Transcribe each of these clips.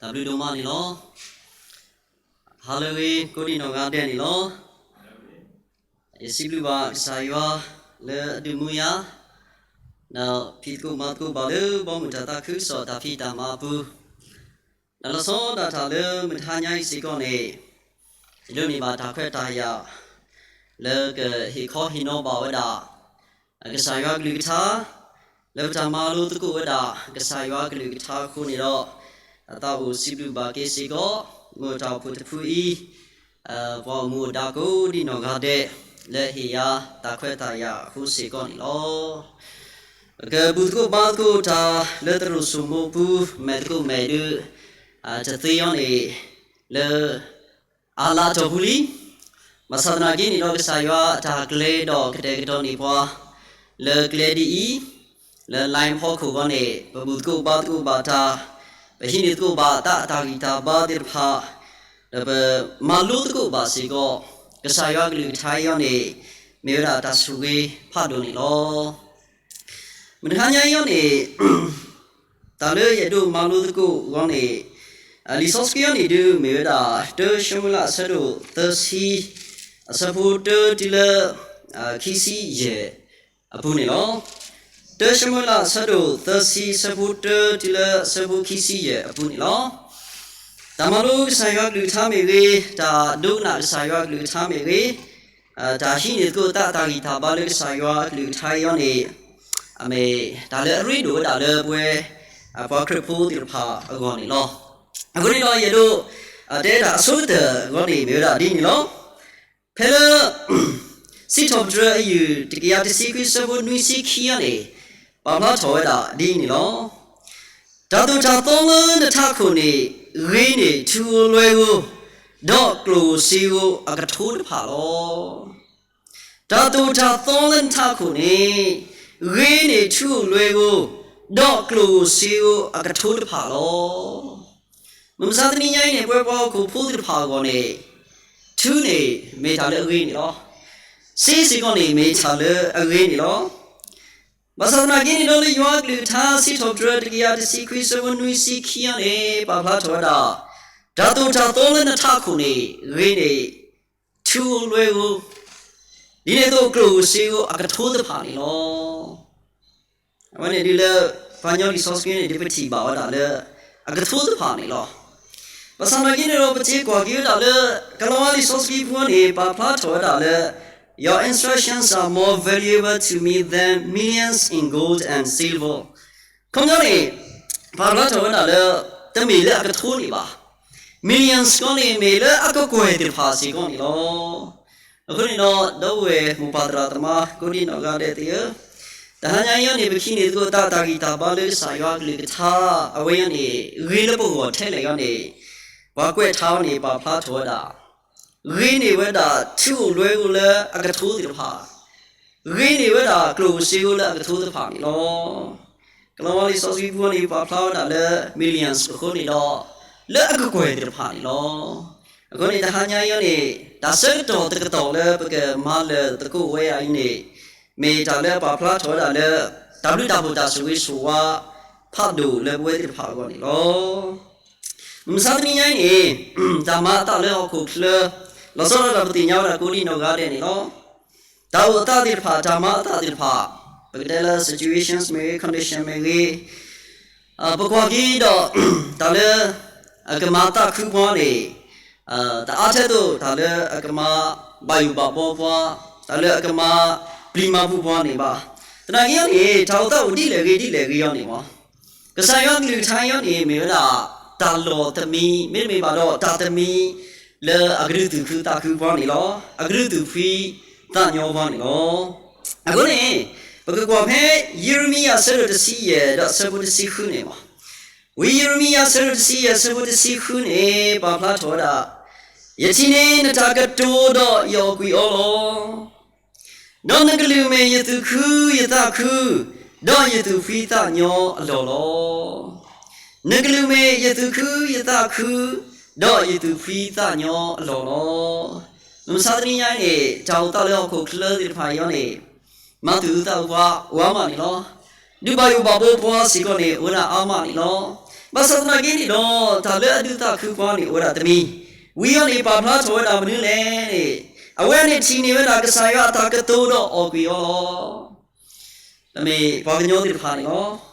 တၢ်ဘျုးဒိၣ်မးန့ၣ်လီၤ. ဟါလၢအဂ့ၤ ကိးဒံနီၢ်ဂၤဒဲးန့ၣ်လီၤ. ယစံးဘျုးဘၣ်ကစၢ်ယွၤလၢအဒုးမူယၤ, ဒီးဖံးသကိးမၤသကိးဘၣ်လၢဘီမုၢ်တၢ်သးခုကစီၣ်တၢ်ဖံးတၢ်မၤအပူၤ, ဒီးလီၤဆီဒၣ်တၢ်လၢမုၢ်တဟါညါအံၤစ့ၢ်ကီးန့ၣ်, ယဒိးန့ၢ်ဘၣ်တၢ်ခွဲးတၢ်ယာ် လၢကဟ့ၣ်ခီဟ့ၣ်နီၤဘၣ်ဝဲဒၣ် ကစၢ်ယွၤကလုၢ်ကထါ, လၢပတၢ်မၤလိသကိးဝဲဒၣ် ကစၢ်ယွၤကလုၢ်ကထါအဃိန့ၣ်ဒီး, အသးအိၣ်စံးဘျုးဘၣ်က့ၤစ့ၢ်ကီး မုၢ်တၢ်အိၣ်ဖှိၣ်တဖုအံၤ, ပှၤအိၣ်မူအိၣ်ဒါကိးဒံနီၢ်ဂၤဒဲး လၢဟ့ၣ်ယၤတၢ်ခွဲးတၢ်ယာ်အဃိစ့ၢ်ကီးန့ၣ်လီၤ. ပကဘူၣ်သကိးဘါသကိးတၢ်လၢသရိာ်စိမိးပူၤ မဲာ်သကိးမဲာ်ဒုး တသ့အီၤန့ၣ် လၢ အလါအတီၢ်ပူၤလံ. ဘၣ်ဆၣ်သနာ်က့န့ၣ်ဒီး ကစၢ်ယွၤအတၢ်ကျဲဒီးကတဲာ်ကတီၤန့ၢ်ပှၤ လၢကျဲဒ်အံၤ, လၢ line ဖီခိၣ်အဂီၢ်န့ၣ် ပဘူၣ်သကိးဘါသကိးဘၣ်တၢ်, ပဟံးန့ၢ်သကိးဘၣ်သးအတၢ်ဂံၢ်တၢ်ဘါသ့ၣ်တဖၣ်, ဒီးပမၤလိသကိးဘၣ်စ့ၢ်ကီး ကစၢ်ယွၤကလုၢ်ကထါအံၤအီၤန့ၣ် မ့ၢ်ဝဲဒၣ်တၢ်ဆိၣ်ဂ့ၤဖးဒိၣ်န့ၣ်လီၤ. မုၢ်တဟါညါအံၤအီၤန့ၣ် တၢ်လၢယအဲၣ်ဒိးမၤလိသကိးအဂီၢ်န့ၣ်, လံာ်စီဆှံအံၤန့ၣ်ဒုးမ့ၢ်ဝဲဒၣ် တၢၡမူၤအ့လးအဆၢဒိၣ်သၢဆံ, အဆၢဖိတၢတုၤလၢ ခံဆံယဲၢ်အပူၤန့ၣ်လီၤ. တၢၡမူၤအ့လးအဆၢဒိၣ်သၢဆံ အဆၢဖိတၢတုၤလၢအဆၢဖိခံဆံယဲၢ်အပူၤန့ၣ်လီၤ. တၢ်မၤလိကစၢ်ယွၤကလုၢ်ကထါမ့ၢ်ဂ့ၤ, တၢ်ဒိကနၣ်ကစၢ်ယွၤကလုၢ်ကထါမ့ၢ်ဂ့ၤ, တၢ်ဟံးန့ၢ်သကိးသးအတၢ်ဂံၢ်တၢ်ဘါလၢကစၢ်ယွၤကလုၢ်ကထါအံၤအီၤန့ၣ်, အမ့ၢ်တၢ်လၢအရ့ဒိၣ်ဝဲဒၣ်လၢပဝဲ ပှၤခရံာ်ဖိသ့ၣ်တဖၣ်အဂီၢ်န့ၣ်လီၤ. အဃိန့ၣ်ဒီးယအဲၣ်ဒိး တဲတၢ်အဆိကတၢၢ်အဂီၢ်န့ၣ်မ့ၢ်ဝဲဒၣ်ဒ်န့ၣ်လီၤ. ဖဲလၢ စံးထီၣ်ပတြၢၤအယုၢ်တကယၤတဆံခွံ အဆၢဖိနွံဆံခံအံၤန့ၣ်, ပာ်ဖျါထီၣ်ဝဲဒၣ်ဒ်အံၤန့ၣ်လီၤ. တၢ်သိၣ်တၢ်သီလၢနထးခိၣ်န့ၣ်, ဂ့ၤန့ၢ်ထူဧိၤလွဲဧိၤ, ဒီးကျိၣ်ဧိၤစ့ဧိၤအကထိတဖၣ်လီၤ. တၢ်သိၣ်တၢ်သီလၢနထးခိၣ်န့ၣ်, ဂ့ၤန့ၢ်ထူဧိၤလွဲဧိၤ, ဒီးကျိၣ်ဧိၤစ့ဧိၤအကထိတဖၣ်လီၤ. မုၢ်မဆါတနံၤညါအံၤန့ၣ် ပဝဲပှၤဟီၣ်ခိၣ်ဖိသ့ၣ်တဖၣ်အဂီၢ်န့ၣ်, ထူန့ၣ်မ့ၢ်တၢ်လၢအဂ့ၤန့ၣ်လီၤ. စ့စ့ၢ်ကီးန့ၣ်မ့ၢ်တၢ်လၢအဂ့ၤန့ၣ်လီၤ. ဘၣ်ဆၣ်သနာ်က့န့ၣ်ဒီးလၢယွၤအကလုၢ်ကထါ စံးထီၣ်ပတြၢၤတကယၤတဆံခွံ အဆၢဖိနွံဆံခံအံၤန့ၣ် ပာ်ဖျါထီၣ်ဝဲဒၣ်, တၢ်သိၣ်တၢ်သီလၢနထးခိၣ်န့ၣ် ဂ့ၤန့ၢ်ထူဧိၤလွဲဧိၤ, ဒ်န့ၣ်အသိးကျိၣ်ဧိၤစ့ဧိၤအကထိတဖၣ်န့ၣ်လီၤ. အဝဲန့ၣ်ဒ်လၢ ပှၤကညီလံာ်စီဆှံန့ၣ် ဒ်ပထံၣ်ဘၣ်ဝဲဒၣ်လၢ အကထိတဖၣ်န့ၣ်လီၤ. ဘၣ်ဆၣ်သနာ်က့န့ၣ်ဒီး ပစ့ကွၢ်က့ၤဝဲဒၣ်လၢ ကလီၤဝါလံာ်စီဆှံပူၤန့ၣ် ပာ်ဖျါထီၣ်ဝဲဒၣ်လၢ Your instructions are more valuable to me than millions in gold and silver. ခီပညီန့ၣ် ပာ်ဖျါထီၣ်ဝဲဒၣ်လၢ တမ့ၢ်လၢအကထိန့ၣ်ဘၣ်. Millions ကီန့ၣ် မ့ၢ်လၢအကကွဲၢ်သ့ၣ်တဖၣ်စ့ၢ်ကီးန့ၣ်လီၤ. အဃိန့ၣ်ဒီး ဒီပုၢ်ဝဲၢ်မိၢ်ပၢ်သရၣ်သမါ ကိးဒံနီၢ်ဂၤဒဲးသ့ၣ်ဧၢ, တဟါညါအံၤအံၤန့ၣ် ပဟံးန့ၢ်သကိးသးတၢ်ဂံၢ်တၢ်ဘါလၢကစၢ်ယွၤအကလုၢ်ကထါ အဝဲအံၤန့ၣ် ဂ့ၤလၢပဂီၢ်ထဲလဲၣ်အံၤန့ၣ်, ပှၤကွဲးထါအံၤန့ၣ် ပာ်ဖျါထီၣ်ဝဲဒၣ် ဂ့ၤန့ၢ်ဝဲဒၣ်ထူဧိၤလွဲဧိၤလၢအကထိသ့ၣ်တဖၣ်, ဂ့ၤန့ၢ်ဝဲဒၣ်ကျိၣ်ဧိၤစ့ဧိၤလၢအကထိတဖၣ်န့ၣ်လီၤ. ကလီၤဝါလံာ်စီဆှံပူၤန့ၣ် ပာ်ဖျါဝဲဒၣ်လၢ millions အဃိန့ၣ်ဒီး လၢအကကွဲၢ်သ့ၣ်တဖၣ်န့ၣ်လီၤ. အဃိန့ၣ် တဟါညါအံၤအံၤန့ၣ် တၢ်ဆၢကတီၢ်တကတီၢ်လၢပကမၤလၢာ်သကိးဝဲအံၤန့ၣ်, မ့ၢ်တၢ်လၢပာ်ဖျါထီၣ်ဝဲဒၣ်လၢ တၢ်ဘျုးတၢ်ဖှိၣ်တၢ်ဆိၣ်ဂ့ၤဆိၣ်ဝါ ဖးဒိၣ်လၢပဝဲသ့ၣ်တဖၣ်အဂီၢ်န့ၣ်လီၤ. မုၢ်မဆါတနံၤညါအံၤန့ၣ်, တၢ်မၤအသးလၢဟီၣ်ခိၣ်ချၢ, လီၤဆီဒၣ်တၢ်ပသ့ၣ်ညါဝဲဒၣ်ကိးဒံနီၢ်ဂၤဒဲးန့ၣ်လီၤ. တၢ်အိၣ်အသးသ့ၣ်တဖၣ်, တၢ်မၤအသးသ့ၣ်တဖၣ်, ပကတဲလၢ situations မ့ၢ်ဂ့ၤ, condition မ့ၢ်ဂ့ၤ, ပကွၢ်က့ၤဒီး တၢ်လၢ အကမၤသးခုပှၤန့ၣ်, တအါထဲသိးတၢ်လၢအကမၤဘၣ်ယိၣ်ဘၣ်ဘီပှၤ, တၢ်လၢအကမၤပျံၤမၤဖုးပှၤန့ၣ်ဘၣ်. သနာ်က့အံၤန့ၣ် တၢ်အိၣ်သးအိၣ်ဒ်လဲၣ်ဂ့ၤဒ်လဲၣ်ဂ့ၤအံၤန့ၣ်မ့ၢ် ကစၢ်ယွၤအကလုၢ်ကထါအံၤန့ၣ် မ့ၢ်ဝဲဒၣ် တၢ်လီၢ်တမံၤ, မ့တမ့ၢ်ဘၣ်ဒီးတၢ်တမံၤ လၢအကဒုးသူၣ်ခုသးခုပှၤန့ၣ်လီၤ. အကဒုးသူၣ်ဖှံသးညီပှၤန့ၣ်လီၤ. အဃိန့ၣ်, ပကကွၢ်ဖဲ ယံးရမံယၤအဆၢဒိၣ်တဆံယဲၢ် ဒီးအဆၢဖိတဆံဃုန့ၣ်မ့ၢ်, ဝံယံးရမံယၤအဆၢဒိၣ်တဆံယဲၢ်အဆၢဖိတဆံဃုန့ၣ် ပာ်ဖျါထီၣ်ဝဲဒၣ်, ယထံၣ်န့ၢ်နတၢ်ကတိၤဒီးယအီၣ်ကွံာ်အီလီၤ. ဒီးနကလုၢ်မ့ၢ်ယသူၣ်ခုယသးခု, ဒီးယသူၣ်ဖှံသးညီအလီၢ်လီၤ. နကလုၢ်မ့ၢ်ယသူၣ်ခုယသးခု, ဒီးယသူၣ်ဖှံသးညီအလီၢ်လီၤ. မုၢ်မဆါတနံၤညါအံၤန့ၣ် တၢ်အိၣ်သးလၢဟီၣ်ခိၣ်ချၢသ့ၣ်တဖၣ်အံၤအံၤန့ၣ် မၤသူၣ်အုးသးအုးပှၤအိၣ်အါမးန့ၣ်လီၤ. ဒုးဘၣ်ယိၣ်ဘၣ်ဘီပှၤစ့ၢ်ကီးန့ၣ် အိၣ်ဝဲဒၣ်အါမးန့ၣ်လီၤ. ဘၣ်ဆၣ်သနာ်က့န့ၣ်ဒီး တၢ်လၢအဒုးသးခုပှၤန့ၣ် အိၣ်ဝဲဒၣ်တမံၤ, ဝံအံၤန့ၣ် ပာ်ဖျါထီၣ်ဝဲဒၣ်မနုၤလဲၣ်န့ၣ်, အဝဲန့ၣ်ထံၣ်န့ၢ်ဝဲဒၣ်ကစၢ်ယွၤအတၢ်ကတိၤဒီးအီၣ်ကွံာ်အီၤလီၤ. ပမ့ၢ်ပှၤကညီသ့ၣ်တဖၣ်န့ၣ်လီၤ.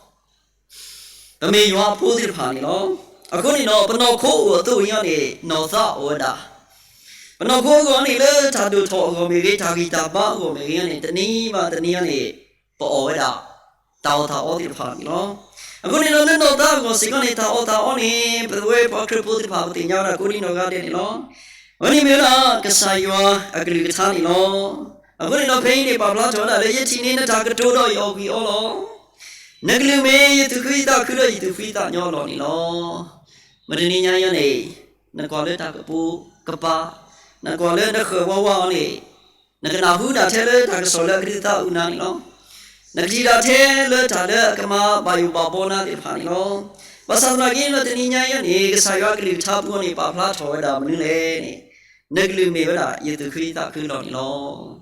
ပမ့ၢ်ယွၤအဖိသ့ၣ်တဖၣ်န့ၣ်လီၤ. အဃိန့ၣ်ဒီး ပနီၢ်ခိအိၣ်အသိးအံၤန့ၣ် နီၢ်သးအိၣ်ဝဲဒၣ်, ပနီၢ်ခိအဂီၢ်န့ၣ် လၢတၢ်ဒိၣ်ထီၣ်အဂီၢ်မ့ၢ်ဂ့ၤ, တၢ်ဂံၢ်တၢ်ဘါအဂီၢ်မ့ၢ်ဂ့ၤန့ၣ် တနံၤဘၣ်တနံၤန့ၣ် ပအီၣ်ဝဲဒၣ် တၢ်အီၣ်တၢ်အီသ့ၣ်တဖၣ်န့ၣ်လီၤ. အဃိန့ၣ်ဒီး လၢနီၢ်သးအဂီၢ်စ့ၢ်ကီးန့ၣ် တၢ်အီၣ်တၢ်အီန့ၣ် ပဝဲပှၤခရံာ်ဖိသ့ၣ်တဖၣ် ပသ့ၣ်ညါဝဲဒၣ်ကိးဒံနီၢ်ဂၤဒဲးန့ၣ်လီၤ. အဝဲန့ၣ်မ့ၢ်ဝဲဒၣ်ကစၢ်ယွၤအကလုၢ်ကထါန့ၣ်လီၤ. အဃိန့ၣ်ဒီး ဖဲအံၤန့ၣ် ပာ်ဖျါထီၣ်ဝဲဒၣ်လၢ ယထံၣ်န့ၢ်နတၢ်ကတိၤဒီးယအီၣ်ကွံာ်အီၤလီၤ. နကလုၢ်မ့ၢ်ယသူၣ်ခုယသးခုဒီးယသူၣ်ဖှံသးညီအလီၢ်န့ၣ်လီၤ. မတနံၤညါအံၤန့ၣ် နကွၢ်လၢတၢ်ကပိာ်ကပၤ, နကွၢ်လၢနဃၢၤဝးဝးအီၤန့ၣ် နကနၢ်ဟူဒၣ်ထဲလၢတၢ်ကစီၣ်လၢအကဒုးသးအုးနၤန့ၣ်လီၤ. နကထံၣ်ဒၣ်ထဲလၢတၢ်လၢအကမၤဘၣ်ယိၣ်ဘၣ်ဘီနၤသ့ၣ်တဖၣ်န့ၣ်လီၤ. ဘၣ်ဆၣ်သနာ်က့ဒီး တနံၤညါအံၤန့ၣ် ကစၢ်ယွၤအကလုၢ်ကထါပူၤန့ၣ် ပာ်ဖျါထီၣ်ဝဲဒၣ်မနုၤလဲၣ်န့ၣ်, နကလုၢ်မ့ၢ်ဝဲဒၣ်ယသူၣ်ခုယသးခုအလီၢ်န့ၣ်လီၤ.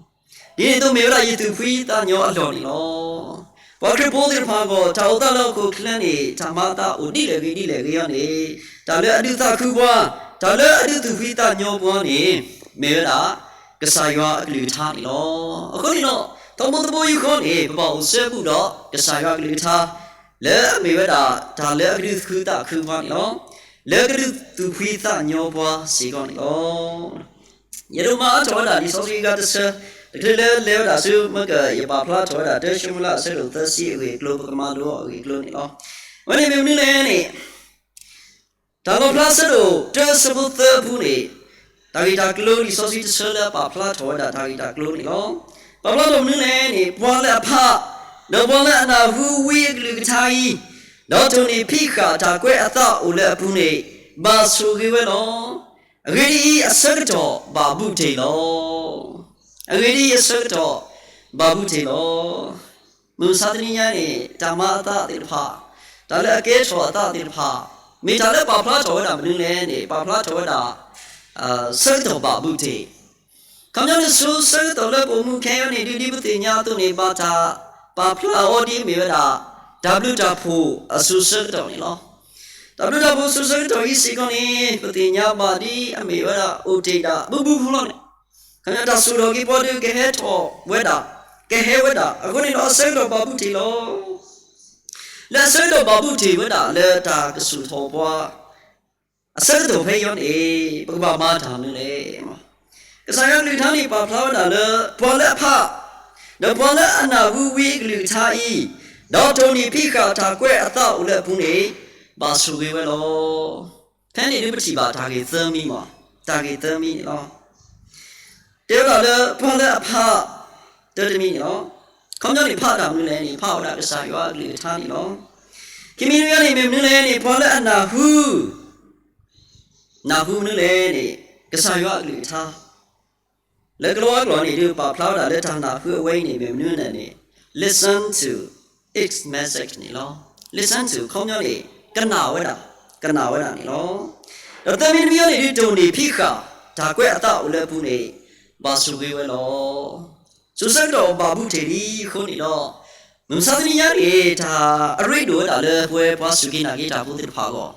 ဒ်န့ၣ်အသိး မ့ၢ်ဝဲဒၣ်ယသူၣ်ဖှံသးညီအလီၢ်န့ၣ်လီၤ. ပှၤခရံာ်ဖိသ့ၣ်တဖၣ်အဂီၢ် တၢ်အိၣ်သးလၢဟီၣ်ခိၣ်ချၢန့ၣ် တၢ်မၤအသးအိၣ်ဒ်လဲၣ်ဂ့ၤဒ်လဲၣ်ဂ့ၤအံၤန့ၣ်, တၢ်လၢအဒုးသးခုပှၤ, တၢ်လၢအဒုးသူၣ်ဖှံသးညီပှၤန့ၣ် မ့ၢ်ဝဲဒၣ် ကစၢ်ယွၤအကလုၢ်ကထါန့ၣ်လီၤ. အဃိန့ၣ်ဒီး ထီဘိတဘိယူၢ်ဃီန့ၣ် ပဘၣ်အိၣ်စဲဘူးဒီးကစၢ်ယွၤအကလုၢ်ကထါ လၢအမ့ၢ်ဝဲဒၣ် တၢ်လၢအကဒုးသူၣ်ခုသးခုပှၤန့ၣ်လီၤ. လၢကဒုးသူၣ်ဖှံသးညီပှၤစ့ၢ်ကီးန့ၣ်လီၤ. ယဒိးမၤအါထီၣ်ဝဲဒၣ်လံာ်စီဆှံအဂၤတဆၢ, တချုးလၢလဲၤဝဲဒၣ်ဆူ မ့ၢ်ကယပာ်ဖျါထီၣ်ဝဲဒၣ် တၢၡမူၤအ့လးအဆၢဒိၣ်သၢဆံအဂ့ၢ်အကျိၤ ပကမၤလိအီၤအဂ့ၢ်အကျိၤန့ၣ်လီၤ. အဝဲန့ၣ်မ့ၢ်မနုၤလဲၣ်န့ၣ်, တၢ်လီၣ်ဖျါဆၢဒိၣ်တၢ ဆၢဖိသၢအပူၤန့ၣ်, တၢ်ဂ့ၢ်တၢ်ကျိၤလံာ်စီဆှံတဆၢလၢအပာ်ဖျါထီၣ်ဝဲဒၣ်တၢ်ဂ့ၢ်တၢ်ကျိၤန့ၣ်လီၤ. ပာ်ဖျါထီၣ်မနုၤလဲၣ်န့ၣ်, ပှၤလၢအဖး, ဒီးပှၤလၢအနၢ်ဟူဝံအကလုၢ်ကထါအံၤ, ဒီးတိၢ်န့ၢ်ဖံးဃာ်တၢ်ကွဲးအသးအိၣ်လၢအပူၤန့ၣ်, ဘၣ်ဆိၣ်ဂ့ၤဝဲလီၤ. အဂ့ၢ်ဒ်အံၤ, အဆၢကတီၢ်ဘၣ်ဘူးတ့ၢ်လီၤ. အဂ့ၢ်ဒ်အံၤ, အဆၢကတီၢ်ဘၣ်ဘူးတ့ၢ်လီၤ. မုၢ်မဆါတနံၤညါန့ၣ် တၢ်မၤအသးသ့ၣ်တဖၣ်, တၢ်လၢအကဲထီၣ်အသးသ့ၣ်တဖၣ်, မ့ၢ်တၢ်လၢပာ်ဖျါထီၣ်ဝဲဒၣ်မနုၤလဲၣ်န့ၣ်, ပာ်ဖျါထီၣ်ဝဲဒၣ် ဆၢကတီၢ်ဘၣ်ဘူးတ့ၢ်. ခီပညီန့ၣ် စိၤဆၢကတီၢ်လၢပအိၣ်မူခဲအံၤန့ၣ် ဒ်ဒ်ပသ့ၣ်ညါအသိးန့ၣ် ဘၣ်တၢ်ပာ်ဖျါအီၤဒ်အမ့ၢ်ဝဲဒၣ် တၢ်ဘျုးတၢ်ဖှိၣ်အစိၤဆၢကတီၢ်န့ၣ်လီၤ. တၢ်ဘျုးတၢ်ဖှိၣ်အစိၤဆၢကတီၢ်အံၤစ့ၢ်ကီးန့ၣ် ပသ့ၣ်ညါဘၣ်ဒ်အမ့ၢ်ဝဲဒၣ်အိၣ်တ့ၢ်ဒၣ်ဘူးဘူးဖုလီၤန့ၣ်, ခီပညီတၢ်စိာ်ထီၣ်က့ၤပှၤဒုးကဟဲထီၣ်ဝဲဒၣ်, ကဟဲဝဲဒၣ်, အဃိန့ၣ်ဒီးအဆၢကတီၢ်ဘၣ်ဘူးတ့ၢ်လီၤ. လၢအဆၢကတီၢ်ဘၣ်ဘူးတ့ၢ်ဝဲဒၣ်လၢတၢ်ကစိာ်ထီၣ်ပှၤ အဆၢကတီၢ်ဖဲအံၤန့ၣ် ပကဘၣ်မၤတၢ်မနုၤလဲၣ်. ကစၢ်ယွၤကလုၢ်ကထါန့ၣ် ပာ်ဖျါဝဲဒၣ်လၢ ပှၤလၢအဖး, ဒီးပှၤလၢအနၢ်ဟူဝံအကလုၢ်ကထါအံၤ, ဒီးတိၢ်နီၣ်ဖံးဃာ်တၢ်ကွဲးအသးအိၣ်လၢအပူၤန့ၣ်, ဘၣ်ဆိၣ်ဂ့ၤဝဲလီၤ. ဖဲန့ၣ်ဒုးပထံၣ်ဘၣ်တၢ်ဂ့ၢ်သၢမံၤမး, တၢ်ဂ့ၢ်သၢမံၤန့ၣ်လီၤ. တဲဝဲဒၣ်လၢပှၤလၢအဖး တၢတမံၤန့ၣ်လီၤ. ခီပညီန့ၣ် ဖးတၢ်မနုၤလဲၣ်န့ၣ် ဖးဝဲဒၣ်ကစၢ်ယွၤအကလုၢ်ကထါန့ၣ်လီၤ. ခံမံၤတမံၤန့ၣ် မ့ၢ်မနုၤလဲၣ်န့ၣ် ပှၤလၢအနၢ်ဟူ, နၢ်ဟူမနုၤလဲၣ်န့ၣ် ကစၢ်ယွၤအကလုၢ်ကထါ လၢကလီအကျိာ်န့ၣ် ဒုးပာ်ဖျါဝဲဒၣ်လၢတၢ်နၢ်ဟူအဝဲအံၤန့ၣ် မ့ၢ်မနုၤလဲၣ်န့ၣ် listen to its message န့ၣ်လီၤ. listen to ခီပညီန့ၣ် ကနၣ်ဝဲဒၣ်, ကနၣ်ဝဲဒၣ်န့ၣ်လီၤ. ဒီးသၢမံၤတမံၤန့ၣ် ဒုးတိၢ်နီၣ်ဖံးဃာ် တၢ်ကွဲးအသးအိၣ်လၢအပူၤန့ၣ် ဘၣ်ဆိၣ်ဂ့ၤဝဲလီၤ. စိၤဆၢကတီၢ်ဘၣ်ဘူးတ့ၢ်လံအဃိန့ၣ်ဒီး မုၢ်မဆါတနံၤညါန့ၣ် တၢ်အရ့ဒိၣ်ဝဲဒၣ်လၢပဝဲပှၤစူၢ်က့ၤနာ်က့ၤတၢ်ဖိသ့ၣ်တဖၣ်အဂီၢ်,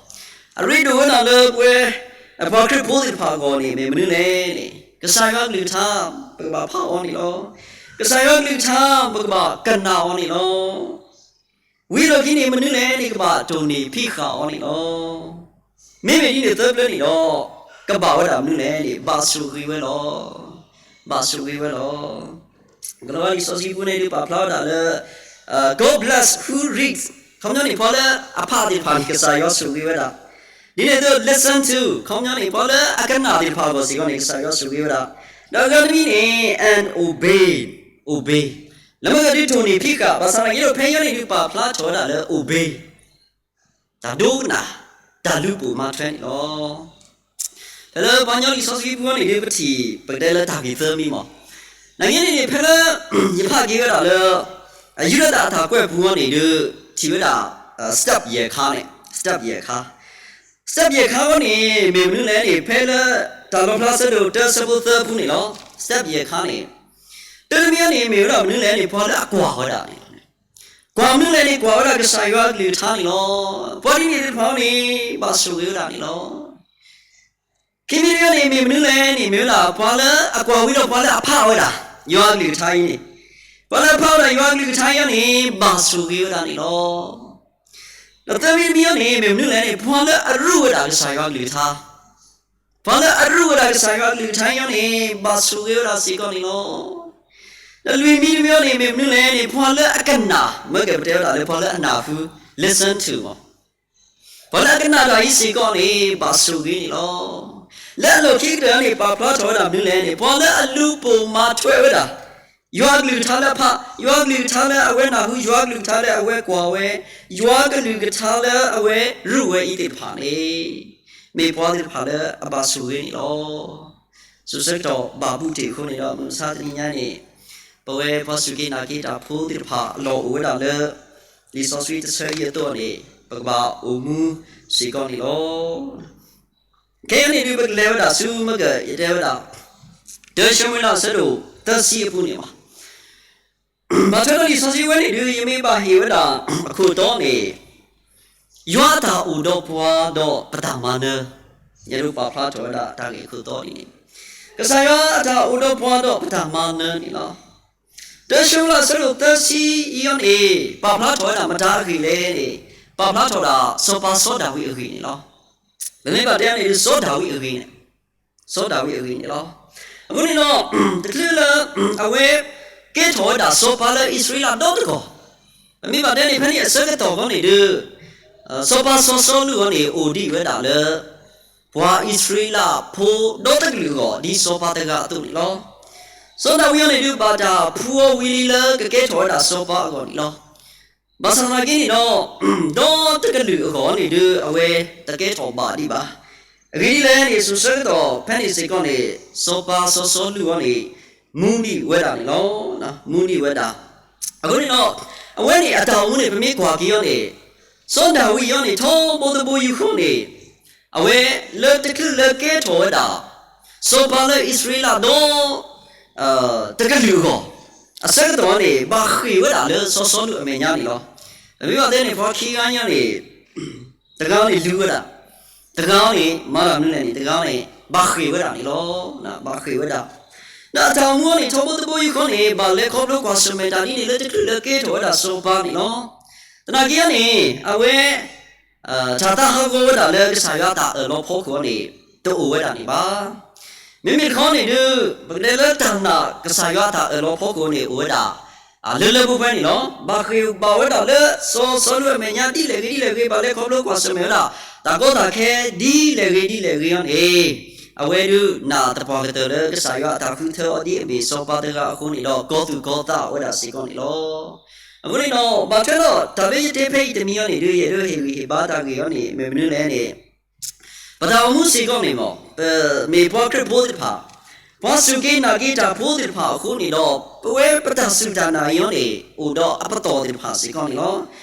အရ့ဒိၣ်ဝဲဒၣ်လၢပဝဲ ပှၤခရံာ်ဖိသ့ၣ်တဖၣ်အဂီၢ်န့ၣ် မ့ၢ်မနုၤလဲၣ်န့ၣ် ကစၢ်ယွၤကလုၢ်ကထါ ပကဘၣ်ဖးအီၤန့ၣ်လီၤ. ကစၢ်ယွၤကလုၢ်ကထါ ပကဘၣ်ကနၣ်အီၤန့ၣ်လီၤ. ဝံၤအလီၢ်ခံန့ၣ် မနုၤလဲၣ်န့ၣ် ကဘၣ်တိၢ်နီၣ်ဖံးဃာ်အီၤန့ၣ်လီၤ. မ့မ့ၢ်ဒ်န့ၣ်သၢဖျၢၣ်န့ၣ်ဒီး ကဘၣ်ဝဲဒၣ်မနုၤလဲၣ်န့ၣ် ဘၣ်ဆိၣ်ဂ့ၤဝဲလီၤ. ဘၣ်ဆိၣ်ဂ့ၤဝဲလီၤ. ကလီၤဝါလံာ်စီဆှံပူၤန့ၣ် ဒုးပာ်ဖျါဝဲဒၣ်လၢ God bless who reads ခီပညီန့ၣ် ပှၤလၢအဖးသ့ၣ်တဖၣ်န့ၣ် ကစၢ်ယွၤဆိၣ်ဂ့ၤဝဲဒၣ်. ဒ်န့ၣ်အသိး listen to ခီပညီန့ၣ် ပှၤလၢအကနၣ်သ့ၣ်တဖၣ်အဂီၢ်စ့ၢ်ကီးန့ၣ် ကစၢ်ယွၤဆိၣ်ဂ့ၤဝဲဒၣ်. ဒီးအဂၤတမံၤန့ၣ် and obey, obey လၢမ့ၢ်ဂ့ၤဒုးတိၢ်နီၣ်ဖံးဃာ် ဘၣ်ဆၣ်သနာ်က့ဒီး ဖဲအံၤန့ၣ် ဒုးပာ်ဖျါထီၣ်ဝဲဒၣ်လၢ obey တၢ်ဒိကနၣ်, တၢ်လူၤပိာ်မၤထွဲန့ၣ်လီၤ. ဖဲလၢပှၤကညီလံာ်စီဆှံပူၤန့ၣ်ဒုး ပထံၣ်ပကတဲလၢတၢ်ဂ့ၢ်သၢမံၤမး. နဂ့ၢ်န့ၣ်န့ၣ် ဖဲလၢ ယဖးက့ၤဝဲဒၣ်လၢ ယူဒၤအတၢ်ကွဲးပူၤန့ၣ်ဒုး ထံၣ်ဝဲဒၣ် step ယဲၢ်ခါန့ၣ်, step ယဲၢ်ခါ. step ယဲၢ်ခါဝဲန့ၣ် မ့ၢ်မနုၤလဲၣ်န့ၣ် ဖဲလၢတၢ်လီၣ်ဖျါဆၢဒိၣ်တၢဆၢဖိသၢပူၤန့ၣ်လီၤ. step ယဲၢ်ခါန့ၣ် တၢတမံၤန့ၣ် မ့ၢ်ဝဲဒၣ်မနုၤလဲၣ်န့ၣ် ပှၤလၢအကွၢ်ဝဲဒၣ်န့ၣ် ကွၢ်မနုၤလဲၣ်န့ၣ် ကွၢ်ဝဲဒၣ်ကစၢ်ယွၤအကလုၢ်ကထါန့ၣ်လီၤ. ပှၤဒ်န့ၣ်သ့ၣ်တဖၣ်န့ၣ် ဘၣ်ဆိၣ်ဂ့ၤဝဲဒၣ်န့ၣ်လီၤ. ခံမံၤတမံၤန့ၣ် မ့ၢ်မနုၤလဲၣ်န့ၣ် မ့ၢ်ဝဲဒၣ်ပှၤလၢအကွၢ်ဝံၤဒီးပှၤလၢအဖးဝဲဒၣ် ယွၤအကလုၢ်ကထါအံၤန့ၣ်, ပှၤလၢအဖးဝဲဒၣ်ယွၤအကလုၢ်ကထါအံၤန့ၣ် ဘၣ်ဆိၣ်ဂ့ၤဝဲဒၣ်န့ၣ်လီၤ. ဒီးသၢမံၤတမံၤန့ၣ် မ့ၢ်မနုၤလဲၣ်န့ၣ် ပှၤလၢအရူၢ်ဝဲဒၣ်ကစၢ်ယွၤအကလုၢ်ကထါ, ပှၤလၢအရူၢ်ဝဲဒၣ်ကစၢ်ယွၤအကလုၢ်ကထါအံၤန့ၣ် ဘၣ်ဆိၣ်ဂ့ၤဝဲဒၣ်စ့ၢ်ကီးန့ၣ်လီၤ. ဒီးလွံၢ်မံၤတမံၤန့ၣ် မ့ၢ်မနုၤလဲၣ်န့ၣ် ပှၤလၢအကနၣ်, မ့ၢ်ကပတဲဝဲဒၣ်လၢပှၤလၢအနၢ်ဟူ, listen to မး, ပှၤလၢအကနၣ်တၢ်အံၤစ့ၢ်ကီးန့ၣ် ဘၣ်ဆိၣ်ဂ့ၤန့ၣ်လီၤ. လၢအလီၢ်ခံကတၢၢ်န့ၣ် ပာ်ဖျါထီၣ်ဝဲဒၣ်မနုၤလဲၣ်န့ၣ် ပှၤလၢအလူၤပိာ်မၤထွဲဝဲဒၣ် ယွၤအကလုၢ်ကထါလၢအဖး, ယွၤအကလုၢ်ကထါလၢအဝဲနၢ်ဟူ, ယွၤအကလုၢ်ကထါလၢအဝဲကွၢ်ဝဲ, ယွၤအကလုၢ်ကထါလၢအဝဲရူၢ်ဝဲအံၤသ့ၣ်တဖၣ်န့ၣ် မ့ၢ်ပှၤသ့ၣ်တဖၣ်လၢအဘၣ်ဆိၣ်ဂ့ၤန့ၣ်လီၤ. စိၤဆၢကတီၢ်ဘၣ်ဘူးတ့ၢ်အဃိန့ၣ်ဒီး မုၢ်မဆါတနံၤညါန့ၣ် ပဝဲပှၤစူၢ်က့ၤနာ်က့ၤတၢ်ဖိသ့ၣ်တဖၣ် အလီၢ်အိၣ်ဝဲဒၣ်လၢ လံာ်စီဆှံတဆၢအံၤအသိးန့ၣ် ပကဘၣ်အိၣ်မူစ့ၢ်ကီးန့ၣ်လီၤ. ခဲအံၤန့ၣ်ဒုး ပကလဲၤဝဲဒၣ်ဆူမ့ၢ်ကယတဲဝဲဒၣ် တၢၡမူၤအ့လးအဆၢဒိၣ်သၢဆံအပူၤန့ၣ်လီၤ. ဘၣ်ထွဲဒီးလံာ်စီဆှံဝဲန့ၣ်ဒုး ယမ့ၢ်ဘၣ်ဟ့ၣ်ဝဲဒၣ်အခိၣ်တီန့ၣ် ယွၤအတၢ်အိၣ်ဒီးပှၤဒီးပတၢ်မၤနၢၤ, ယအဲၣ်ဒိးပာ်ဖျါထီၣ်ဝဲဒၣ်တၢ်ဂ့ၢ်အခိၣ်တီန့ၣ် ကစၢ်ယွၤအတၢ်အိၣ်ဒီးပှၤဒီးပတၢ်မၤနၢၤန့ၣ်လီၤ. တၢၡမူၤအ့လးအဆၢဒိၣ်သၢဆံအံၤန့ၣ် ပာ်ဖျါထီၣ်ဝဲဒၣ်မတၤအဂ့ၢ်လဲၣ်န့ၣ် ပာ်ဖျါထီၣ်ဒၣ်စီၤပၤစီၤဒၤဝံးအဂ့ၢ်န့ၣ်လီၤ. ပမ့ၢ်ဘၣ်တဲန့ၣ်ဒုး စီၤဒၤဝံးအဂ့ၢ်န့ၣ်, စီၤဒၤဝံးအဂ့ၢ်န့ၣ်လီၤ. အဃိန့ၣ်ဒီး တချုးလၢ အဝဲ ကဲထီၣ်ဝဲဒၣ်စီၤပၤလၢအံၣ်စရ့လးဒီတကီၢ်, ပမ့ၢ်ဘၣ်တဲန့ၣ် ဖဲန့ၣ်အဆၢကတီၢ်ဃီန့ၣ်ဒုး စီၤပၤစီၤစီလူးအံၤန့ၣ် အိၣ်ဒံးဝဲဒၣ်လၢ ပှၤအံၣ်စရ့လးဖိဒီတကလုာ်အဂီၢ် ဒ်စီၤပၤတဂၤအသိးန့ၣ်လီၤ. စီၤဒၤဝံးအံၤန့ၣ်ဒုး ဘၣ်တၢ်ဖှူအီၤဝံၤလံလၢကကဲထီၣ်ဝဲဒၣ်စီၤပၤအဂီၢ်န့ၣ်လီၤ. ဘၣ်ဆၣ်သနာ်က့န့ၣ်ဒီး ဒီတကလုာ်အဂီၢ်န့ၣ်ဒုး အဝဲတကဲထီၣ်ဘၣ်ဒံးဘၣ်. အဂ့ၢ်ဒ်လဲၣ်န့ၣ် စိၤဆၢကတီၢ်ဖဲန့ၣ်စ့ၢ်ကီးန့ၣ် စီၤပၤစီၤစီလူးအံၤန့ၣ် မူန့ၢ်ဝဲဒၣ်န့ၣ်လီၤ. မူန့ၢ်ဝဲဒၣ်. အဃိန့ၣ်ဒီး အဝဲန့ၣ်အတၢ်အိၣ်မူန့ၣ် ပမ့ၢ်ကွၢ်က့ၤအီၤန့ၣ် စီၤဒၤဝံးအံၤန့ၣ် ထီဘိတဘိယူၢ်ဃီန့ၣ် အဝဲလၢတချုးလၢကဲထီၣ်ဝဲဒၣ် စီၤပၤလၢအံၣ်စရ့လးဒီ တကလုာ်အဂီၢ် အဆၢကတီၢ်န့ၣ် ဘၣ်ဃ့ၢ်ဝဲဒၣ်လၢစီၤစီလူးအမဲာ်ညါန့ၣ်လီၤ. ပမ့ၢ်ဘၣ်တဲန့ၣ် ပှၤခံဂၤညါန့ၣ် တဂၤန့ၣ်လူၤဝဲဒၣ်, တဂၤန့ၣ် မၤတၢ်မနုၤလဲၣ်န့ၣ် တဂၤန့ၣ် ဘၣ်ဃ့ၢ်ဝဲဒၣ်န့ၣ်လီၤ. ဘၣ်ဃ့ၢ်ဝဲဒၣ်. ဒီးအတၢ်အိၣ်မူန့ၣ် ထီဘိတဘိယူၢ်ဃီန့ၣ် ဘၣ်လဲၤခီဖျိကွၢ်ဆၢၣ်မဲာ်တၢ်ဒ်န့ၣ်လၢတချုးလၢကဲထီၣ်ဝဲဒၣ်စီၤပၤန့ၣ်လီၤ. သနာ်က့န့ၣ် အဝဲ တၢ်သးဟးဂီၤဝဲဒၣ်လၢကစၢ်ယွၤအတၢ်အၢၣ်လီၤဖီခိၣ်န့ၣ် တအိၣ်ဝဲဒၣ်န့ၣ်ဘၣ်. မ့မ့ၢ်တခီန့ၣ်ဒုး ပကတဲလၢတၢ်နာ်ကစၢ်ယွၤအတၢ်အၢၣ်လီၤဖီခိၣ်န့ၣ် အိၣ်ဝဲဒၣ် လၢလၢပှဲၤပှဲၤန့ၣ်လီၤ. ဘၣ်ဃ့ၢ်ဘၣ်ဝဲဒၣ်လၢစီၤစီလူးအမဲာ်ညါဒ်လဲၣ်ဂ့ၤဒ်လဲၣ်ဂ့ၤ ဘၣ်လဲၤခီဖျိကွၢ်ဆၢၣ်မဲာ်ဝဲဒၣ် တၢ်ကီတၢ်ခဲဒ်လဲၣ်ဂ့ၤဒ်လဲၣ်ဂ့ၤအံၤန့ၣ် အဝဲဒုးနာ်သပှၢ်ကတၢၢ်လၢကစၢ်ယွၤအတၢ်ဃုထၢအီၤဒ်အမ့ၢ်စီၤပၤတဂၤအဃိန့ၣ်ဒီး ကီၤသူၣ်ကီၤသးဝဲဒၣ်စ့ၢ်ကီးန့ၣ်လီၤ. အဃိန့ၣ်ဒီး ဘၣ်ထွဲဒီးတၢ်လၢယတဲဖဲအံၤတမံၤအံၤန့ၣ်ဒုး ယအဲၣ်ဒိးဟ့ၣ်ဂံၢ်ဟ့ၣ်ဘါတၢ်ဂ့ၢ်အံၤန့ၣ် မ့ၢ်မနုၤလဲၣ်န့ၣ် ပတၢ်အိၣ်မူစ့ၢ်ကီးန့ၣ်မ့ၢ် ပမ့ၢ်ပှၤခရံာ်ဖိသ့ၣ်တဖၣ်, ပှၤစူၢ်က့ၤနာ်က့ၤတၢ်ဖိသ့ၣ်တဖၣ်အဃိန့ၣ်ဒီး ပဝဲပတၢ်စူၢ်တၢ်နာ်အံၤန့ၣ် အိၣ်ဒီးအပတီၢ်သ့ၣ်တဖၣ်စ့ၢ်ကီးန့ၣ်လီၤ.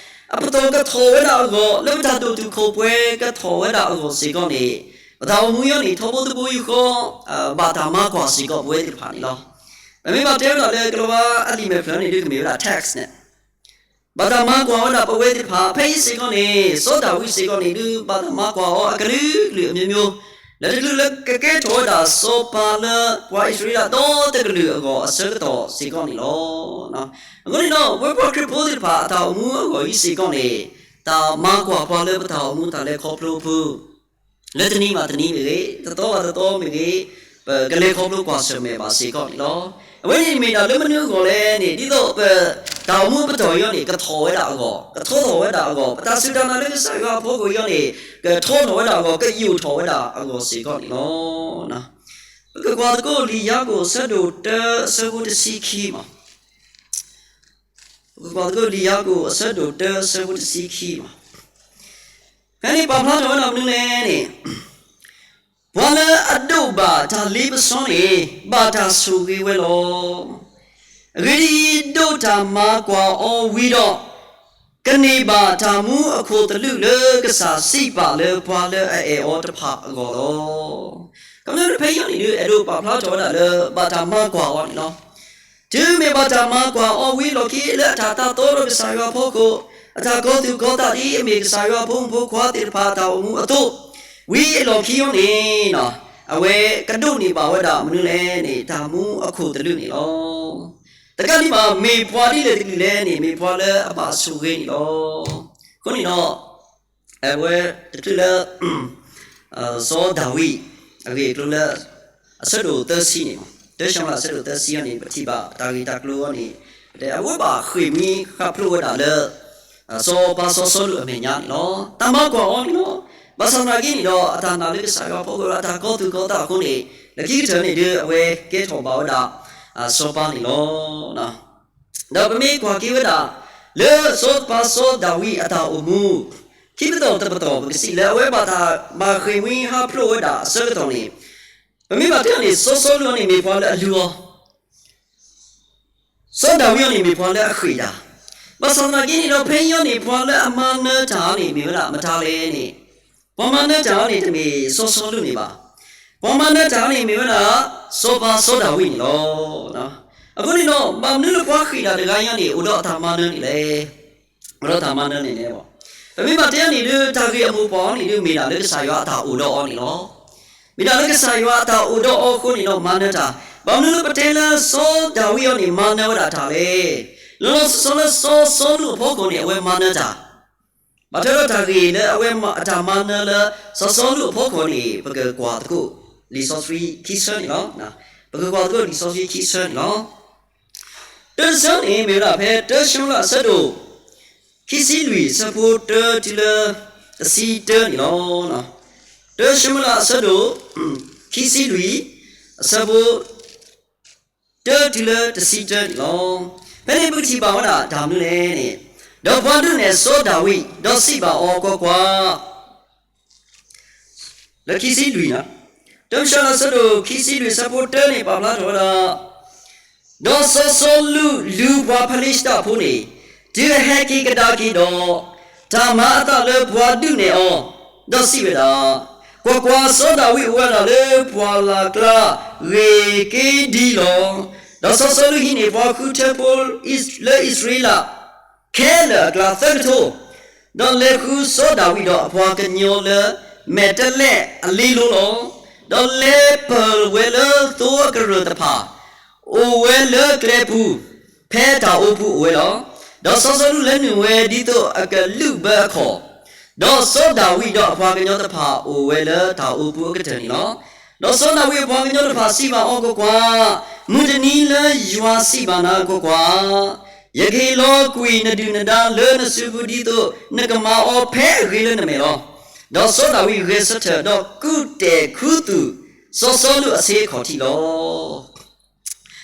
အပတီၢ်ကထီၣ်ဝဲဒၣ်အဂီၢ် လၢပတၢ်ဒိၣ်တုာ်ခိၣ်ပှဲၤကထီၣ်ဝဲဒၣ်အဂီၢ်စ့ၢ်ကီးန့ၣ် ပတၢ်အိၣ်မူအံၤန့ၣ် ထီဘိတဘိယူၢ်ဃီ ဘၣ်တၢ်မၤကွၢ်စ့ၢ်ကီးပဝဲသ့ၣ်တဖၣ်န့ၣ်လီၤ. ပမ့ၢ်ဘၣ်တဲဝဲဒၣ်လၢကလၤဝါအလံာ်မဲာ်ဖျၢၣ်န့ၣ်ဒုး ကမ့ၢ်ဝဲဒၣ် text န့ၣ် ဘၣ်တၢ်မၤကွၢ်ဝဲဒၣ်ပဝဲသ့ၣ်တဖၣ် ဖဲအံၤစ့ၢ်ကီးန့ၣ် စီၤဒၤဝံးစ့ၢ်ကီးန့ၣ်ဒုး ဘၣ်တၢ်မၤကွၢ်အီၤအကလုာ်ကလုာ်အမျိုးမျိုး လၢတချုးလၢကကဲထီၣ်ဝဲဒၣ်စီၤပၤလၢပှၤအံၣ်စရ့လးဒီတကလုာ်အဂီၢ်အဆၢကတီၢ်စ့ၢ်ကီးန့ၣ်လီၤ. အဃိန့ၣ်ဒီး ပဝဲပှၤခရံာ်ဖိသ့ၣ်တဖၣ် အတၢ်အိၣ်မူအဂီၢ်အံၤစ့ၢ်ကီးန့ၣ် တၢ်မၤကွၢ်ပှၤလၢပတၢ်အိၣ်မူတၢ်လဲၤခီဖျိအပူၤ လၢတနံၤဘၣ်တနံၤမ့ၢ်ဂ့ၤ, တသီဘၣ်တသီမ့ၢ်ဂ့ၤ, ပကလဲၤခီဖျိကွၢ်ဆၢၣ်မဲာ်ဘၣ်စ့ၢ်ကီးန့ၣ်လီၤ. အဝဲန့ၣ်မ့ၢ်ဒၣ်လၢမနုၤအဂီၢ်လဲၣ်န့ၣ် ဒ်သိးပတၢ်အိၣ်မူပတီၢ်အံၤန့ၣ် ကထီၣ်ဝဲဒၣ်အဂီၢ်, ကထီထီၣ်ဝဲဒၣ်အဂီၢ်, ပတၢ်စူၢ်တၢ်နာ်လၢကစၢ်ယွၤအဖီခိၣ်အံၤန့ၣ် ကထီထီၣ်ဝဲဒၣ်အဂီၢ်, ကယိာ်ထီၣ်ဝဲဒၣ်အဂီၢ်စ့ၢ်ကီးန့ၣ်လီၤ. ပကကွၢ်သကိးလံာ်ယၤကိာ်အဆၢဒိၣ်တၢအဆၢဖိတဆံခံမး ပကကွၢ်သကိးလံာ်ယၤကိာ်အဆၢဒိၣ်တၢအဆၢဖိတဆံခံမး ဖဲန့ၣ်ပာ်ဖျါထီၣ်ဝဲဒၣ်မနုၤလဲၣ်န့ၣ် ပှၤလၢအဒိးဘၣ်တၢ်လ့ပစီန့ၣ် ဘၣ်တၢ်ဆိၣ်ဂ့ၤဝဲလီၤ. အဂ့ၢ်ဒ်အံၤ, ဒိးတၢ်မၤကွၢ်အီၤဝံၤဒီး, ကန့ၢ်ဘၣ်တၢ်မူအခိၣ်သလုးလၢကစၢ်စံးပာ်လၢပှၤလၢအအဲၣ်အီၤတဖၣ်အဂီၢ်လီၤ. ကမျၢၢ်ဖဲအံၤန့ၣ်ဒုး အဲၣ်ဒိးပာ်ဖျါထီၣ်ဝဲဒၣ်လၢ ဘၣ်တၢ်မၤကွၢ်အီၤန့ၣ်လီၤ. တုၤမ့ၢ်ဘၣ်တၢ်မၤကွၢ်အီၤဝံၤအလီၢ်ခံ လၢအတၢ်သးတီဒီးကစၢ်ယွၤအဖီခိၣ်, အတၢ်ကီၤသူၣ်ကီၤသးဒ်အမ့ၢ်ကစၢ်ယွၤအဖိမုၣ်ဖိခွါသ့ၣ်တဖၣ်အတၢ်အိၣ်မူအသိး, ဝံၤအလီၢ်ခံအံၤန့ၣ်, အဝဲကဒိးန့ၢ်ဘၣ်ဝဲဒၣ်မနုၤလဲၣ်န့ၣ် တၢ်မူအခိၣ်သလုးန့ၣ်လီၤ. တကးဒံးဘၣ် မ့ၢ်ပှၤဒ်လဲၣ်တကလုာ်လဲၣ်န့ၣ် မ့ၢ်ပှၤလၢအဘၣ်ဆိၣ်ဂ့ၤန့ၣ်လီၤ. အဃိန့ၣ်ဒီး အဝဲတချုးလၢ စီၤဒၤဝံး အဂ့ၢ်အကျိၤလၢ အဆၢဒိၣ်သၢဆံန့ၣ်, တၢၡမူၤအ့လးအဆၢဒိၣ်သၢဆံအံၤန့ၣ် ပထံၣ်ဘၣ်တၢ်ဂ့ၢ်တၢ်ကျိၤအံၤန့ၣ်, အဝဲဘၣ်ဃ့ၢ်မှံဟးဖျိးဝဲဒၣ်လၢ စီၤပၤစီၤစီလူးအမဲာ်ညါန့ၣ်လီၤ. တၢ်မၤကွၢ်အီၤန့ၣ်လီၤ. ဘၣ်ဆၣ်သနာ်က့န့ၣ်ဒီး အတၢ်နာ်လၢကစၢ်ယွၤအဖီခိၣ်ဒီး အတၢ်ကီၤသူၣ်ကီၤသးအဃိန့ၣ်, လၢခံကတၢၢ်န့ၣ်ဒီး အဝဲကဲထီၣ်ဘၣ်ဝဲဒၣ် စီၤပၤန့ၣ်လီၤ. ဒီးပမ့ၢ်ကွၢ်က့ၤဝဲဒၣ် လၢစီၤပၤစီၤဒၤဝံးအတၢ်အိၣ်မူ ခံပတီၢ်တပတီၢ် ပကစံးလၢအဝဲဘၣ်တၢ်ဘၣ်ဃ့ၢ်မှံဟးဖျိးဝဲဒၣ်အဆၢကတီၢ်န့ၣ်, ပမ့ၢ်ဘၣ်တဲအီၤန့ၣ် စီၤစီလူးအံၤန့ၣ် မ့ၢ်ပှၤလၢအလုၢ်အီၤ, စီၤဒၤဝံးအံၤန့ၣ် မ့ၢ်ပှၤလၢအဃ့ၢ်တၢ်, ဘၣ်ဆၣ်သနာ်က့န့ၣ်ဒီး ဖဲအံၤန့ၣ် ပှၤလၢအမၤနၢၤတၢ်န့ၣ် မ့ၢ်ဝဲဒၣ်မတၤလဲၣ်န့ၣ်, ပှၤမၤနၢၤတၢ်န့ၣ် တမ့ၢ်စီၤစီလူးန့ၣ်ဘၣ်. ပှၤမၤနၢၤတၢ်န့ၣ် မ့ၢ်ဝဲဒၣ် စီၤပၤစီၤဒၤဝံးန့ၣ်လီၤ. အဃိန့ၣ်ဒီး ဘၣ်မနုၤလၢပှၤဃ့ၢ်တၢ်တဂၤအံၤန့ၣ် အိၣ်ဒီးအတၢ်မၤနၢၤန့ၣ်လဲၣ်. အိၣ်ဒီးတၢ်မၤနၢၤန့ၣ်လဲၣ်. ပမ့ၢ်ဘၣ်တဲအီၤန့ၣ်ဒီး တၢ်ဂ့ၢ်အမိၢ်ပှၢ်အီၤန့ၣ်ဒီး မ့ၢ်ဒၣ်လၢကစၢ်ယွၤအတၢ်အိၣ်ဒီးအီၤန့ၣ်လီၤ. မ့ၢ်ဒၣ်လၢကစၢ်ယွၤအတၢ်အိၣ်ဒီးအီၤအဃိန့ၣ်ဒီး မၤနၢၤတၢ်, ဘၣ်မနုၤလၢပတဲလၢစီၤဒၤဝံးအံၤန့ၣ် မၤနၢၤဝဲဒၣ်တၢ်လဲၣ်. လီၤလီၤဆီဆီလၢစီၤစီလူးအဖီခိၣ်န့ၣ် အဝဲမၤနၢၤတၢ် ဘၣ်ထွဲဒီးတၢ်ဂ့ၢ်လၢအဝဲအတၢ်မၤနၢၤလၢ စီၤစီလူးအဖီခိၣ်န့ၣ် ပကကွၢ်သကိးလံာ်စီဆှံခံဆၢန့ၣ်လီၤ. ပကကွၢ်သကိးလံာ်စီဆှံခံဆၢန့ၣ်လီၤ. တၢတဆၢန့ၣ် မ့ၢ်ဝဲဒၣ်ဖဲတၢၡမူၤအ့လးအဆၢဒိၣ် ခံဆံလွံၢ် အဆၢဖိတၢတုၤလၢ တဆံတၢန့ၣ်လီၤ. တၢၡမူၤအ့လးအဆၢဒိၣ် ခံဆံလွံၢ် အဆၢဖိ တၢတုၤလၢတဆံတၢန့ၣ်လီၤ. ဖဲန့ၣ်ပကထံၣ်ဘၣ်ဝဲဒၣ်တၢ်မနုၤလဲၣ်န့ၣ်, ဒီးပှၤဒုးနဲၣ်စီၤဒၤဝံး, ဒီးစံးဘၣ်အီၤ, ကွၢ်ကွၢ်, လၢခံဆံလွံၢ်န့ၣ်, တၢၡမူၤအ့လးအဆၢဒိၣ် ခံဆံလွံၢ် အဆၢဖိတၢန့ၣ် ပာ်ဖျါထီၣ်ဝဲဒၣ် ဒီးစီၤစီလူးလူၤပှၤဖလ့ၡတၢၣ်ဖိန့ၣ်, တုၤအဟဲက့ၤကဒါက့ၤဒီး, တၢ်မၤအသးလၢပှၤဒုးနဲၣ်အီၤ, ဒီးစံးဝဲဒၣ်, ကွၢ်ကွၢ်, စီၤဒၤဝံးအိၣ်ဝဲဒၣ်လၢပှၢ်လၢ်ကျါဂ့ၤက့ၤဒ်လီၤ. ဒီးစီၤစီလူးဟံးန့ၢ်ပှၤဃုထၢဖိလၢအံၣ်စရ့လး ခဲလၢာ်အကျါသၢကထိ, ဒီးလဲၤဃုစီၤဒၤဝံးဒီးအပှၤကညီလၢမဲာ်တဲးလဲးအလ့လိၤလီၤ. ဒီးလဲၤပၢၢ်ဝဲလၢသိအကရၢၢ်တဖၣ်, အိၣ်ဝဲလၢကျဲပူၤ, ဖဲတၢ်အိပူၤအိၣ်ဝဲလီၤ. ဒီးစီၤစီလူးလဲၤနုာ်ဝဲဒ်သိးအကလုၢ်ဘၢအခီၣ်, ဒီးစီၤဒၤဝံးဒီးအပှၤကညီတဖၣ်အိၣ်ဝဲလၢတၢ်အိပူၤအကတၢၢ်န့ၣ်လီၤ. ဒီးစီၤဒၤဝံးအပှၤကညီတဖၣ်စံးဘၣ်အီၤ, ကွၢ်ကွၢ်, မုၢ်တနံၤလၢယွၤစံးဘၣ်နၤ, ကွၢ်ကွၢ်, ယကဟ့ၣ်လီၤကွံာ်နဒုၣ်နဒါလၢနစုပူၤဒ်သိးနကမၤအီၤဖဲအဂ့ၤလၢနမဲာ်လီၤ. ဒီးစီၤဒၤဝံးဂဲၤဆၢထၢၣ်ဒီးကူၣ်တဲာ်ခူသူၣ်စီၤစီလူးအဆ့အခီၣ်ထံးလီၤ.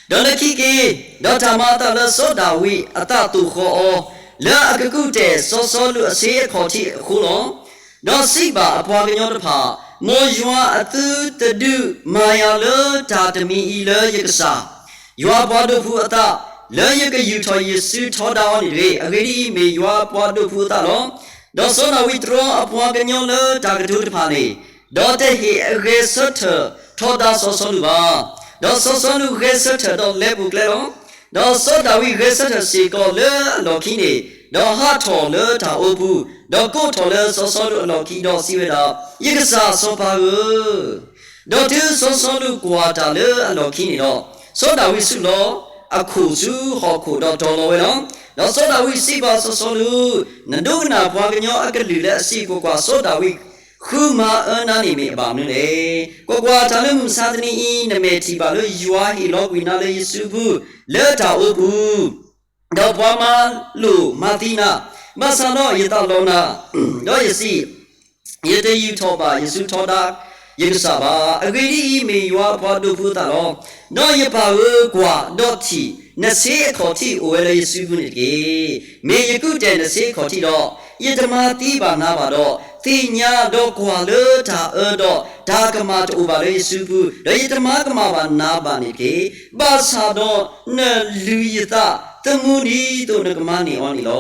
ဒီးလၢခံက့ၤ, ဒီးတၢ်မၤအသးလၢစီၤဒၤဝံးအသးသိၣ်ဃီၤအီၤ, လၢအကကူၣ်တဲာ်စီၤစီလူးအဆ့အခီၣ်ထံးအဃိလီၤ. ဒီးစံးဘၣ်အပှၤကညီတဖၣ်, မ်ယွၤအသုတဒုးမၤယၤလၢတၢ်တမံၤအံၤလၢယကစၢ်, ယွၤအပှၤဒိၣ်ဖုအသး, လၢယကယူာ်ထီၣ်ယစုထီဒါအီၤန့ၣ်တဂ့ၤ. အဂ့ၢ်ဒ်အံၤ, မ့ၢ်ယွၤအပှၤဒိၣ်ဖုအသးလီၤ. ဒီးစီၤဒၤဝံးတြီအပှၤကညီလၢတၢ်ကတိၤတဖၣ်န့ၣ်, ဒီးတဟ့ၣ်အဂဲၤဆၢထၢၣ်ထီဒါစီၤစီလူးဘၣ်. ဒီးစီၤစီလူးဂဲၤဆၢထၢၣ်ဒီးလဲၤပူၤကျဲလီၤ. ဒီးစီၤဒၤဝံးဂဲၤဆၢထၢၣ်စ့ၢ်ကီးလၢအလီၢ်ခံန့ၣ်, ဒီးဟးထီၣ်လၢတၢ်အိပူၤ, ဒီးကိးထီၣ်လၢစီၤစီလူးအလီၢ်ခံ, ဒီးစံးဝဲဒၣ်, ယကစၢ်စီၤပၤဧၢ, ဒီးတုၤစီၤစီလူးကွၢ်တၢ်လၢအလီၢ်ခံန့ၣ်ဒီး, စီၤဒၤဝံးဆူၣ်လီၤအခိၣ်ဆူဟီၣ်ခိၣ်ဒီးတီၤလီၤဝဲလီၤ. ဒီးစီၤဒၤဝံးစံးဘၣ်စီၤစီလူး, နဒိကနၣ်ပှၤကညီအကလုၢ်လၢအစံး, ကွၢ်ကွၢ်, စီၤဒၤဝံးဃုမၤအၢနၤန့ၣ်မ့ၢ်အဘၣ်မနုၤလဲၣ်. ကွၢ်ကွၢ်, တၢ်လၢမုၢ်မဆါတနံၤအံၤ နမဲာ်ထံၣ်ဘၣ်လၢယွၤဟ့ၣ်လီၤကွံာ်နၤလၢယစုပူၤလၢတၢ်အိပူၤ ဒီးပှၤမၤလိာ်မၤသံနၤ, ဘၣ်ဆၣ်ဒီးယသးလီၤနၤ, ဒီးယစံး, ယတယူာ်ထီၣ်ဘၣ်ယစုထီဒါယကစၢ်ဘၣ်. အဂ့ၢ်ဒ်အံၤ, မ့ၢ်ယွၤအပှၤဒိၣ်ဖုအသးလီၤ. ဒီးယပၢ်ဧၢ, ကွၢ်, ဒီးထံၣ်, နဆ့အခီၣ်ထံးအိၣ်ဝဲလၢယစုပူၤန့ၣ်တက့ၢ်. မ့ၢ်ယကူၣ်တဲာ်နဆ့အခီၣ်ထံးဒီး, ယတမၤသံဘၣ်နၤဘၣ်ဒီး, သ့ၣ်ညါဒီးကွၢ်လၢတၢ်အၢဒီး တၢ်ကမၣ်တအိၣ်ဘၣ်လၢယစုပူၤ, ဒီးယတမၤကမၣ်ဘၣ်နၤဘၣ်န့ၣ်တက့ၢ်. ဘၣ်ဆၣ်ဒီးနလုၢ်ယသးသမူဒ်သိးနကမၤန့ၢ်အီၤန့ၣ်လီၤ.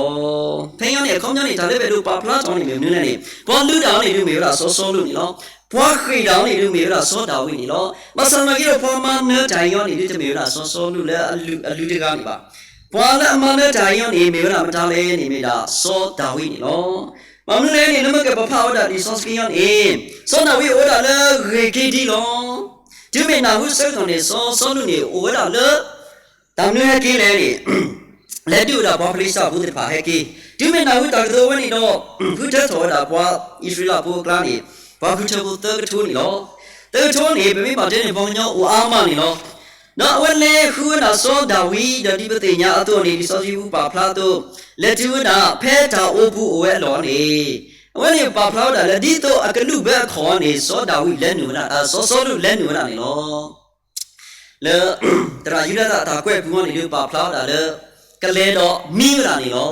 ဖဲအံၤန့ၣ် အခီပညီန့ၣ် တၢ်လၢပအဲၣ်ဒိးပာ်ဖျါထီၣ်န့ၣ်မ့ၢ်မနုၤလဲၣ်န့ၣ်, ပှၤလုၢ်တၢ်အီၤန့ၣ်ဒုးမ့ၢ်ဝဲဒၣ်စီၤစီလူးန့ၣ်လီၤ. ပှၤဃ့ၢ်တၢ်အီၤန့ၣ်ဒုး မ့ၢ်ဝဲဒၣ်စီၤဒၤဝံးန့ၣ်လီၤ. ဘၣ်ဆၣ်သနာ်က့ဒီး ပှၤမၤနၢၤတၢ်အံၤအီၤန့ၣ်ဒုး တမ့ၢ်ဝဲဒၣ်စီၤစီလူးလၢအလုၢ်အလုၢ်တဂၤန့ၣ်ဘၣ်. ပှၤလၢအမၤနၢၤတၢ်အံၤအီၤန့ၣ် မ့ၢ်ဝဲဒၣ်မတၤလဲၣ်န့ၣ် မ့ၢ်ဒၣ်စီၤဒၤဝံးန့ၣ်လီၤ. ဘၣ်မနုၤလဲၣ်န့ၣ် လၢမ့ၢ်ကပဖးဝဲဒၣ်လံာ်စီဆှံအံၤန့ၣ် စီၤဒၤဝံးအိၣ်ဝဲဒၣ်လၢဂ့ၤက့ဒံလီၤ. တုၤမ့ၢ်နၢ်ဟူဆၢကတီၢ်န့ၣ် စီၤစီလူးန့ၣ် အိၣ်ဝဲဒၣ်လၢ တၢ်မနုၤဟဲက့လဲၣ်န့ၣ် လဲၤဒုးဝဲဒၣ်ပှၤဖလံးစတံဖိသ့ၣ်တဖၣ်ဟဲက့, တုၤမ့ၢ်နၢ်ဟူတၢ်ကတိၤဝဲန့ၣ်ဒီး ဃုထၢထီၣ်ဝဲဒၣ်ပှၤအံၣ်စရ့လးဖိအကျါန့ၣ် ပှၤဃုထၢဖိသၢကထိန့ၣ်လီၤ. သၢကထိန့ၣ် ပမ့ၢ်ဘၣ်တဲန့ၣ် ပှၤကညီအိၣ်အါမးန့ၣ်လီၤ. ဒီးအဝဲလဲၤဃုဝဲဒၣ်စီၤဒၤဝံး ဒီးဒ်ပသ့ၣ်ညါအသိးန့ၣ် လံာ်စီဆှံပူၤပာ်ဖျါအသိး လဲၤတုၤဝဲဒၣ်ဖဲတၢ်အိပူၤအိၣ်ဝဲအလီၢ်န့ၣ် အဝဲန့ၣ်ပာ်ဖျါဝဲဒၣ်လၢ ဒ်သိးအကနုာ်ဘၢအခီၣ်န့ၣ် စီၤဒၤဝံးလဲၤနုာ်ဝဲဒၣ် စီၤစီလူးလဲၤနုာ်ဝဲဒၣ်န့ၣ်လီၤ. လၢ သရၣ်ယူဒၤသၣ်အတၢ်ကွဲးပူၤအံၤန့ၣ်ဒုး ပာ်ဖျါဝဲဒၣ်လၢ ကလဲၤဒီးမံဝဲဒၣ်န့ၣ်လီၤ.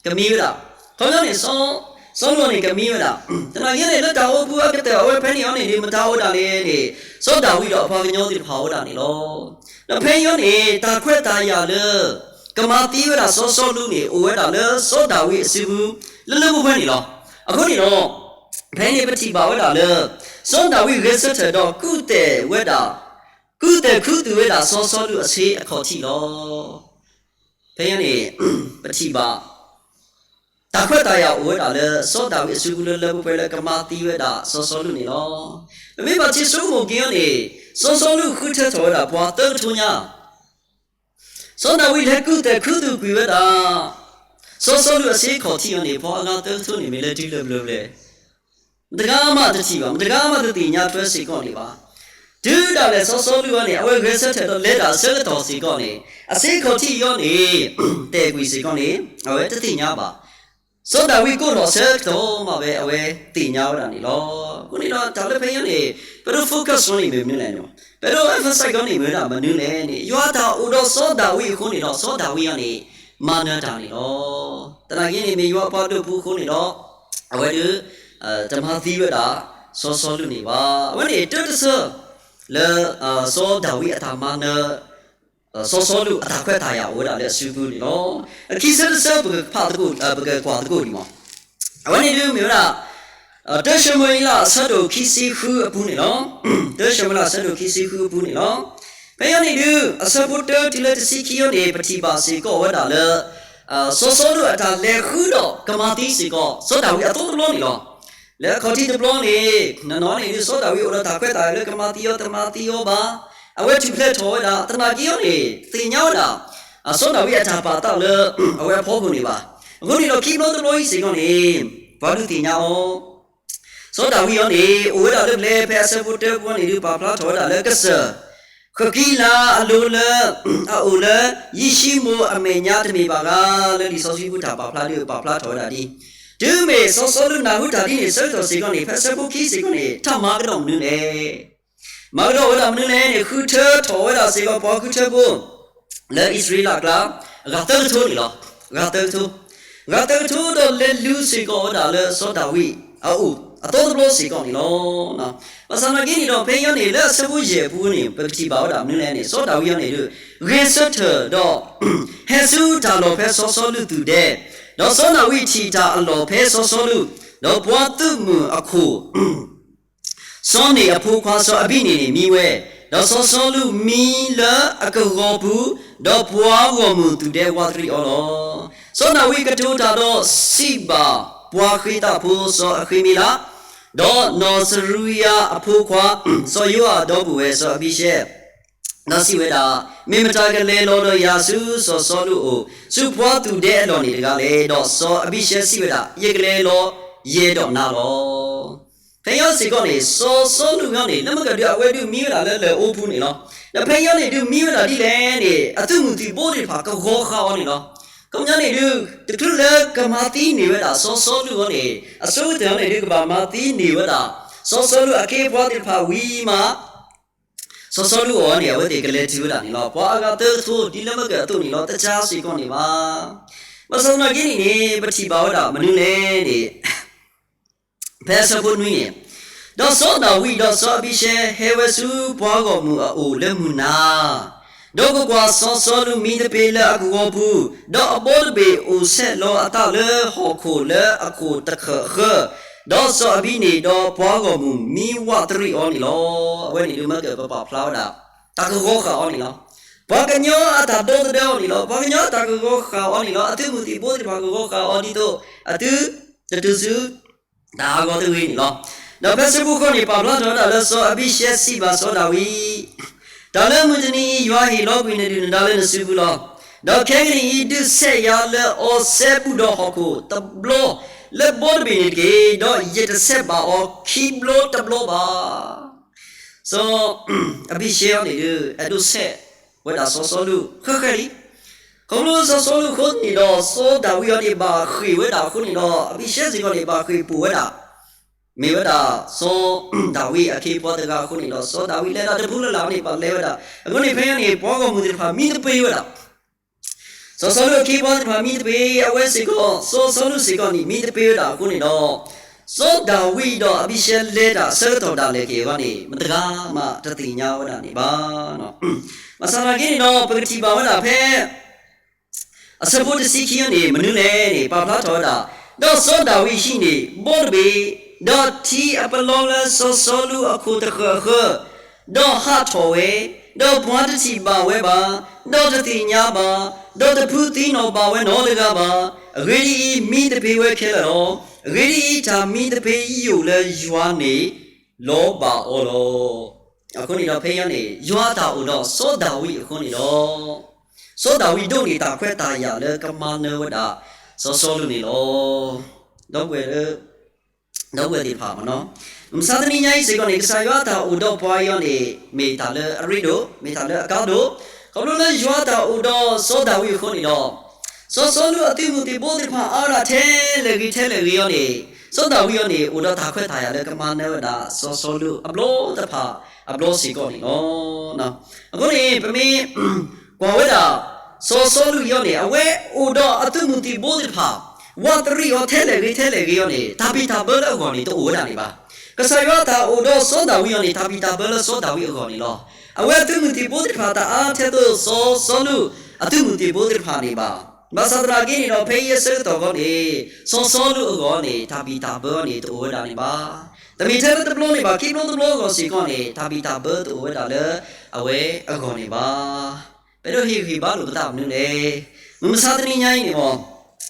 ကမံဝဲဒၣ်. ခီပညီန့ၣ် စီၤစီလူးန့ၣ် ကမံဝဲဒၣ်. သနာ်က့န့ၣ် လၢတၢ်အိပူၤအကတၢၢ်အဝဲဖဲန့ၣ်အံၤန့ၣ်ဒုး မတၤအိၣ်ဒၣ်လဲၣ်န့ၣ် စီၤဒၤဝံးဒီးအပှၤကညီသ့ၣ်တဖၣ်အိၣ်ဒၣ်န့ၣ်လီၤ. ဒီးဖဲအံၤအံၤန့ၣ် တၢ်ခွဲးတၢ်ယာ်လၢ ကမၤသံဝဲဒၣ်စီၤစီလူးန့ၣ် အိၣ်ဝဲဒၣ်လၢစီၤဒၤဝံးအစုပူၤ လၢလၢပှဲၤပှဲၤန့ၣ်လီၤ. အဃိန့ၣ်ဒီး ဖဲန့ၣ်ပထံၣ်ဘၣ်ဝဲဒၣ်လၢ စီၤဒၤဝံးဂဲၤဆၢထၢၣ်ဒီးကူၣ်သဲးဝဲဒၣ် ကူၣ်သဲးခူသူၣ်ဝဲဒၣ်စီၤစီလူးအဆ့အခီၣ်ထံးလီၤ. ဖဲအံၤန့ၣ် ပထံၣ်ဘၣ် တၢ်ခွဲးတၢ်ယာ်အိၣ်ဝဲဒၣ်လၢ စီၤဒၤဝံးအစုပူၤလၢလၢပှဲၤပှဲၤလၢကမၤသံဝဲဒၣ်စီၤစီလူးန့ၣ်လီၤ. ပမ့ၢ်ဘၣ်ထံၣ်ဆိကမိၣ်က့ၤအီၤန့ၣ် စီၤစီလူးဃုထၢထီၣ်ဝဲဒၣ်ပှၤသၢကထိညါ စီၤဒၤဝံးလဲၤကူၣ်သဲးခူသူၣ်ကွံာ်ဝဲဒၣ် စီၤစီလူးအဆ့အခီၣ်ထံးအံၤန့ၣ် ပှၤအဂၤသၢကထိန့ၣ် မ့ၢ်လဲၤတုၤလၢပျၢၤပျဲၢ် မတဂၤမးတထံၣ်ဘၣ်, မတဂၤမးတသ့ၣ်ညါထွဲစ့ၢ်ကီးန့ၣ်ဘၣ်. တုၤဒၣ်လဲာ်စီၤစီလူးအံၤန့ၣ် အဝဲဂဲၤဆၢထၢၣ်ဒီးလဲၤတၢ်ဆၢကတီၢ်စ့ၢ်ကီးန့ၣ် အဆ့အခီၣ်ထံးအံၤန့ၣ် သဲးကွံာ်စ့ၢ်ကီးန့ၣ် အဝဲတသ့ၣ်ညါဘၣ်. စီၤဒၤဝံးကိးထီၣ်ဆၢကတီၢ်မးဝဲ အဝဲသ့ၣ်ညါဝဲဒၣ်န့ၣ်လီၤ. အဃိန့ၣ်ဒီး တၢ်လၢဖဲအံၤန့ၣ် ပဒိၣ် focus န့ၣ်မ့ၢ်မနုၤလဲၣ်န့ၣ်, ပဒိၣ် emphasize န့ၣ်မ့ၢ်ဝဲဒၣ်မနုၤလဲၣ်န့ၣ် ယွၤတၢ်အိၣ်ဒီးစီၤဒၤဝံးအဃိန့ၣ်ဒီး စီၤဒၤဝံးအံၤန့ၣ် မၤနၢၤတၢ်န့ၣ်လီၤ. သနာ်က့န့ၣ် မ့ၢ်ယွၤအပှၤဒိၣ်ပူၤအဃိန့ၣ်ဒီး အဝဲဒၣ် တမၤသံဝဲဒၣ် စီၤစီလူးန့ၣ်ဘၣ်. အဝဲန့ၣ်တၢ်တဆၢ လၢ စီၤဒၤဝံးအတၢ်မၤနၢၤ စီၤစီလူးအတၢ်ခွဲးတၢ်ယာ်အိၣ်ဝဲဒၣ်လၢအစုပူၤန့ၣ်လီၤ. အခံဆၢတဆၢပကဖးသကိး ပကကွၢ်သကိးန့ၣ်မး, အဝဲန့ၣ်ဒုးမ့ၢ်ဝဲဒၣ် တၢၡမူၤအ့လး အဆၢဒိၣ်ခံဆံဃုအပူၤန့ၣ်လီၤ. တၢၡမူၤအ့လး အဆၢဒိၣ်ခံဆံဃုအပူၤန့ၣ်လီၤ. ဖဲအံၤန့ၣ်ဒုး အဆၢဖိတၢတုၤလၢတဆံခံအံၤန့ၣ် ပထံၣ်ဘၣ်စ့ၢ်ကီးဝဲဒၣ်လၢ စီၤစီလူးအတၢ်လဲၤဃုဒီးကမၤသံစ့ၢ်ကီး စီၤဒၤဝံးအသီတဘျီန့ၣ်လီၤ. လၢအခီၣ်ထံးတဘျီန့ၣ် နီၢ်နီၢ်န့ၣ်ဒုး စီၤဒၤဝံးအိၣ်ဒီးတၢ်ခွဲးတၢ်ယာ်လၢကမၤသံအီၤတမၤသံအီၤဘၣ်. အဝဲထူၣ်ဖျဲးထီၣ်ဝဲဒၣ် သနာ်က့အံၤန့ၣ် သ့ၣ်ညါဝဲဒၣ် စီၤဒၤဝံးအတၢ်ပာ်သးလၢ အဝဲအဖီခိၣ်န့ၣ်ဘၣ်. အဃိန့ၣ်ဒီးခံဘျီတဘျီအံၤစ့ၢ်ကီးန့ၣ် ပှၤဒုးသ့ၣ်ညါအီၤ စီၤဒၤဝံးအံၤန့ၣ် အိၣ်ဝဲဒၣ်လၢပျဲၢ် ဖဲအဆၢဖိတၢပူၤန့ၣ်ဒုး ပာ်ဖျါထီၣ်ဝဲဒၣ်လၢကစၢၢ် ဃကံလၤအလိၤလၢ အအိၣ်လၢ ယံၡံမိၣ်အမဲာ်ညါတမ့ၢ်ဘၣ်ဧါ, လၢလံာ်စီဆှံပူၤတၢ်ပာ်ဖျါဒုးပာ်ဖျါထီၣ်ဝဲဒၣ်ဒ် တုၤမ့ၢ်စီၤစီလူးနၢ်ဟူတၢ်ဒ်န့ၣ်ဆၢကတီၢ်စ့ၢ်ကီးန့ၣ် ဖဲအဆၢဖိခံစ့ၢ်ကီးန့ၣ် တၢ်မၤကဒီးမနုၤလဲၣ် မၤကဒီးဝဲဒၣ်မနုၤလဲၣ်န့ၣ် ဃုထၢထီၣ်ဝဲဒၣ်စ့ၢ်ကီးပှၤဃုထၢဖိ လၢအံၣ်စရ့လးအကျါ အဂၤသၢကထိန့ၣ်လီၤ. အဂၤသၢကထိ, အဂၤသၢကထိဒီးလဲၤလူၤစ့ၢ်ကီးဝဲဒၣ်လၢစီၤဒၤဝံးအအိၣ် အသီတဘျီစ့ၢ်ကီးန့ၣ်လီၤ. ဘၣ်ဆၣ်သနာ်က့န့ၣ်ဒီး ဖဲအံၤန့ၣ် လၢအဆၢဖိယဲၢ်အပူၤန့ၣ် ပကထံၣ်ဘၣ်ဝဲဒၣ်မနုၤလဲၣ်န့ၣ် စီၤဒၤဝံးအံၤန့ၣ်ဒုး ဂဲၤဆၢထၢၣ်ဒီး ဟဲဆူတၢ်လီၢ်ဖဲစီၤစီလူးသူၣ်ဒဲ, ဒီးစီၤဒၤဝံးထံၣ်တၢ်အလီၢ်ဖဲစီၤစီလူး, ဒီးပှၤသုးမုၢ်အခိၣ် စီၤန့ၣ်အဖိခွါစီၤအဘံၤနံၤန့ၣ်မံဝဲ, ဒီးစီၤစီလူးမံလၢအကဝီၤပူၤ, ဒီးပှၤဂီၢ်မုၢ်သူၣ်ဒဲဝးတရံးအီၤလီၤ. စီၤဒၤဝံးကတိၤတၢ်ဒီးစံးဘၣ်ပှၤဃ့တၢ်ဖိစီၤအဃ့မ့လး, ဒီးနီၢ်စရူယၤအဖိခွါ စီၤယိၤအၣ်ဒီပုၢ်ဝဲၢ်စီၤအဘံၤၡဲ ဒီးစံးဝဲဒၣ်, မ့ၢ်မတၤကလဲၤလီၤဒီးယၤဆူစီၤစီလူးအအိၣ် ဆူပှၤသူၣ်ဒဲအလီၢ်န့ၣ်တဂၤလဲၣ်. ဒီးစီၤအဘံၤၡဲစံးဝဲဒၣ်, ယကလဲၤလီၤယဲဒီးနၤလီၤ. ဖဲအံၤစ့ၢ်ကီးန့ၣ် စီၤစီလူးအံၤန့ၣ် လၢမ့ၢ်ကဒုးအဝဲဒုးမံဝဲဒၣ်လၢလၢၢ်အိပူၤန့ၣ်လီၤ. ဒီးဖဲအံၤန့ၣ်ဒုးမံဝဲဒၣ်ဒ်လဲၣ်န့ၣ် အသုးမုၢ်သံၣ်ဘိသ့ၣ်တဖၣ်ကဂီၤဃာ်အီၤန့ၣ်လီၤ. ခီပညီန့ၣ်ဒုး တချုးလၢကမၤသံန့ၢ်ဝဲဒၣ်စီၤစီလူးအံၤန့ၣ် အဆိကတၢၢ်န့ၣ်ဒုးကဘၣ်မၤသံန့ၢ်ဝဲဒၣ် စီၤစီလူးအခ့အပှၤသ့ၣ်တဖၣ်ဝံၤမး စီၤစီလူးအံၤန့ၣ် အဝဲသ့ၣ်ကလဲၤတုၤဝဲဒၣ်န့ၣ်လီၤ. ပှၤအဂၤသၢကထိဒ်လၢမ့ၢ်ကအသိးန့ၣ်လီၤ. တကးစ့ၢ်ကီးန့ၣ်ဘၣ်. ဘၣ်ဆၣ်သနာ်က့န့ၣ်န့ၣ် ပထံၣ်ဘၣ်ဝဲဒၣ်မနုၤလဲၣ်န့ၣ် ဖဲအဆၢဖိနွံန့ၣ်, ဒီးစီၤဒၤဝံးဒီးစီၤအဘံၤၡဲဟဲဝဲဆူပှၤဂီၢ်မုၢ်အအိၣ်လၢမုၢ်နၤ, ဒီးကွၢ်ကွၢ်, စီၤစီလူးမံသပ့ၤလၢအကဝီၤပူၤ, ဒီးအဘီတဘ့ၣ်အိၣ်ဆဲးလီၤအသးလၢဟီၣ်ခိၣ်လၢအခိၣ်တခၢၣ်အဃၢၤ, ဒီးစီၤအဘံန့ၣ် ဒီးပှၤဂီၢ်မုၢ်မံဝးတရံးအီၤန့ၣ်လီၤ. အဝဲန့ၣ်ဒုးမ့ၢ်ကပာ်ဖျါဝဲဒၣ် တၢ်ကဂီၤဃာ်အီၤန့ၣ်လီၤ. ပှၤကညီအတၢ်ဒီသဒၢအီၤန့ၣ်လီၤ. ပှၤကညီအတၢ်ကဂီၤဃာ်အီၤန့ၣ်လီၤ. အသုးမုၢ်သံၣ်ဘိသ့ၣ်တဖၣ်ကဂီၤဃာ်အီၤဒ်သိး အသုတတုၤဆူ တၢ်ဟးဂီၤတဂ့ၤန့ၣ်လီၤ. ဒီးဖဲဆၢဖိဃိးန့ၣ် ပာ်ဖျါထီၣ်ဝဲဒၣ်လၢစီၤအဘံၡဲစံးဘၣ်စီၤဒၤဝံး, တၢ်လၢမုၢ်တနံၤအံၤ ယွၤဟ့ၣ်လီၤကွံာ်နဒုၣ်နဒါလၢနစုပူၤလီၤ. ဒီးခဲကနံၣ်အံၤ ဒုးဆဲးယၤလၢအီၤစဲဘူးဒီးဟီၣ်ခိၣ်တဘျီ လၢဘီတဘ့ၣ်န့ၣ်တက့ၢ်. ဒီးယတဆဲးဘၣ်အီၤခံဘျီတဘျီဘၣ်. စီၤအဘံၡဲအံၤန့ၣ်ဒုး အဲၣ်ဒိးဆဲးဝဲဒၣ်စီၤစီလူးဃဲးဃဲးလံ. ခီဖျိလၢစီၤစီလူးအဃိန့ၣ်ဒီး စီၤဒၤဝံးအံၤန့ၣ် ဘၣ်ဃ့ၢ်ဝဲဒၣ်အဃိန့ၣ်ဒီး အဘံၡဲစ့ၢ်ကီးန့ၣ် ဘၣ်ဃ့ၢ်ပူၤဝဲဒၣ် မ့ၢ်ဝဲဒၣ်စီၤဒၤဝံးအခ့အပှၤတဂၤအဃိန့ၣ်ဒီး စီၤဒၤဝံးလဲၤတၢ်တပူၤလၢ်လၢ်န့ၣ် ဘၣ်လဲၤဝဲဒၣ်. အဃိန့ၣ်ဖဲအံၤန့ၣ် ပှၤဂီၢ်မုၢ်သ့ၣ်တဖၣ်မံသပ့ၤဝဲဒၣ် စီၤစီလူးအခ့အပှၤသ့ၣ်တဖၣ်မံသပ့ၤ အဝဲစ့ၢ်ကီး စီၤစီလူးစ့ၢ်ကီးန့ၣ် မံသပ့ၤဝဲဒၣ်အဃိန့ၣ်ဒီး စီၤဒၤဝံးဒီးအဘံၡဲလဲၤတၢ်အဆၢကတီၢ်ဒၣ်လဲာ်က့ၤအဂီၢ်န့ၣ် မတဂၤမးတသ့ၣ်ညါဝဲဒၣ်န့ၣ်ဘၣ်. ဘၣ်ဆၣ်သနာ်က့န့ၣ်ဒီး ပကထံၣ်ဘၣ်ဝဲဒၣ်ဖဲ အဆၢဖိတဆံခံန့ၣ် မနုၤလဲၣ်န့ၣ် ပာ်ဖျါထီၣ်ဝဲဒၣ်, ဒီးစီၤဒၤဝံးဟံးန့ၢ်ဘီတဘ့ၣ်, ဒီးထံအပလီလၢစီၤစီလူးအခိၣ်တဃၢၤအဃၢၤ, ဒီးဟးထီၣ်ဝဲ, ဒီးပှၤတထံၣ်ဘၣ်ဝဲဘၣ်, ဒီးတသ့ၣ်ညါဘၣ်, ဒီးတဖုသံနီၣ်ဘၣ်ဝဲနီတဂၤဘၣ်. အဂ့ၢ်ဒ်အံၤ, မံသပ့ၤဝဲခဲလၢာ်လီၤ. အဂ့ၢ်ဒ်အံၤ, တၢ်မံသပ့ၤယိာ်လၢယွၤန့ၣ် လီၤဘၣ်အီၤလီၤ. အဃိန့ၣ်ဒီးဖဲအံၤန့ၣ် ယွၤအတၢ်အိၣ်ဒီးစီၤဒၤဝံးအဃိန့ၣ်ဒီး စီၤဒၤဝံးဒိးန့ၢ်တၢ်ခွဲးတၢ်ယာ်လၢကမၤနၢၤဝဲဒၣ် စီၤစီလူးန့ၣ်လီၤ. ဒီပုၢ်ဝဲၢ် ဒီပုၢ်ဝဲၢ်သ့ၣ်တဖၣ်မ့ၢ်နီၤ, မုၢ်မဆါတနံၤညါအံၤစ့ၢ်ကီးန့ၣ် ကစၢ်ယွၤအတၢ်အိၣ်ဒီးပှၤအံၤန့ၣ် မ့ၢ်တၢ်လၢအရ့ဒိၣ် မ့ၢ်တၢ်လၢအကါဒိၣ်, ခီဖျိလၢယွၤအတၢ်အိၣ်ဒီးစီၤဒၤဝံးအဃိန့ၣ်ဒီး စီၤစီလူးအသုးမုၢ်သံၣ်ဘိသ့ၣ်တဖၣ်အါဒၣ်ထဲလဲၣ်ဂ့ၤထဲလဲၣ်ဂ့ၤအံၤန့ၣ် စီၤဒၤဝံးအံၤန့ၣ် အိၣ်ဒီးတၢ်ခွဲးတၢ်ယာ်လၢကမၤနၢၤဝဲဒၣ် စီၤစီလူးအဘျီတဖၣ်အဘျီစ့ၢ်ကီးန့ၣ်လီၤ. အဃိန့ၣ် ပမ့ၢ်ကွၢ်ဝဲဒၣ် စီၤစီလူးအံၤန့ၣ် အဝဲအိၣ်ဒီးအသုးမုၢ်သံၣ်ဘိသ့ၣ်တဖၣ် ဝးတရံးအီၤထဲလဲၣ်ဂ့ၤထဲလဲၣ်ဂ့ၤအံၤန့ၣ် တၢ်ဘံၣ်တၢ်ဘၢလၢအဂီၢ်န့ၣ် တအိၣ်ဝဲဒၣ်န့ၣ်ဘၣ်. ကစၢ်ယွၤအတၢ်အိၣ်ဒီးစီၤဒၤဝံးအံၤန့ၣ် တၢ်ဘံၣ်တၢ်ဘၢလၢစီၤဒၤဝံးအဂီၢ်န့ၣ်လီၤ. အဝဲအသုးမုၢ်သံၣ်ဘိသ့ၣ်တဖၣ်တအါထဲသိးစီၤစီလူးအသုးမုၢ်သံၣ်ဘိသ့ၣ်တဖၣ်န့ၣ်ဘၣ်. ဘၣ်ဆၣ်သနာ်က့န့ၣ်ဒီး ဖဲအံၤအဆၢကတီၢ်အဂီၢ်န့ၣ် စီၤစီလူးအဂီၢ်န့ၣ် တၢ်ဘံၣ်တၢ်ဘၢန့ၣ်တအိၣ်ဝဲဒၣ်န့ၣ်ဘၣ်. တမ့ၢ်ထဲလၢတဘျီန့ၣ်ဘၣ် ခံဘျီတဘျီအဂီၢ်စ့ၢ်ကီးန့ၣ် တၢ်ဘံၣ်တၢ်ဘၢတအိၣ်ဝဲဒၣ်လၢအဝဲအဂီၢ်န့ၣ်ဘၣ်. ပအဲၣ်ဒိးဟ့ၣ်ဂံၢ်ဟ့ၣ်ဘါလိာ်ပသးမနုၤလဲၣ်. မုၢ်မဆါတနံၤညါအံၤန့ၣ်မ့ၢ်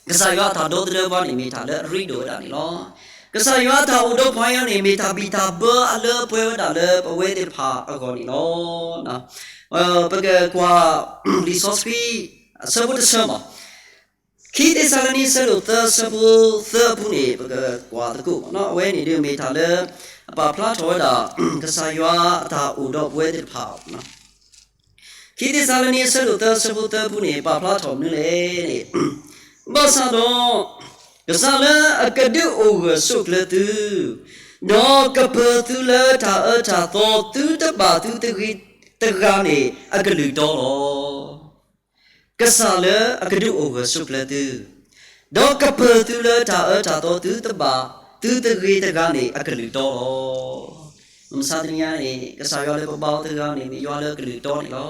ကစၢ်ယွၤအတၢ်ဒီသဒၢပှၤန့ၣ် မ့ၢ်တၢ်လၢအရ့ဒိၣ်ဝဲဒၣ်န့ၣ်လီၤ. ကစၢ်ယွၤအတၢ်အိၣ်ဒီးပှၤအံၤန့ၣ် မ့ၢ်တၢ်ဘံၣ်တၢ်ဘၢအလၢအပှဲၤဝဲဒၣ်လၢပဝဲသ့ၣ်တဖၣ်အဂီၢ်န့ၣ်လီၤ. ပကကွၢ်လံာ်စီဆှံ အဆၢဖိတဆၢမး ခံသ့းစၤလနံ အဆၢဒိၣ်သၢ အဆၢဖိသၢအပူၤန့ၣ် ပကကွၢ်သကိးမ့ၢ်နီၤ. အဝဲန့ၣ်ဒုးမ့ၢ်တၢ်လၢ ပာ်ဖျါထီၣ်ဝဲဒၣ် ကစၢ်ယွၤအတၢ်အိၣ်ဒီးပဝဲသ့ၣ်တဖၣ် ခံသ့းစၤလနံ အဆၢဒိၣ်သၢ အဆၢဖိသၢအပူၤန့ၣ် ပာ်ဖျါထီၣ်မနုၤလဲၣ်န့ၣ်, ဘၣ်ဆၣ်ဒီး ကစၢ်လၢအကဒုးအိၣ်ဂၢၢ်ဆိးကျၢၤသု, ဒီးကပၢၤသုလၢတၢ်အၢတၢ်သီ သုတဘၣ်သုတဂ့ၤတဂၤန့ၣ် အကလုၢ်တီလီၤ. ကစၢ်လၢအကဒုးအိၣ်ဂၢၢ်ဆိးကျၢၤသု, ဒီးကပၢၤသုလၢတၢ်အၢတၢ်သီ သုတဘၣ် သုတဂ့ၤတဂၤန့ၣ် အကလုၢ်တီလီၤ. မုၢ်မဆါတနံၤညါန့ၣ် ကစၢ်ယွၤလၢပဘါအီၤတဂၤန့ၣ် မ့ၢ်ယွၤလၢအကလုၢ်တီန့ၣ်လီၤ.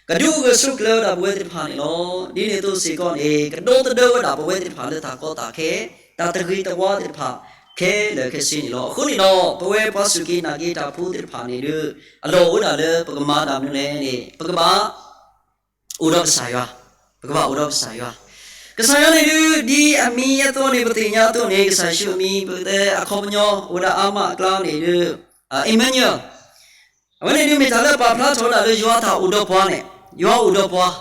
ကဒုးအိၣ်ဂၢၢ်ဆိးကျၢၤဝဲဒၣ်ပဝဲသ့ၣ်တဖၣ်န့ၣ်လီၤ. ဒ်န့ၣ်အသိးစ့ၢ်ကီးန့ၣ် ကဒီသဒၢဝဲဒၣ်ပဝဲသ့ၣ်တဖၣ်လၢတၢ်ကီတၢ်ခဲ, တၢ်တဂ့ၤတဝါသ့ၣ်တဖၣ် ခဲလၢာ်ခဲဆ့န့ၣ်လီၤ. အဃိန့ၣ်ဒီး ပဝဲပှၤစူၢ်က့ၤနာ်က့ၤတၢ်ဖိသ့ၣ်တဖၣ်န့ၣ်ဒုး အလီၢ်အိၣ်ဝဲဒၣ်လၢပကမၤတၢ်မနုၤလဲၣ်န့ၣ် ပကဘၣ် အိၣ်ဒီးကစၢ်ယွၤ, ပကဘၣ်အိၣ်ဒီးကစၢ်ယွၤ. ကစၢ်ယွၤန့ၣ်ဒုး ဒ်အမံၤအသိးန့ၣ် ပသ့ၣ်ညါအသိးန့ၣ် ကစၢ်ယ့ၣ်ၡူးအမံၤ ပကတဲအခီပညီ အိၣ်ဝဲဒၣ်အါမးအကျါန့ၣ်ဒုး Emmanuel, အဝဲန့ၣ်ဒုးမ့ၢ်တၢ်လၢပာ်ဖျါထီၣ်ဝဲဒၣ်လၢယွၤအတၢ်အိၣ်ဒီးပှၤန့ၣ်, ယွၤအိၣ်ဒီးပှၤ.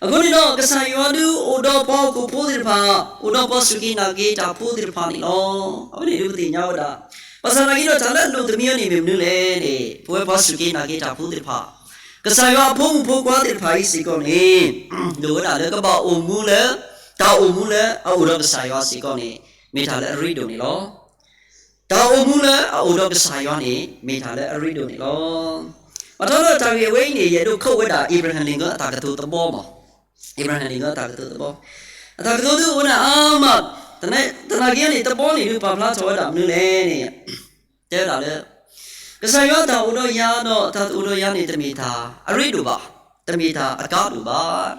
အဃိန့ၣ်ဒီး ကစၢ်ယွၤဒုးအိၣ်ဒီးပှၤဟီၣ်ခိၣ်ဖိသ့ၣ်တဖၣ်, အိၣ်ဒီးပှၤစူၢ်က့ၤနာ်က့ၤတၢ်ဖိသ့ၣ်တဖၣ်န့ၣ်လီၤ. အဝဲန့ၣ်ဒုးပသ့ၣ်ညါဝဲဒၣ်. ဘၣ်ဆၣ်သနာ်က့ဒီး တၢ်လၢအလိၣ်တမံၤအံၤန့ၣ်မ့ၢ်မနုၤလဲၣ်န့ၣ် ပဝဲပှၤစူၢ်က့ၤနာ်က့ၤတၢ်ဖိသ့ၣ်တဖၣ်, ကစၢ်ယွၤအဖိမုၣ်ဖိခွါသ့ၣ်တဖၣ်အံၤစ့ၢ်ကီးန့ၣ် လိၣ်ဝဲဒၣ်လၢကဘၣ်အိၣ်မူလၢ တၢ်အိၣ်မူလၢအအိၣ်ဒီးကစၢ်ယွၤစ့ၢ်ကီးန့ၣ် မ့ၢ်တၢ်လၢအရ့ဒိၣ်န့ၣ်လီၤ. တၢ်အိၣ်မူလၢအအိၣ်ဒီးကစၢ်ယွၤန့ၣ် မ့ၢ်တၢ်လၢအရ့ဒိၣ်န့ၣ်လီၤ. ဘၣ်ဆၣ်ဒီးတၢ်ဂ့ၢ်အဝဲအံၤန့ၣ် ယအဲၣ်ဒိးခိးဝဲဒၣ် Abraham Lincoln အတၢ်ကတိၤတဘီမး, Abraham Lincoln အတၢ်ကတိၤတဘီ, အတၢ်ကတိၤဒုးအိၣ်ဝဲဒၣ်အါမး, သနာ်က့န့ၣ် တဘီန့ၣ်ဒုးပာ်ဖျါထီၣ်ဝဲဒၣ်မနုၤလဲၣ်န့ၣ် တဲဝဲဒၣ်လၢ ကစၢ်ယွၤတၢ်အိၣ်ဒီးယၤဒီးအတၢ်တအိၣ်ဒီးယၤန့ၣ် တမ့ၢ်တၢ်အရ့ဒိၣ်ဘၣ်, တမ့ၢ်တၢ်အကါဒိၣ်ဘၣ်.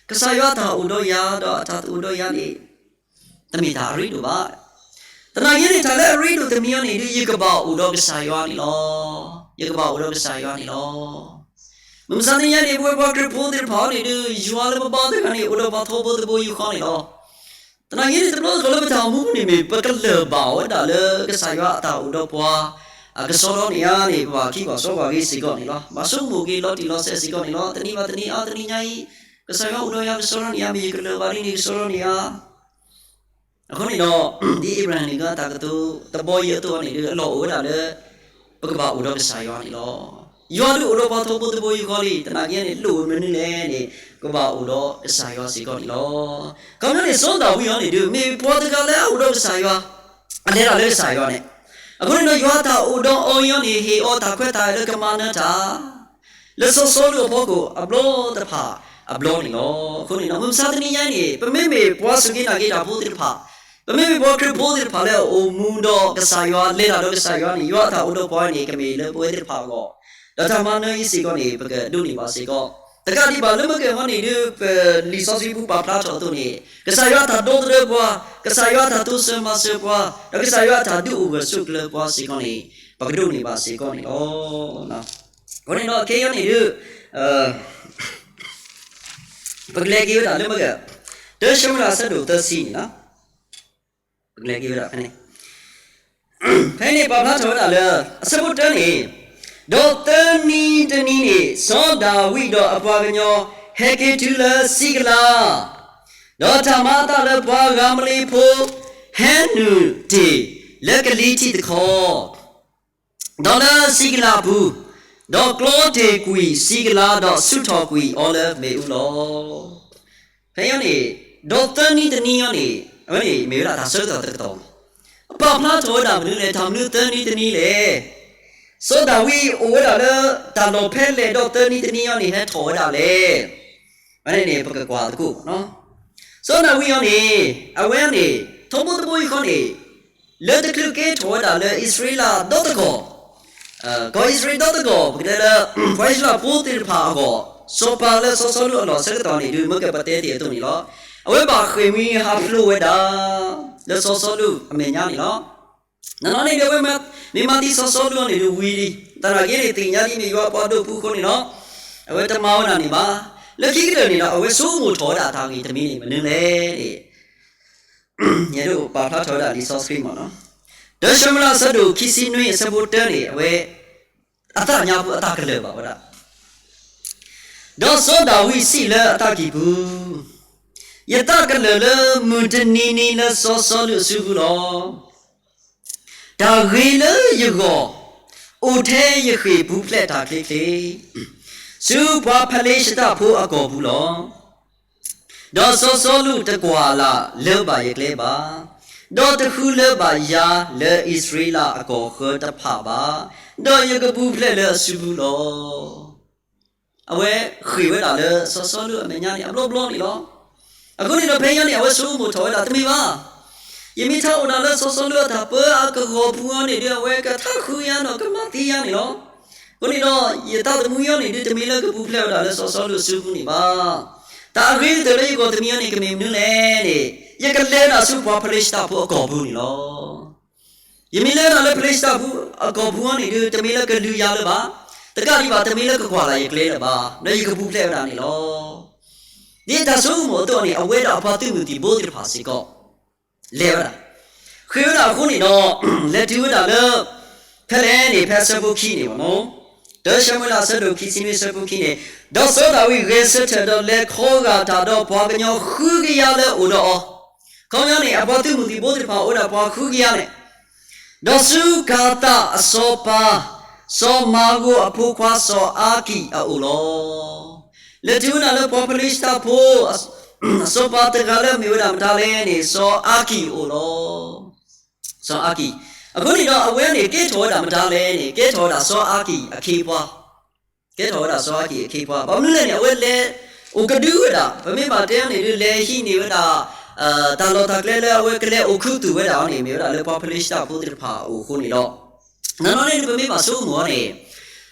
ကစၢ်ယွၤတၢ်အိၣ်ဒီးယၤဒီးအတၢ်တအိၣ်ဒီးယၤန့ၣ် တမ့ၢ်တၢ်အရ့ဒိၣ်ဘၣ်. သနာ်က့န့ၣ် တၢ်လၢအရ့ဒိၣ်တမံၤအံၤန့ၣ်ဒုး ယကဘၣ်အိၣ်ဒီးကစၢ်ယွၤန့ၣ်လီၤ. ယကဘၣ်အိၣ်ဒီးကစၢ်ယွၤန့ၣ်လီၤ. မုၢ်မဆါတနံၤအံၤန့ၣ် ပဝဲပှၤခရံာ်ဖိသ့ၣ်တဖၣ်အံၤန့ၣ်ဒုး ယွၤလၢပဘါထုကဖၣ်န့ၣ် အိၣ်ဒီးပှၤထီဘိတဘိယူၢ်ဃီန့ၣ်လီၤ. သနာ်က့န့ၣ် တဘျီတခီၣ်လၢပတၢ်အိၣ်မူန့ၣ်မ့ၢ် ပကလၢၢ်ဘၣ်ဝဲဒၣ်လၢကစၢ်ယွၤအတၢ်အိၣ်ဒီးပှၤ အကဆှီထီၣ်န့ၣ်ဧါန့ၣ် ပဘၣ်ခံဘၣ်စီဘၣ်ဂ့ၤစ့ၢ်ကီးန့ၣ်လီၤ. ဘၣ်ဆိကမိၣ်က့ၤလီၤတံၢ်လီၤဆဲးစ့ၢ်ကီးန့ၣ်လီၤ. တနံၤဘၣ်တနံၤ အါတနံၤညါအံၤ ကစၢ်ယွၤအိၣ်ဒီးယၤ ကဆှီထီၣ်န့ၣ်ဧါ, မ့ၢ်ယကလၢၢ်ဘၣ်ဒ်န့ၣ် ကဆှီထီၣ်န့ၣ်ဧါ. အဃိန့ၣ်ဒီး ဒ်အ့ဘြၤဟၣ်န့ၣ်က တၢ်ကတိၤတဘီယံၤအသိးန့ၣ်ဒုး အလီၢ်အိၣ်ဝဲဒၣ်လၢ ပကဘၣ်အိၣ်ဒီးကစၢ်ယွၤန့ၣ်လီၤ. ယွၤဒုးအိၣ်ဒီးပှၤထီဘိတဘိယူၢ်ဃီလံ. သနာ်က့န့ၣ် လိၣ်ဝဲမနုၤလဲၣ်န့ၣ် ကဘၣ်အိၣ်ဒီးကစၢ်ယွၤစ့ၢ်ကီးန့ၣ်လီၤ. ခီပညီန့ၣ် စီၤဒၤဝံးအံၤန့ၣ်ဒုး မ့ၢ်ပှၤတဂၤလၢအအိၣ်ဒီးကစၢ်ယွၤ, အလဲၤတၢ်လၢကစၢ်ယွၤန့ၣ်, အဃိန့ၣ်ဒီး ယွၤတၢ်အိၣ်ဒီးအီၤအံၤန့ၣ် ဟ့ၣ်အီၤတၢ်ခွဲးတၢ်ယာ်လၢကမၤနၢၤတၢ် လၢစီၤစီလူးအဖီခိၣ်အဘျီတဖၣ်အဘျီန့ၣ်လီၤ. အဃိန့ၣ်ဒီး မုၢ်မဆါတနံၤညါအံၤန့ၣ် ပမ့မ့ၢ်ပှၤစူၢ်က့ၤနာ်က့ၤတၢ်ဖိသ့ၣ်တဖၣ်, ပမ့မ့ၢ်ပှၤခရံာ်ဖိသ့ၣ်တဖၣ်လၢအအိၣ်မူဒီးကစၢ်ယွၤ လဲၤတၢ်ဒီးကစၢ်ယွၤန့ၣ် ယွၤအတၢ်အိၣ်ဒီးပှၤန့ၣ် ကမ့ၢ်လၢပဝဲသ့ၣ်တဖၣ်အဂီၢ်, ဒီးတၢ်မၤနၢၤအံၤစ့ၢ်ကီးန့ၣ် ပကဒိးန့ၢ်ဘၣ်စ့ၢ်ကီး, တကးဒံးဘၣ်လၢမုၢ်ကဲၤခီန့ၣ်ဒုး ပလံာ်စီဆှံပူၤပာ်ဖျါထီၣ်အသိးန့ၣ် ကစၢ်ယွၤအတၢ်ဒီသဒၢပှၤ, ကစၢ်ယွၤအတၢ်တိစၢၤမၤစၢၤပှၤ, ဒီးကစၢ်ယွၤအတၢ်ဒုးအိၣ်ဂၢၢ်ဆိးကျၢၤပှၤစ့ၢ်ကီးန့ၣ် ပကဒိးန့ၢ်ဘၣ်စ့ၢ်ကီးန့ၣ်လီၤ. အဃိန့ၣ်ဒီး ခဲအံၤန့ၣ်ဒုး ပကလဲၤက့ၤဝဲဒၣ်လၢမုၢ်ကဲၤ, တၢၡမူၤအ့လးအဆၢဒိၣ်သၢဆံန့ၣ်လီၤ. ပကလဲၤက့ၤဝဲဒၣ်ဖဲန့ၣ်, ဖဲန့ၣ်ပာ်ဖျါထီၣ်ဝဲဒၣ်လၢ အဆၢဖိတၢန့ၣ်, ဒီးသၢနံၤတနံၤန့ၣ် စီၤဒၤဝံးဒီးအပှၤကညီ ဟဲက့ၤတုၤလၢစံကလး, ဒီးတၢ်မၤအသးလၢပှၤဧၤမလ့းဖိ ဟဲနုာ်တ့ၢ်လၢကလံၤထံးတခီ ဒီးလၢစံကလးအပူၤ, ဒီးကျီတ့ၢ်ကွံာ်စံကလး ဒီးဆူၣ်ထီၣ်ကွံာ်အီၤလၢမ့ၣ်အူလီၤ. ဖဲအံၤန့ၣ်, ဒီးသၢနံၤတနံၤအံၤန့ၣ်, အဝဲန့ၣ်မ့ၢ်ဝဲဒၣ်တၢ်ဆၢကတီၢ်တကတီၢ်, ပာ်ဖျါထီၣ်ဝဲဒၣ်မနုၤလဲၣ်, တၢ်မနုၤသၢနံၤတနံၤလဲၣ်. စီၤဒၤဝံးအိၣ်ဝဲဒၣ်လၢတၢ်လီၢ်ဖဲလဲၣ် ဒီးသၢနံၤတနံၤအံၤန့ၣ် ဟဲထီၣ်ဝဲဒၣ်လဲၣ်. အဝဲန့ၣ်န့ၣ် ပကကွၢ်သကိး, စီၤဒၤဝံးအံၤန့ၣ်, အဝဲန့ၣ် ထီဘိတဘိယူၢ်ဃီန့ၣ် လၢတချုးကဲထီၣ်ဝဲဒၣ်လၢအံၣ်စရ့လးဒီသကိး, ကီၢ်အံၣ်စရ့လးဒီသကိး ပကတဲလၢ ပှၤအံၣ်စရ့လးဖိသ့ၣ်တဖၣ်အဂီၢ်, စီၤပၤလၢစီၤစီလူးအလီၢ်ဆၢကတီၢ်န့ၣ်ဒုး မ့ၢ်ကပတဲတ့ၢ်အသိးန့ၣ်လီၤ. အဝဲဘၣ်ဃ့ၢ်မှံဟးဖျိးဝဲဒၣ် လၢစီၤစီလူးအမဲာ်ညါန့ၣ်လီၤ. နနီၢ်န့ၣ်ဒုး အဝဲမ့ၢ်မၤသံစီၤစီလူးအံၤန့ၣ်ဒုးဝံၤလံ, သနာ်က့န့ၣ် သ့ၣ်ညါဒ်မ့ၢ်ယွၤပှၤဒိၣ်ပူၤအဃိန့ၣ်လီၤ. အဝဲတမၤဝဲဒၣ်န့ၣ်ဘၣ်. လၢခံကတၢၢ်န့ၣ်ဒီး အဝဲဆိကမိၣ်ထီၣ်ဝဲဒၣ်တၢ်ဂ့ၢ်တမံၤန့ၣ် မနုၤလဲၣ်န့ၣ် ယအဲၣ်ဒိးပာ်ဖျါထီၣ်ဝဲဒၣ်လံာ်စီဆှံမ့ၢ်နီၤ, တၢၡမူၤအ့လးအဆၢဒိၣ်ခံဆံနွံအဆၢဖိတၢန့ၣ် အဝဲ အသးညါပူၤအသးကလၢၢ်ဘၣ်ဝဲဒၣ်, ဒီးစီၤဒၤဝံးစံးလၢအသးကံၢ်ပူၤ, ယသးကလၢၢ်လၢမုၢ်တနံၤနံၤလၢစီၤစီလူးအစုပူၤလီၤ. တၢ်ဂ့ၤလၢယဂီၢ် အိၣ်ထဲယဃ့ၢ်ပူၤဖျဲးတၢ်ချ့ချ့, ဆူပှၤဖလ့ၡသးဖိအကီၢ်ပူၤလီၤ. ဒီးစီၤစီလူးတကွၢ်လၢ်လၢဘၣ်ယကျဲဘၣ်, ဒီးတဃုလၢဘၣ်ယၤလၢအံၣ်စရ့လးအကီၢ်ဃၢၤတဖၣ်ဘၣ်, ဒီးယကပူၤဖျဲးလၢအစုပူၤလီၤ. အဝဲဃ့ၢ်ဝဲဒၣ်လၢစီၤစီလူးအမဲာ်ညါန့ၣ် အဘျီဘျီန့ၣ်လီၤ. အဃိန့ၣ်ဒီးဖဲအံၤန့ၣ် အဝဲဆိကမိၣ်ထီၣ်ဝဲဒၣ် တမ့ၢ်ဘၣ်, ယမ့ၢ်ထးအိၣ်ဒၣ်လၢစီၤစီလူးအတၢ်ပၢအကဝီၤပူၤအံၤန့ၣ်ဒုး အဝဲကထးဃုယၤဒီးကမၤသံယၤန့ၣ်လီၤ. အဃိန့ၣ်ဒီး ယသးသမူအံၤန့ၣ်ဒုး တမ့ၢ်လၢကပူၤဖျဲးဝဲဒၣ်လၢစီၤစီလူးအစုပူၤန့ၣ်ဘၣ်. တၢ်အဂ့ၤကတၢၢ်လၢယဂီၢ်တမံၤအံၤန့ၣ် ကမ့ၢ်မနုၤလဲၣ်န့ၣ်, ယကလဲၤဒၣ်ဆူပှၤဖလ့ၡသးဖိအကီၢ်ပူၤန့ၣ်လီၤ. ယမ့ၢ်လဲၤဒၣ်လၢဖလ့ၡသးဖိအကီၢ်ပူၤအံၤန့ၣ်ဒုး တမ့ၢ်လၢကလုၢ်ယၤလၢၤဘၣ်, တကးဒံးဘၣ် တမ့ၢ်လၢကကွၢ်လၢ်ယကျဲလၢၤဘၣ်, ဒီးယကပူၤဖျဲးဝဲဒၣ်န့ၣ်လီၤ. ဒ်တၢ်ဆိကမိၣ်အသိးန့ၣ် အဝဲဒီးအပှၤသုးမုၢ်သံၣ်ဘိသ့ၣ်တဖၣ်စ့ၢ်ကီး လဲၤဝဲဒၣ်, ဃ့ၢ်ဝဲဒၣ်အဃိန့ၣ်ဒီး လဲၤတုၤဝဲဒၣ်လၢ ဖဲလဲၣ်န့ၣ် ဖဲအဆၢဖိခံန့ၣ်လီၤ. တၢၡမူၤအ့လးအဆၢဒိၣ်ခံဆံနွံအဆၢဖိခံန့ၣ်, ဒီးစီၤဒၤဝံးဂဲၤဆၢထၢၣ်ဒီးလဲၤခီဂာ်တၢ်ဒီးပှၤကညီဃုကယၤလၢအအိၣ်ဒီးအီၤ, ခီပညီန့ၣ် အပှၤသုးမုၢ်သံၣ်ဘိသ့ၣ်တဖၣ်အိၣ်ဝဲဒၣ်ပှၤဃုကယၤန့ၣ်, ဒီးဆူကၤသးအစီၤပၤ စီၤမၤဧိၤအဖိခွါစီၤအၤကံၣ်အအိၣ်လီၤ. လဲၤတုၤဝဲဒၣ်လၢပှၤဖလ့ၡသးဖိ အစီၤပၤတဂၤလၢအမ့ၢ်ဝဲဒၣ်မတၤလဲၣ်န့ၣ် စီၤအၤကံၣ်အအိၣ်လီၤ. စီၤအၤကံၣ်, အဃိန့ၣ်ဒီးအဝဲန့ၣ် ကဲထီၣ်ဝဲဒၣ်မတၤလဲၣ်န့ၣ် ကဲထီၣ်ဝဲဒၣ်စီၤအၤကံၣ်အခ့အပှၤ, ကဲထီၣ်ဝဲဒၣ်စီၤအၤကံၣ်အခ့အပှၤ, ဘၣ်မနုၤလဲၣ်န့ၣ် အဝဲလဲၤအိၣ်ကဒုဝဲဒၣ်, ပမ့ၢ်ဘၣ်တဲအီၤန့ၣ်ဒုး လဲၤဟံးန့ၢ်ဝဲဒၣ် တၢ်လီၢ်တၢ်ကျဲလၢအဝဲကလဲၤအိၣ်ခူသူၣ်ဝဲဒၣ်အီၤန့ၣ် မ့ၢ်ဝဲဒၣ်လၢပှၤဖလ့ၡသးဖိသ့ၣ်တဖၣ်အအိၣ်အဃိန့ၣ်လီၤ. နီၢ်နီၢ်န့ၣ်ဒုး ပမ့ၢ်ဘၣ်ဆိကမိၣ်အီၤန့ၣ်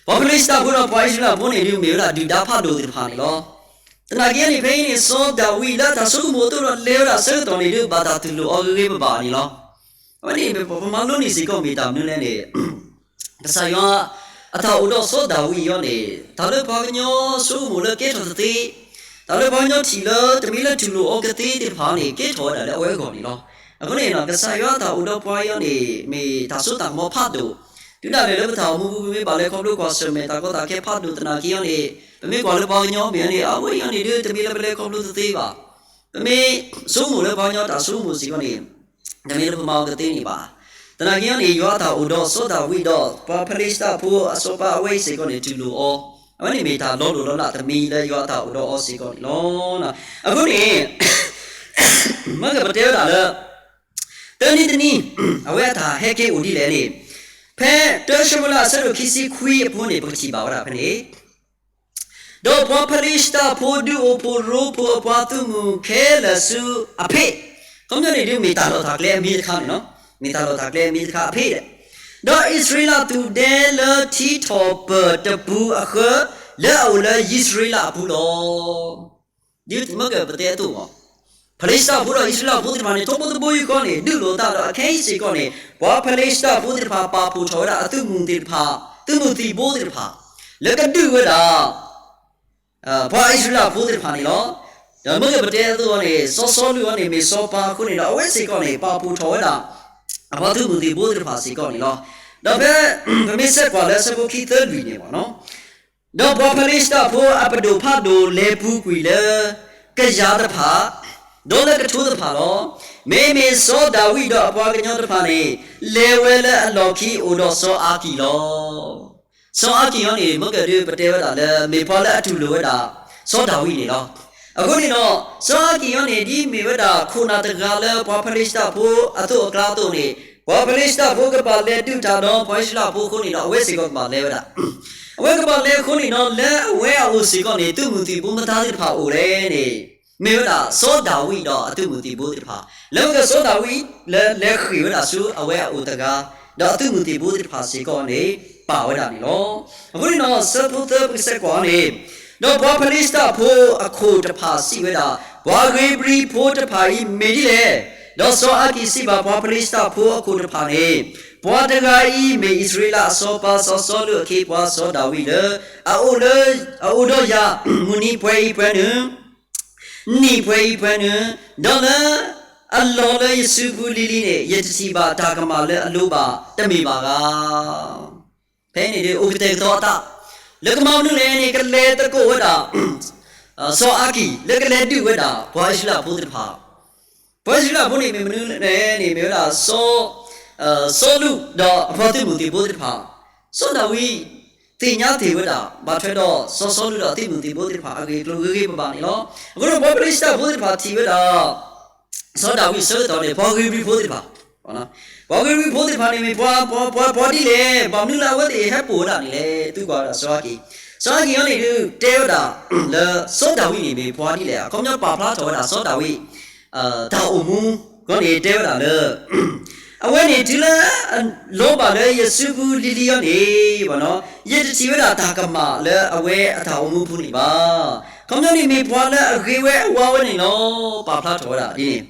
ပှၤဖလ့ၡသးဖိဒီးပှၤအံၣ်စရ့လးဖိန့ၣ်ဒုး မ့ၢ်ဝဲဒၣ်ဒုၣ်ဒါဖးဒိၣ်သ့ၣ်တဖၣ်န့ၣ်လီၤ. သနာ်က့န့ၣ် ဖဲအံၤန့ၣ် စီၤဒၤဝံးလၢတၢ်ဆိကမိၣ်အသိးဒီးလဲၤဝဲဒၣ်အဆၢကတီၢ်န့ၣ်ဒုး ဘၣ်တၢ်တူၢ်လိာ်အီၤဂ့ၤဂ့ၤဘၣ်ဘၣ်န့ၣ်လီၤ. အဝဲန့ၣ် ပမၤလိန့ၢ်စ့ၢ်ကီးမ့ၢ်တၢ်မနုၤလဲၣ်န့ၣ် ကစၢ်ယွၤအတၢ်အိၣ်ဒီးစီၤဒၤဝံးအံၤန့ၣ် တၢ်လၢပှၤကညီဆိကမိၣ်လၢကဲထီၣ်တသ့, တၢ်လၢပှၤကညီထံၣ်လၢတမ့ၢ်လၢတူၢ်လိာ်အီၤကသ့သ့ၣ်တဖၣ်န့ၣ် ကဲထီၣ်ဝဲဒၣ်လၢအဝဲအဂီၢ်န့ၣ်လီၤ. အဃိန့ၣ် ကစၢ်ယွၤအတၢ်အိၣ်ဒီးပှၤအံၤန့ၣ် မ့ၢ်တၢ်စိတၢ်ကမီၤဖးဒိၣ်, တုၤဒၣ်လဲာ်လၢပတၢ်အိၣ်မူပူၤ ပမ့ၢ်ဘၣ်လဲၤခီဖျိကွၢ်ဆၢၣ်မဲာ်တၢ်ကီတၢ်ခဲဖးဒိၣ်သနာ်က့အံၤန့ၣ် ပမ့ၢ်ကွၢ်လၢပှၤကညီမ့ၢ်န့ၣ် အဝဲအံၤန့ၣ်ဒုး တမ့ၢ်လၢပလဲၤခီဖျိတသ့ဘၣ်. ပမ့ၢ်ဆိကမိၣ်လၢပှၤကညီတၢ်ဆိကမိၣ်စ့ၢ်ကီးန့ၣ် တမ့ၢ်လၢပမၤအီၤကသ့န့ၣ်ဘၣ်. သနာ်က့အံၤန့ၣ် ယွၤအတၢ်အိၣ်ဒီးစီၤဒၤဝံးဒီး ပှၤဖလ့ၡတၢ်ဖိအစီၤပၤအဝဲအံၤစ့ၢ်ကီးန့ၣ် တူၢ်လိာ်အီၤ, အဝဲန့ၣ်မ့ၢ်တၢ်လီၤလိၢ်လီၤလးတမံၤလၢယွၤအတၢ်အိၣ်ဒီးအီၤစ့ၢ်ကီးန့ၣ်လီၤ. အဃိန့ၣ် မ့ၢ်ကပတဲဝဲဒၣ်လၢ တနံၤတနံၤ အဝဲအတၢ်ဟဲက့ၤအိၣ်ဒ်လဲၣ်န့ၣ် ဖဲတၢၡမူၤအ့လးအဆၢဒိၣ်ခံဆံခွံအပူၤန့ၣ် ပကထံၣ်ဘၣ်ဝဲဒၣ်ဖဲန့ၣ် ဒီးပှၤဖလ့ၡတၢ်ဖိဒုးအိၣ်ဖှိၣ်ရိဖှိၣ်အပှၤသုးမုၢ်ခဲလၢာ်ဆူအဖ့ၣ်, ခီပညီန့ၣ်ဒုးမ့ၢ်တၢ်လီၢ်တၢ်ကျဲအမံၤတခါန့ၣ်လီၤ, မ့ၢ်တၢ်လီၢ်တၢ်ကျဲအမံၤတခါအဖ့ၣ်ဒီး, ဒီးအံၣ်စရ့လးသူၣ်ဒဲလၢထံထီၣ်ပၢၢ်တပူၤအဃၢ လၢအအိၣ်လၢယံးစရ့လးအပူၤလီၤ. ဒ်မ့ၢ်ကပတဲအသိးလီၤ. ဖလ့ၡတၢ်ဖိဒီးအံၣ်စရ့လးဖိသ့ၣ်တဖၣ်န့ၣ် ထီဘိတဘိယူၢ်ဃီန့ၣ် ဒုးလိာ်သးဒီးအခဲအံၤစ့ၢ်ကီးန့ၣ် ပှၤဖလ့ၡတၢ်ဖိသ့ၣ်တဖၣ်ပာ်ဖှိၣ်ထီၣ်ဝဲဒၣ်အသုးမုၢ်သ့ၣ်တဖၣ်, သုးမုၢ်သံၣ်ဘိသ့ၣ်တဖၣ် လၢကဒုးဝဲဒၣ် ပှၤအံၣ်စရ့လးဖိသ့ၣ်တဖၣ်န့ၣ်လီၤ. ဒီးမ့ၢ်ကပတဲအသိးန့ၣ် စီၤစီလူးအံၤန့ၣ် မ့ၢ်စီၤပၤအဃိန့ၣ်ဒီး အဝဲစ့ၢ်ကီးန့ၣ် ပာ်ဖှိၣ်ထီၣ်ဝဲဒၣ် အပှၤသုးမုၢ်သံၣ်ဘိသ့ၣ်တဖၣ်စ့ၢ်ကီးန့ၣ်လီၤ. ဒီးဖဲ ပမ့ၢ်ဆဲးကွၢ်လၢအဆၢဖိခံသၢလွံၢ်န့ၣ်ဘၣ်နီၤ ဒီးပှၤဖလ့ၡတၢ်ဖိအပဒိၣ်ဖးဒိၣ်လဲၤပူၤကွံာ်လၢ ကယၤတဖၣ်, ဒီးလၢကထိတဖၣ်လီၤ. မ့မ့ၢ်စီၤဒၤဝံးဒီးအပှၤကညီတဖၣ်န့ၣ် လဲၤဝဲလၢအလီၢ်ခံအိၣ်ဒီးစီၤအၤကံၢ်လီၤ. စီၤအၤကံၢ်အံၤန့ၣ် မ့ၢ်ကဒုးပတဲဝဲဒၣ်လၢ မ့ၢ်ပှၤလၢအတူၢ်လိာ်ဝဲဒၣ် စီၤဒၤဝံးန့ၣ်လီၤ. အဃိန့ၣ်ဒီး စီၤအၤကံၢ်အံၤန့ၣ် ဒ်မ့ၢ်ဝဲဒၣ်ခိၣ်နၢ်တဂၤလၢပှၤဖလ့ၡတၢ်ဖိအသိးအကျါအသိးန့ၣ် ပှၤဖလ့ၡတၢ်ဖိကဘၣ်လဲၤဒုးတၢ်ဒီးပှၤအံၣ်စရ့လးဖိအဃိန့ၣ်ဒီး အဝဲစ့ၢ်ကီးကဘၣ်လဲၤဝဲဒၣ် အဝဲကဘၣ်လဲၤအဃိန့ၣ်ဒီး လၢအဝဲအအိၣ်စ့ၢ်ကီးန့ၣ် သုးမုၢ်သံၣ်ဘိမတၤသ့ၣ်တဖၣ်အိၣ်လဲၣ်န့ၣ် မ့ၢ်ဝဲဒၣ်စီၤဒၤဝံးဒီးအသုးမုၢ်သံၣ်ဘိသ့ၣ်တဖၣ်, လၢမ့ၢ်ကစီၤဒၤဝံးလၢလဲၤဃ့ၢ်ဝဲဒၣ်ဆူအဝဲအအိၣ်တဂၤ, ဒီးအသုးမုၢ်သံၣ်ဘိသ့ၣ်တဖၣ်စ့ၢ်ကီးန့ၣ် ပာ်ဝဲဒၣ်န့ၣ်လီၤ. အဃိန့ၣ်ဒီး ဆၢဖိသၢပကဆဲးကွၢ်န့ၣ်, ဒီးပှၤဖလ့ၡတၢ်ဖိအခိၣ်တဖၣ်စံးဝဲဒၣ်, ပှၤဧ့ၤဘြံၤဖိတဖၣ်အံၤမ့ၢ်ဒ်လဲၣ်. ဒီးစီၤအၤကံၢ်စံးဘၣ်ပှၤဖလ့ၡတၢ်ဖိအခိၣ်တဖၣ်န့ၣ်, ပှၤတဂၤအံၤမ့ၢ်အံၣ်စရ့လးအစီၤပၤစီၤစီလူးအခ့အပှၤစီၤဒၤဝံးလၢ အအိၣ်လၢ အအိၣ်ဒီးယၤ မုၢ်နံၤပှဲၤအံၤပှဲၤနုာ် နံၣ်ပှဲၤအံၤပှဲၤနုာ်, ဒီးလၢအလီၢ်လၢယစုပူၤလံၤလံၤန့ၣ် ယတထံၣ်ဘၣ်တၢ်ကမၣ်လၢအလိၤဘၣ်တမ့ၢ်ဘၣ်ဧါ. ဖဲန့ၣ်ဒုးအိၣ်ကတဲာ်ကတီၤအသး လၢကမၤမနုၤလဲၣ်န့ၣ် ကလဲၤသကိးဝဲဒၣ် စီၤအၤကံၢ် လၢကလဲၤဒုးဝဲဒၣ် ပှၤအံၣ်စရ့လးဖိသ့ၣ်တဖၣ် ပှၤအံၣ်စရ့လးဖိန့ၣ်မ့ၢ်မနုၤလဲၣ်န့ၣ် မ့ၢ်ဝဲဒၣ် စီၤ စီလူးဒီးအပှၤသုးမုၢ်သံၣ်ဘိသ့ၣ်တဖၣ်, စီၤဒၤဝံး သ့ၣ်ညါတ့ၢ်ဝဲဒၣ် ဘၣ်ထွဲဒီးစီၤစီလူးဒီးသုးမုၢ်သံၣ်ဘိသ့ၣ်တဖၣ်အဂ့ၢ်အကျိၤဂ့ၤဂ့ၤဘၣ်ဘၣ်န့ၣ်လီၤ. အဃိဒီးပှၤဖလ့ၡတၢ်ဖိသ့ၣ်တဖၣ်ထံၣ်ဝဲဒၣ် စီၤဒၤဝံးဆၢကတီၢ်န့ၣ် ပှၤဧ့ၤဘြံၤဖိသ့ၣ်တဖၣ်, ပှၤဧ့ၤဘြံၤဖိသ့ၣ်တဖၣ်န့ၣ်မ့ၢ်ပှၤ ပှၤ ပှၤဒ်လဲၣ်, ဘၣ်မနုၤလၢအဝဲသ့ၣ်ဟဲပိာ်ဝဲဒၣ်န့ၣ်လဲၣ်, သုကွၢ်ဝဲဒၣ်စီၤအၤကံၢ်, စီၤအၤကံၢ်အံၤန့ၣ်ဒုး တဲဝဲဒၣ်လၢစီၤဒၤဝံးန့ၣ်မ့ၢ်ပှၤဒ်လဲၣ်, အခီပညီပာ်ဖျါထီၣ်ဝဲဒၣ်စီၤဒၤဝံး တၢ်အိၣ်မူအံၤန့ၣ် တဲဝဲဒၣ်လၢ အဝဲန့ၣ်တုၤလၢအလီၤဘၣ်လၢယစုပူၤလံၤလံၤအံၤန့ၣ် ယတထံၣ်ဝဲဒၣ်တၢ်ကမၣ်လၢအဝဲအတၢ်အိၣ်မူအပူၤန့ၣ်ဘၣ်. ခီပညီန့ၣ်မ့ၢ်ပှၤလၢအဂ့ၤဝဲအဝါဝဲန့ၣ်လီၤ. ပာ်ဖျါထီၣ်ဝဲဒၣ်ဒ်န့ၣ်,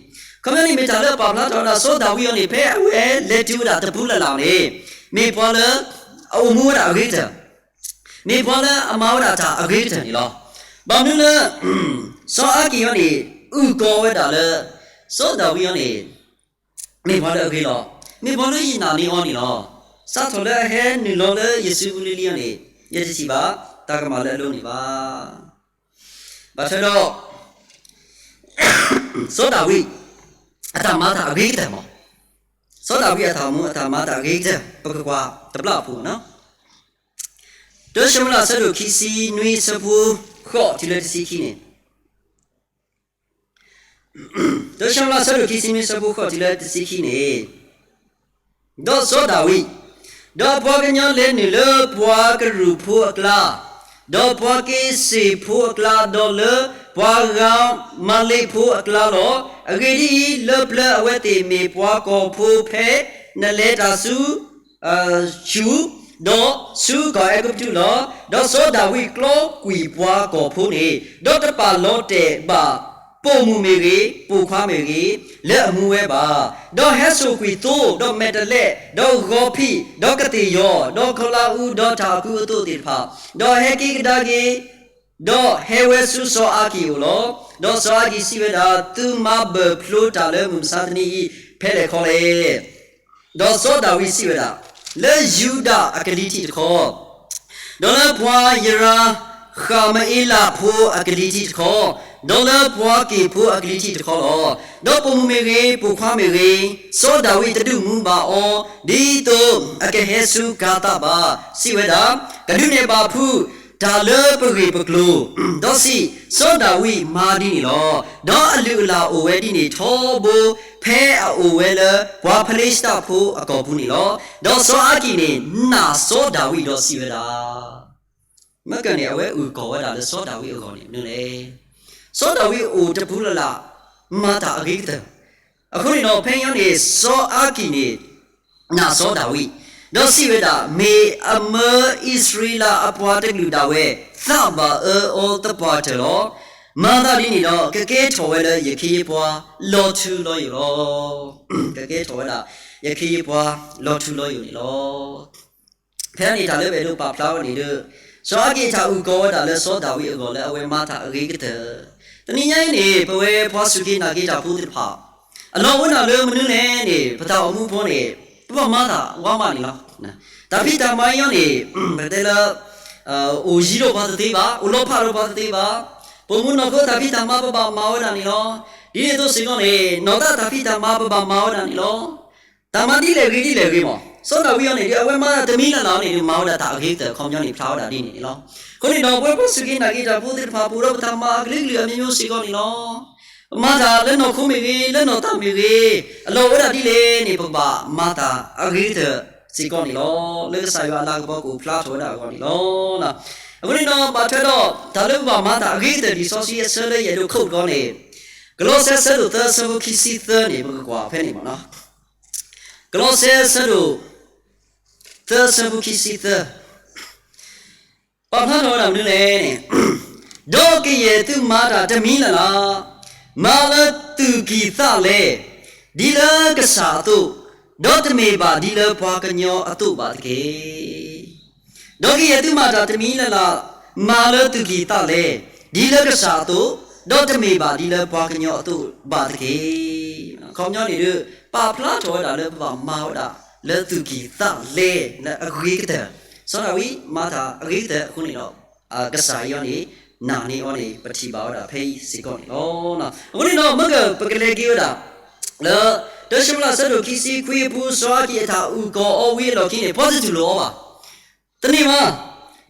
ခီပညီန့ၣ်မ့ၢ်တၢ်လၢပာ်ဖျါထီၣ်ဝဲဒၣ်စီၤဒၤဝံးအံၤန့ၣ် ဖဲအဝဲလဲၤတုၤဝဲဒၣ်တပူၤလၢ်လၢ်န့ၣ် မ့ၢ်ပှၤလၢအအိၣ်မူဝဲဒၣ်အဂ့ၤကတၢၢ် မ့ၢ်ပှၤလၢအမၤဝဲဒၣ်တၢ်အဂ့ၤကတၢၢ်န့ၣ်လီၤ. ဘၣ်မနုၤလၢ စီၤအၤကံၢ်အံၤန့ၣ် အုၣ်ကီၤဝဲဒၣ်လၢ စီၤဒၤဝံးအံၤန့ၣ် မ့ၢ်ပှၤလၢအဂ့ၤလီၤ. မ့ၢ်ပှၤလၢယနာ်န့ၢ်အီၤန့ၣ်လီၤ. စးထီၣ်လၢအဟဲနုာ်လီၤလၢယစုပူၤလံၤလံၤအံၤန့ၣ် ယတထံၣ်ဘၣ်တၢ်ကမၣ်လၢအလိၤန့ၣ်ဘၣ်. ဘၣ်ထွဲဒီး စီၤဒၤဝံး အတၢ်မၤတၢ်အဂ့ၤကတၢၢ်မး, စီၤဒၤဝံးအတၢ်အိၣ်မူအတၢ်မၤတၢ်အဂ့ၤကတၢၢ် ပကကွၢ်တဘျီအပူၤန့ၣ် တၢၡမူၤအ့လးအဆၢဒိၣ်ခံဆံနွံအဆၢဖိဃိးတုၤလၢတဆံခံန့ၣ်, တၢၡမူၤအ့လးအဆၢဒိၣ်ခံဆံနွံအဆၢဖိဃိးတုၤလၢတဆံခံန့ၣ်, ဒီးစီၤဒၤဝံး, ဒီးအပှၤကညီလဲၤနုာ်လၢပှၤကရူၢ်ဖိအကျါ, ဒီးပှၤက့ၤစ့ၣ်ဖိအကျါ, ဒီးလၢပှၤဧမၤလ့းဖိအကျါလီၤ. အဂ့ၢ်ဒ်အံၤ, လၢပျၢၤအဝဲသ့ၣ်မ့ၢ်ပှၤကီၢ်ဖိဖဲနလဲၤတၢ်ဆူ ၡူၢ်, ဒီးဆူကီၢ်အဲၤကူပတူးလီၤ. ဒီးစီၤဒၤဝံးကျီကွံာ်ပှၤကီၢ်ဖိန့ၣ်, ဒီးတပာ်လီၤတဲာ်ဘၣ် ပိာ်မုၣ်မ့ၢ်ဂ့ၤ, ပိာ်ခွါမ့ၢ်ဂ့ၤ, လၢအမူဝဲဘၣ်. ဒီးဟဲစိာ်ကွံာ်သိ, ဒီးမဲာ်တဲးလဲး, ဒီးဂီၤဖံး, ဒီးကသ့ၣ်ယီၤ, ဒီးကီၤလၤအူ, ဒီးတၢ်အကူအသိးသ့ၣ်တဖၣ်, ဒီးဟဲက့ၤကဒါက့ၤ, ဒီးဟဲဝဲဆူစီၤအၤကံၣ်အအိၣ်လီၤ. ဒီးစီၤအၤကံၣ်စံးဝဲဒၣ်, သုမၤဘၢၣ်ဖျိတၢ်လၢမုၢ်မဆါတနံၤအံၤ ဖဲလဲၣ်ခီလဲၣ်. ဒီးစီၤဒၤဝံးစံးဝဲဒၣ်, လၢယူဒၤအကလံၤထံးတခီ, ဒီးလၢပှၤယရၤဃၤမအ့လးဖိအကလံၤထံးတခီ, ဒီးလၢပှၤက့ၣ်ဖိအကလံၤထံးတခီလီၤ. ဒီးပိာ်မုၣ်မ့ၢ်ဂ့ၤ, ပိာ်ခွါမ့ၢ်ဂ့ၤ, စီၤဒၤဝံးတဒုးမူဘၣ်အီၤ ဒ်သိးအကဟဲဆူကၤသးဘၣ်. စံးဝဲဒၣ်, ကဒုးနဲၣ်ဘၣ်ဖုး တၢ်လၢပဂ့ၢ်ပကျိၤ, ဒီးစံး, စီၤဒၤဝံးမါဒ်န့ၣ်လီၤ. ဒီးအလုၢ်အလၢ်အိၣ်ဝဲဒ်န့ၣ်ထီဘိ, ဖဲအအိၣ်ဝဲလၢပှၤဖလ့ၡတၢ်ဖိအကီၢ်ပူၤန့ၣ်လီၤ. ဒီးစီၤအၤကံၣ်န့ၣ်နာ်စီၤဒၤဝံးဒီးစံးဝဲဒၣ်, မ့ၢ်ကန့ၣ် အဝဲအုၣ်ကီၤဝဲဒၣ်လၢစီၤဒၤဝံးအဂီၢ်န့ၣ်မနုၤလဲၣ်. စီၤဒၤဝံးအိၣ်တပူၤလၢ်လၢ် မၤတၢ်အဂ့ၤကတၢၢ်. အဃိန့ၣ်ဒီး ဖဲအံၤန့ၣ် စီၤအၤကံၣ်န့ၣ် နာ်စီၤဒၤဝံး, ဒီးစံးဝဲဒၣ်, မ့ၢ်အမၢအံၣ်စရ့လးအပှၤတကလုာ်ဒၣ်ဝဲ သးဘၣ်အၢအီၤသပှၢ်တၢၢ်လီၤ. မၤသးဒ်န့ၣ်ဒီး ကကဲထီၣ်ဝဲလၢယခ့ယပှၤလီၤထူလီၤယိာ်လီၤ. ကကဲထီၣ်ဝဲဒၣ် ယခ့ယပှၤလီၤထူလီၤယိာ်န့ၣ်လီၤ. ဖဲန့ၣ်တၢ်လၢပအဲၣ်ဒိးပာ်ဖျါဝဲန့ၣ်ဒီး စီၤအၤကံၣ်အတၢ်အုၣ်ကီၤဝဲဒၣ်လၢစီၤဒၤဝံးအဂီၢ်လၢအဝဲမၤတၢ်အဂ့ၤကတၢၢ်. တနံၤညါအံၤန့ၣ် ပဝဲပှၤစူၢ်က့ၤနာ်က့ၤတၢ်ဖိသ့ၣ်တဖၣ် အလီၢ်အိၣ်နၤလၢမနုၤလဲၣ်န့ၣ် ပတၢ်အိၣ်မူဖိန့ၣ် ပဘၣ်မၤတၢ်ဝါမးန့ၣ်လီၤ. တၢ်ဖံးတၢ်မၤအံၤန့ၣ် ပတဲလၢ အိၣ်ယံၤဒီးပှၤတသ့ဘၣ်, အိၣ်လီၤဖးဒီးပှၤတသ့ဘၣ်. ပအိၣ်မူနီၢ်ခိတၢ်ဖံးတၢ်မၤပဘၣ်မၤဝဲဒၣ်န့ၣ်လီၤ. ဒ်န့ၣ်အသိးစ့ၢ်ကီးန့ၣ် နီၢ်သးတၢ်ဖံးတၢ်မၤပဘၣ်မၤဝဲဒၣ်န့ၣ်လီၤ. တၢ်မၤဒ်လဲၣ်ဂ့ၤဒ်လဲၣ်ဂ့ၤမး, စီၤဒၤဝံးအံၤန့ၣ်ဒီး အဝဲမၤတၢ်တမံၤလၢ်လၢ်န့ၣ်ဒီး မၤဝဲဒၣ်တၢ်အဂ့ၤကတၢၢ် အခီပညီန့ၣ် ဖျါဝဲဒၣ်ဒ်န့ၣ်န့ၣ်လီၤ. အဃိန့ၣ်ဒီး ပဝဲပှၤစူၢ်က့ၤနာ်က့ၤတၢ်ဖိသ့ၣ်တဖၣ် ပအိၣ်ဒီးပတၢ်မၤအကလုာ်ကလုာ်အမျိုးမျိုးစ့ၢ်ကီးန့ၣ်လီၤ. ပမၤတၢ်လၢနီၢ်ခိမ့ၢ်ဂ့ၤ, လၢနီၢ်သးမ့ၢ်ဂ့ၤ, အလီၢ်အိၣ်ဝဲဒၣ်ဒ်လဲၣ်န့ၣ် ပကဘၣ်မၤတၢ်အဂ့ၤကတၢၢ်စ့ၢ်ကီးန့ၣ်လီၤ. လၢကစၢ်ယွၤအလၤကပီၤကအိၣ်ဖျါထီၣ်ဝဲဒၣ်အဂီၢ်န့ၣ်လီၤ. အဃိန့ၣ်ဒီး ဘၣ်ထွဲဒီးတၢ်လၢပဘၣ်မၤတၢ်အဂ့ၤကတၢၢ် လံာ်စီဆှံအဆၢလၢယအဲၣ်ဒိးခိးတခီန့ၣ် ကလီးစဲအဆၢဒိၣ်သၢ အဆၢဖိခံဆံသၢန့ၣ် ပကကွၢ်ဖဲန့ၣ်မးနီၤ. ကလီးစဲအဆၢဒိၣ်သၢ အဆၢဖိခံဆံသၢ ပာ်ဖျါထီၣ်ဝဲဒၣ်မနုၤလဲၣ်န့ၣ်, ဒီးကယဲၢ်သုမၤတၢ်တမံၤလၢ်လၢ်, မၤလၢသူၣ်ကံၢ်သးလဲ, ဒ်လၢကစၢ်အသိး, ဒီးတမ့ၢ်ဘၣ်ဒ်လၢပှၤကညီအသိးဘၣ်တက့ၢ်. ဒီးကယဲၢ်သုမၤတၢ်တမံၤလၢ်လၢ်, မၤလၢသူၣ်ကံၢ်သးလဲ, ဒ်လၢကစၢ်အသိး, ဒီးတမ့ၢ်ဘၣ်ဒ်လၢပှၤကညီအသိးဘၣ်တက့ၢ်. အခီပညီန့ၣ်ဒီး ပာ်ဖျါထီၣ်ဝဲဒၣ်လၢပဘၣ်မၤဝဲဒၣ်လၢသူၣ်ကံၢ်သးလဲ လၢအဂ့ၤကတၢၢ်, စီၤဒၤဝံးမၤတၢ်အဂ့ၤကတၢၢ်အဃိန့ၣ်ဒီး ကစၢ်အံၤန့ၣ် နာ်န့ၢ်အီၤန့ၣ် ပထံၣ်ဘၣ်ဝဲဒၣ်ဖဲအံၤစ့ၢ်ကီးန့ၣ်လီၤ. အဃိန့ၣ်ဒီး မ့ၢ်ကပကလဲၤက့ၤဝဲဒၣ် လၢ တၢၡမူၤအ့လး အဆၢဒိၣ်ခံဆံခွံအပူၤ စီၤအၤကံၣ်အတၢ်အုၣ်ကီၤအီၤဝံၤအလီၢ်ခံန့ၣ် ပှၤတတူၢ်လိာ်အီၤဘၣ်. တန့ၢ်ဘၣ်.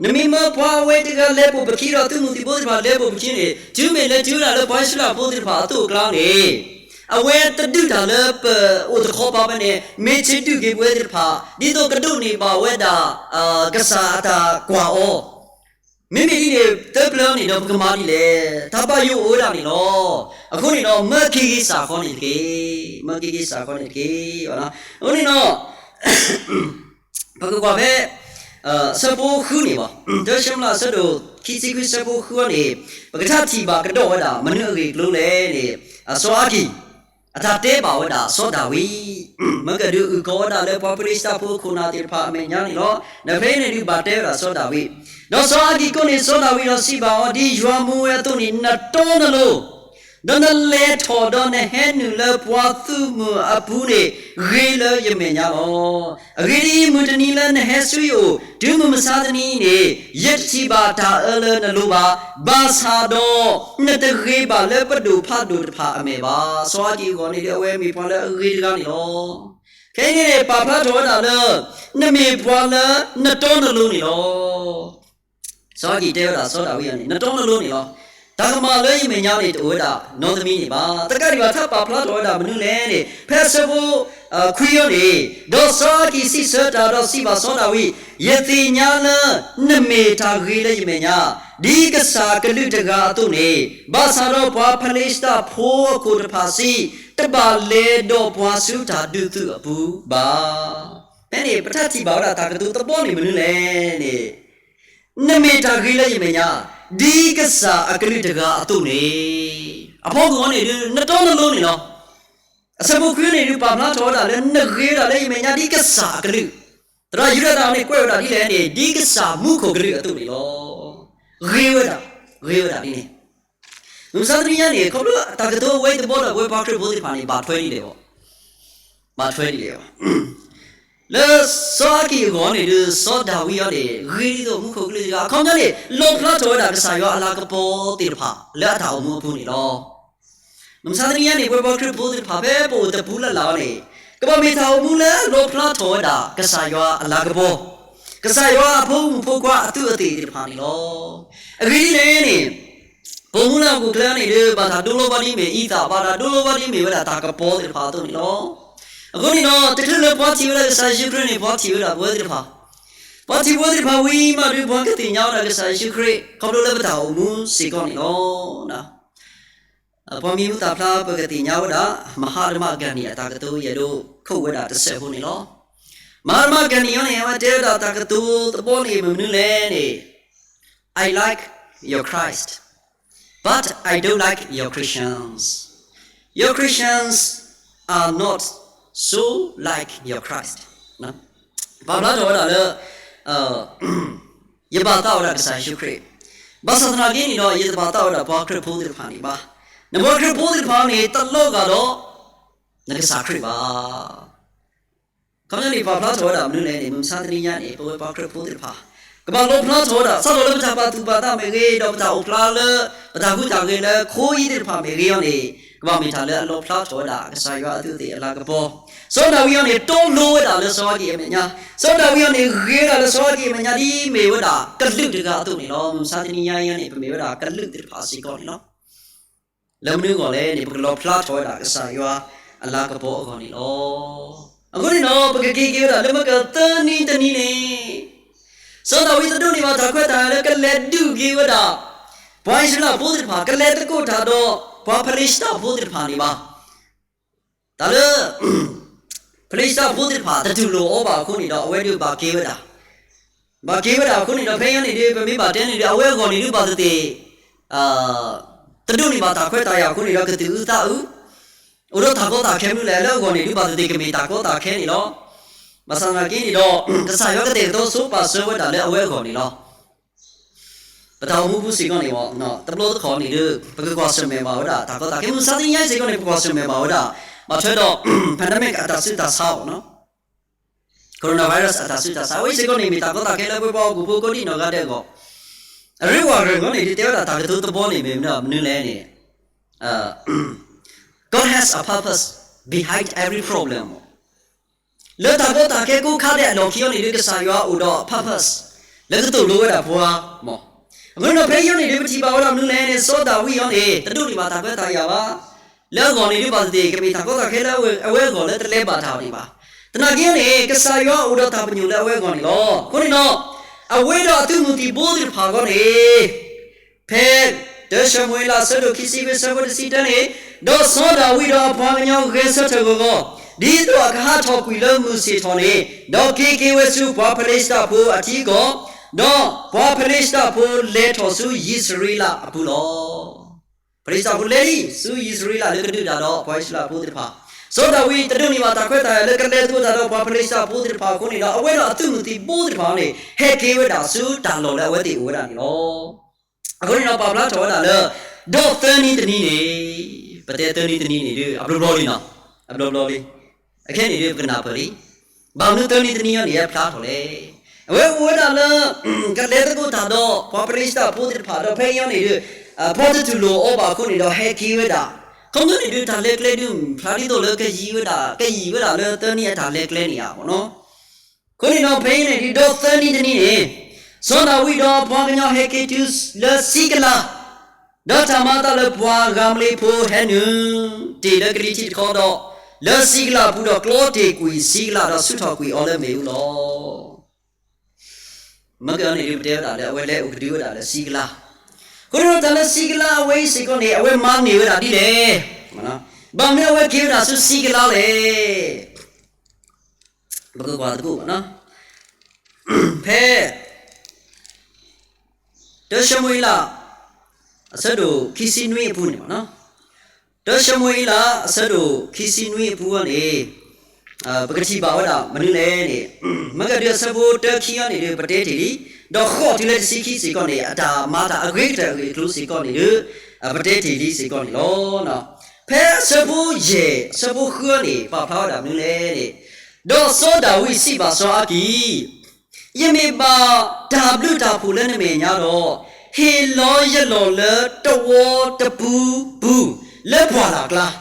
နမ့ၢ်မၢပှၤအဝဲတဂၤလဲၤပိာ်ပခံဒီး သုးမုၢ်သံၣ်ဘိသ့ၣ်တဖၣ်လဲၤပိာ်ပခံန့ၣ် တုၤမ့ၢ်လဲၤတုၤဝဲဒၣ်လၢပှၤအံၣ်စရ့လးဖိသ့ၣ်တဖၣ်အသိးအကျါန့ၣ် အဝဲတဒုးတၢ်လၢပအိၣ်တခီပၤဘၣ်န့ၣ် မ့ၢ်ဆ့ဒုးက့ၤပဝဲသ့ၣ်တဖၣ် ဒ်သိးကဒိးန့ၢ်ဘၣ်ဝဲဒၣ် ကစၢ်အတၢ်ကွၢ်အီၤ မ့မ့ၢ်ဒ်န့ၣ် သၢပျၢၤန့ၣ်ဒီး ပကမၤဒ်လဲၣ်. တၢ်ဘၣ်ယိၣ်အိၣ်ဝဲဒၣ်န့ၣ်လီၤ. အဃိန့ၣ်ဒီး မၢက့ၤက့ၤစၢ်ခီန့ၣ်တက့ၢ်. မၢက့ၤက့ၤစၢ်ခီန့ၣ်တက့ၢ်. အဃိန့ၣ်ဒီး ပကကွၢ်ဖဲ အဆၢဖိဃုန့ၣ်ဘၣ်, တၢၡမူၤအ့လး အဆၢဒိၣ်ခံဆံခွံ အဆၢဖိဃုန့ၣ် ပကထံၣ်ဘၣ်ကဒီးဝဲဒၣ် မနုၤအဂ့ၢ်အကျိၤလဲၣ်န့ၣ် စီၤအၤကံၣ် အတၢ်တဲဘၣ်ဝဲဒၣ်စီၤဒၤဝံး မ့ၢ်ကဒုးအုၣ်ကီၤဝဲဒၣ်လၢပှၤဖလ့ၡတၢ်ဖိအခိၣ်နၢ်သ့ၣ်တဖၣ်အမဲာ်ညါန့ၣ်လီၤ. ဒီးဖဲအံၤန့ၣ်ဒုးဘၣ်တဲဝဲဒၣ်စီၤဒၤဝံး, ဒီးစီၤအၤကံၣ်ကိးန့ၢ်စီၤဒၤဝံးဒီးစံးဘၣ်အီၤ, ဒ်ယွၤမူဝဲအသိးန့ၣ် နတီနလိၤ ဒီးနလဲၤထီၣ်ဒီးနဟဲနုာ်လၢပှၤသုးမုၢ်အပူၤန့ၣ် ဂ့ၤလၢယမဲာ်ညါလီၤ. အဂ့ၢ်ဒ်အံၤ, မုၢ်တနံၤလၢနဟဲဆူယအိၣ် တုၤမုၢ်မဆါတနံၤအံၤန့ၣ် ယတထံၣ်ဘၣ်တၢ်အၢလၢနလိၤဘၣ်, ဘၣ်ဆၣ်ဒီး နတဂ့ၤဘၣ်လၢပဒိၣ်ဖးဒိၣ်တဖၣ်အမဲာ်ဘၣ်. စီၤအၤကံၣ်အဂီၢ်န့ၣ်ဒီး အဝဲမ့ၢ်ပှၤလၢအဂ့ၤတဂၤန့ၣ်လီၤ. ခဲအံၤန့ၣ် ပာ်ဖျါထီၣ်ဝဲဒၣ်လၢ နမ့ၢ်ပှၤလၢနတီနလိၤန့ၣ်လီၤ. စီၤအၤကံၣ်တဲဝဲဒၣ်စီၤဒၤဝံးအံၤန့ၣ် နတီနလိၤန့ၣ်လီၤ. တၢ်ကမၣ်လၢယမဲာ်ညါန့ၣ် တအိၣ်ဝဲဒၣ်နီတမံၤန့ၣ်ဘၣ်. တကးဒံးဘၣ် တၢ်ပာ်ဖျါထီၣ်ဝဲဒၣ်မနုၤလဲၣ်န့ၣ် ဖဲအဆၢဖိ ခွံအံၤန့ၣ်, ဒီးစီၤအၤကံၣ်စံးဆၢတၢ်ဒီးစံးဘၣ်စီၤဒၤဝံး, ယသ့ၣ်ညါလၢ နမ့ၢ်တၢ်ဂ့ၤလၢယမဲာ်ညါ, ဒ်ကစၢ်အကလုၢ်တဂၤအသိးန့ၣ်, ဘၣ်ဆၣ်ဒီးပှၤဖလ့ၡတၢ်ဖိအခိၣ်တဖၣ်စံး, တဘၣ်လဲၤဒီးပှၤဆူတၢ်ဒုးသုးအပူၤဘၣ်. ဖဲန့ၣ် ပတၢ်ထံၣ်ဘၣ်ဝဲဒၣ်တၢ်ကတိၤသဘီန့ၣ်မနုၤလဲၣ်န့ၣ် နမ့ၢ်တၢ်ဂ့ၤလၢယမဲာ်ညါ, ဒ်ကစၢ်အကလုၢ်တဂၤအသိးန့ၣ် အဖီခိၣ်အံၤန့ၣ်ဒုး နတီနလိန့ၣ်လီၤ. အဆၢဖိခွံန့ၣ်ဒုး ပာ်ဖျါထီၣ်ဝဲဒၣ်လၢနဂ့ၤဝဲဒၣ်လၢယမဲာ်ညါဒ်ကစၢ်အကလုၢ်, သရၣ်ယူဒၤတၢ်န့ၣ်ကွဲးဝဲဒၣ်ဒ်လဲၣ်န့ၣ် ဒ်ကစၢ်မူခိၣ်ကလုၢ်အသိးန့ၣ်လီၤ. ဂ့ၤဝဲဒၣ်, ဂ့ၤဝဲဒၣ်ဒ်န့ၣ် မုၢ်မဆါတနံၤညါန့ၣ် ခီဖျိတၢ်ကတိၤအဝဲအံၤတဘီဒီး ပဝဲပှၤခရံာ်ဖိသ့ၣ်တဖၣ်န့ၣ် ဘၣ်ထွဲဒ်လဲၣ်ဘၣ်, ဘၣ်ထွဲဒ်လဲၣ်ဘၣ်. လၢစီၤအၤကံၣ်အဂီၢ်န့ၣ်ဒုး စီၤဒၤဝံးအံၤန့ၣ် ဂ့ၤဒ်သိးမူခိၣ်ကလုၢ်တဂၤ, အခီပညီန့ၣ် လီၣ်ဖျါထီၣ်ဝဲဒၣ်ကစၢ်ယွၤအလၤကပီၤသ့ၣ်တဖၣ် လၢအတၢ်အိၣ်မူအပူၤန့ၣ်လီၤ. မုၢ်မဆါတနံၤညါန့ၣ် ပဝဲပှၤခရံာ်ဖိသ့ၣ်တဖၣ် ဖဲပအိၣ်တပူၤလၢ်လၢ်အံၤန့ၣ် ကဘၣ်မ့ၢ်တၢ်အိၣ်မူလၢလီၣ်ဖျါထီၣ်ဝဲဒၣ်ကစၢ်ယွၤအလၤကပီၤ, ကစၢ်ယွၤအဖိမုၣ်ဖိခွါအသူးအသ့ၣ်သ့ၣ်တဖၣ်န့ၣ်လီၤ. အဂ့ၢ်ဒ်လဲၣ်န့ၣ် ပအိၣ်မူလၢဟီၣ်ခိၣ်ချၢန့ၣ်ဒုး ဘၣ်တၢ်ဒိလိဘၣ်ဒ်မ့ၢ်အံသၣ်, ဘၣ်တၢ်ဒိလိဘၣ်ဒ်မ့ၢ်ဝဲဒၣ်တၢ်ကပီၤသ့ၣ်တဖၣ်အသိးန့ၣ်လီၤ. အဃိန့ၣ်ဒီး တချုးလၢပှၤထံၣ်ဝဲဒၣ်ကစၢ်ယ့ၣ်ၡူးခရံာ်န့ၣ် ပှၤထံၣ်ဝဲဒၣ်ပဝဲသ့ၣ်တဖၣ်, ပှၤထံၣ်ပဝဲသ့ၣ်တဖၣ်ဝံၤမးဒုး ပှၤကသ့ၣ်ညါဝဲဒၣ်ကစၢ်ယ့ၣ်ၡူးခရံာ် ခီဖျိလၢပတၢ်အိၣ်မူစ့ၢ်ကီးန့ၣ်လီၤ. ပှၤမံၤဟူသၣ်ဖျါ ပကသ့ၣ်ညါဝဲဒၣ် မဟါတမၢ်ဂၤနံၤအတၢ်ကတိၤ ယအဲၣ်ဒိးခိးဝဲဒၣ်တစဲးဖိန့ၣ်လီၤ. မဟါတမၢ်ဂၤနံၤအံၤန့ၣ် အဝဲတဲဝဲဒၣ်တၢ်ကတိၤတဘီန့ၣ် မနုၤလဲၣ်န့ၣ် I like your Christ, but I don't like your Christians. Your Christians are not so like your Christ. ပာ်ဖျါထီၣ်ဝဲဒၣ်လၢ ယဘၣ်သးဝဲဒၣ်ကစၢ်ယ့ၣ်ၡူးခရံာ်, ဘၣ်ဆၣ်သနာ်က့န့ၣ်ဒီး ယတဘၣ်သးဝဲဒၣ်ပှၤခရံာ်ဖိသ့ၣ်တဖၣ်န့ၣ်ဘၣ်. နပှၤခရံာ်ဖိသ့ၣ်တဖၣ်န့ၣ် တလီၤဂာ်ဒီး နကစၢ်ခရံာ်ဘၣ်. ခီပညီန့ၣ် ပာ်ဖျါထီၣ်ဝဲဒၣ်မနုၤလဲၣ်န့ၣ် မုၢ်မဆါတနံၤညါန့ၣ် ပဝဲပှၤခရံာ်ဖိသ့ၣ်တဖၣ် ကဘၣ်လီၣ်ဖျါထီၣ်ဝဲဒၣ် စးထီၣ်လၢပတၢ်ပာ်သူၣ်ပာ်သးမ့ၢ်ဂ့ၤ, ဒီးပတၢ်အိၣ်ဖျါလၢ ပတၢ်ဟူးတၢ်ဂဲၤလၢခိအံၤသ့ၣ်တဖၣ်မ့ၢ်ဂ့ၤအံၤန့ၣ် ကဘၣ်မ့ၢ်တၢ်လၢအလီၣ်ဖျါထီၣ်ဝဲဒၣ် ကစၢ်ယွၤအသူးအသ့ၣ်အလၤကပီၤ. စီၤဒၤဝံးအံၤန့ၣ် တီလိဝဲဒၣ်လၢစီၤအၤကံၣ်အမဲာ်ညါ, စီၤဒၤဝံးအံၤန့ၣ် ဂ့ၤဝဲဒၣ်လၢစီၤအၤကံၣ်အမဲာ်ညါ ဒ်မ့ၢ်ဝဲဒၣ်ကလုာ်တဂၤအသိးန့ၣ်လီၤ. မုၢ်မဆါတနံၤညါအံၤန့ၣ် ပမ့ၢ်ဝဲဒၣ်ကလုာ်သ့ၣ်တဖၣ်စ့ၢ်ကီးန့ၣ်လီၤ. လၢမနုၤအဂီၢ်လဲၣ်န့ၣ် ပကလီၣ်ဖျါထီၣ်ဝဲဒၣ်ကစၢ်ယွၤအလၤကပီၤအဂီၢ်န့ၣ်လီၤ. အဃိန့ၣ်ဒီး ပကက့ၤက့ၤဝဲဒၣ်လၢမုၢ်ဂီၤသၢနံၤတနံၤန့ၣ် စီၤဒၤဝံးတဒိးန့ၢ်ဘၣ်တၢ်ခွဲးတၢ်ယာ်လၢကလဲၤဒုးက့ၤဝဲဒၣ် ပှၤအံၣ်စရ့လးဖိသ့ၣ်တဖၣ်, ကလဲၤသကိးတၢ်ဒီးပှၤဖလ့ၡတၢၣ်ဖိသ့ၣ်တဖၣ်န့ၣ်ဘၣ်. တၢ်လၢ ဖလ့ၡတၢၣ်ဖိသ့ၣ်တဖၣ် တတူၢ်လိာ်အီၤဘၣ်အဃိန့ၣ်ဒီး အဝဲဒုးဘၣ်က့ၤဝဲဒၣ်, ဘၣ်က့ၤဝဲဒၣ်အဃိန့ၣ်ဒီး ဖဲအံၤန့ၣ်ဒုး ပမ့ၢ်ဘၣ်တဲန့ၣ်ဒုး အဝဲအဂီၢ်န့ၣ်ဒုးဘၣ်သ့ၣ်သ့ၣ် တဒိးန့ၢ်ဘၣ်တၢ်ခွဲးတၢ်ယာ်အဃိန့ၣ်ဒီး ကသူၣ်အုးသးအုး, အိၣ်ဒီးတၢ်ကီတၢ်ခဲမနုၤလဲၣ်, လၢအဂီၢ်န့ၣ်ဒုးဘၣ်သ့ၣ်သ့ၣ်ကမ့ၢ်တၢ်ကီတၢ်ခဲန့ၣ်လီၤ. ဘၣ်ဆၣ်သနာ်က့န့ၣ်ဒီး ကစၢ်ယွၤကတဲာ်ကတီၤဆိပာ်စၢၤဝဲဒၣ်လၢအဝဲအဂီၢ်န့ၣ်လီၤ. ပတၢ်အိၣ်မူပူၤစ့ၢ်ကီးန့ၣ် တဘျီတခီၣ်န့ၣ်ဒီး ပကကွၢ်ဆၢၣ်မဲာ်ဘၣ်ဝဲဒၣ် တၢ်ကီတၢ်ခဲ မုၢ်မဆါတနံၤညါစ့ၢ်ကီးန့ၣ် ပကွၢ်ဆၢၣ်မဲာ်ဘၣ်ဝဲဒၣ် ဘၣ်ထွဲဒီး pandemic အတၢ်ဆူးတၢ်ဆါဘၣ်နီၤ, coronavirus အတၢ်ဆူးတၢ်ဆါ အဝဲစ့ၢ်ကီးန့ၣ် မ့ၢ်တၢ်ကီတၢ်ခဲလၢပှၤဟီၣ်ခိၣ်ဖိကိးဒံနီၢ်ဂၤဒဲးအဂီၢ်, အရ့ဝဲရၢၢ်ဂီၢ်န့ၣ် ဒုးတဲဝဲဒၣ်တၢ်ကတိၤတဘီန့ၣ် မ့ၢ်မနုၤလဲၣ်န့ၣ် God has a purpose behind every problem. လၢတၢ်ကီတၢ်ခဲကိးခါဒဲးအလီၢ်ခံအံၤန့ၣ်ဒုး ကစၢ်ယွၤအိၣ်ဒီး purpose လၢကသိၣ်လိဝဲဒၣ်ပှၤမး. အဃိန့ၣ်ဒီး ဖဲအံၤန့ၣ်ဒုး ပထံၣ်ဘၣ်ဝဲဒၣ်မနုၤလဲၣ်န့ၣ် စီၤဒၤဝံးအံၤန့ၣ် တဒိးန့ၢ်ဘၣ်တၢ်ခွဲးတၢ်ယာ်ဘၣ်. လၢအဂီၢ်န့ၣ်ဒုး ဘၣ်သ့ၣ်သ့ၣ်ကမ့ၢ်တၢ်ကီတၢ်ခဲလၢအဝဲအဂီၢ်လၢတလဲၤဘၣ်တၢ်န့ၣ်ဘၣ်. သနာ်က့န့ၣ် ကစၢ်ယွၤအိၣ်ဒီးတၢ်ပညိၣ်လၢအဝဲအဂီၢ်န့ၣ်လီၤ. အဃိန့ၣ်ဒီး အဝဲဒီးအသုးမုၢ်သံၣ်ဘိသ့ၣ်တဖၣ်အဂီၢ်န့ၣ် ဖဲ တၢ ၡမူၤအ့လး အဆၢဒိၣ်ခံဆံခွံ အဆၢဖိတဆံတၢန့ၣ်, ဒီးစီၤဒၤဝံးဒီးအပှၤကညီဂဲၤဆၢထၢၣ်ဂီၢ်ဂီၢ်, ဒ်သိးအကဟးထီၣ်ကွံာ်လၢမုၢ်ဆ့ၣ်ထီၣ်န့ၣ်, ဒီးက့ၤက့ၤဝဲဆူပှၤဖလ့ၡတၢၣ်ဖိအထံအကီၢ်, ဒီးပှၤဖလ့ၡတၢၣ်ဖိလဲၤထီၣ်ဆူယံးစရ့လးအပူၤလီၤ. ဖလ့ၡတၢၣ်ဖိလဲၤလံ ဆူယံးစရ့လးလၢကဒုးတၢ်ဒီးပှၤအံၣ်စရ့လးဖိသ့ၣ်တဖၣ်, စီၤဒၤဝံးတဒိးန့ၢ်ဘၣ်တၢ်ခွဲးတၢ်ယာ်လၢကလဲၤသကိးတၢ်ဒီးပှၤဖလ့ၡတၢၣ်ဖိသ့ၣ်တဖၣ်အဃိန့ၣ်ဒီး အဝဲဒီးအသုးမုၢ်သံၣ်ဘိသ့ၣ်တဖၣ်န့ၣ် ဟဲက့ၤဝဲဒၣ်ဆူတၢ်လီၢ်လၢအဝဲသ့ၣ်အိၣ်ဝဲဒၣ်န့ၣ်လီၤ. အဃိန့ၣ်ဒီးပာ်ဖျါထီၣ်ဝဲဒၣ်လၢ ဒီးသၢနံၤတနံၤန့ၣ်, ပတဲသၢနံၤတနံၤန့ၣ်ဒုး အဘျီဘျီလံနီၤ, အဘျီဘျီလံ, အခဲန့ၣ်ဒုး ပကနၢ်ပၢၢ်လံ, ဘၣ်မနုၤသၢနံၤတနံၤအံၤန့ၣ် ဟဲဖျါထီၣ်လဲၣ်. အဝဲအိၣ်ဝဲဒၣ်လၢ ကလဲၤသကိးတၢ်ဒီးပှၤဖလ့ၡတၢၣ်ဖိသ့ၣ်တဖၣ်ဒီး ဖဲအံၤန့ၣ်ဒုး ပှၤတတူၢ်လိာ်အီၤဘၣ်အဃိန့ၣ်ဒီး ဟဲက့ၤဝဲဒၣ်, ခီဖျိန့ၣ်ဒုး တၢ်လဲၤကျဲဒုး ဖျါဒ်သိးလၢကယံာ်ဝဲဒၣ် ကယံာ်ဝဲဒၣ်လၢသၢနံၤအတၢ်လဲၤကျဲန့ၣ်ဧါမ့ၢ်နီၤ. အဃိန့ၣ်ဒီး ဖဲအံၤန့ၣ်ဒုး ဒီးသၢနံၤတနံၤန့ၣ်, စီၤဒၤဝံးဒီးအပှၤကညီဟဲက့ၤတုၤလၢစံကလး, ဒီးတၢ်မၤအသးလၢပှၤဂၤမလ့ဖိဟဲနုာ်တ့ၢ်လၢကလံၤထံးတခီဒီး, လၢစံကလးအပူၤဒီးကျီတ့ၢ်ကွံာ်စံကလးဒီးဆူၣ်ထီၣ်ကွံာ်အီၤလၢမ့ၣ်အူလီၤ. မ့ၢ်ကန့ၣ်ဒုး ပတဲဝဲဒၣ်လၢအဝဲလဲၤအိၣ်ကဒုဝဲဒၣ်လၢစံကလး, အဃိန့ၣ်ဒီးတၢ်လၢစံကလးအဝဲအံၤစ့ၢ်ကီးန့ၣ် အဝဲမၤန့ၢ်ဝဲဒၣ်ဒ်လဲၣ်, ဘၣ်မနုၤအဝဲက့ၤဝဲဒၣ်ဆူစံကလးလဲၣ်. ပကကွၢ်သကိးဘၣ်နီၤ, ဖဲ တၢ ၡမူၤအ့လး အဆၢဒိၣ်ခံဆံနွံအပူၤန့ၣ်ဘၣ်နီၤ, တၢၡမူၤအ့လး အဆၢဒိၣ်ခံဆံနွံအပူၤန့ၣ် ပကထံၣ်ဘၣ်ဝဲဒၣ်မနုၤလဲၣ်န့ၣ်, မ့ၢ်ကဒုးအဆၢဖိတၢခံအံၤန့ၣ်ဒုး ပတဲတ့ၢ်လံ, ဒီးဃိးတုၤလၢတဆံခံစ့ၢ်ကီးန့ၣ် အတၢ်မၤတၢ်အဂ့ၤကတၢၢ်အဂ့ၢ်အကျိၤစ့ၢ်ကီးန့ၣ်ဒုး ပတဲတ့ၢ်လံစ့ၢ်ကီးန့ၣ်လီၤ. ဖဲအဆၢဖိယဲၢ် အဆၢဖိဃုန့ၣ် ပာ်ဖျါဝဲဒၣ်မနုၤလဲၣ်န့ၣ်, ဒီးစီၤဒၤဝံးစံးဘၣ်စီၤအၤကံၣ်, ယမ့ၢ်ဘၣ်တၢ်ဘျုးတၢ်ဖှိၣ်လၢနမဲာ်ညါဒီး, ဟ့ၣ်လီၤယလီၢ်လၢတဝီတပူၤပူၤ လၢပှၢ်လၢ်ကျါ, ဒ်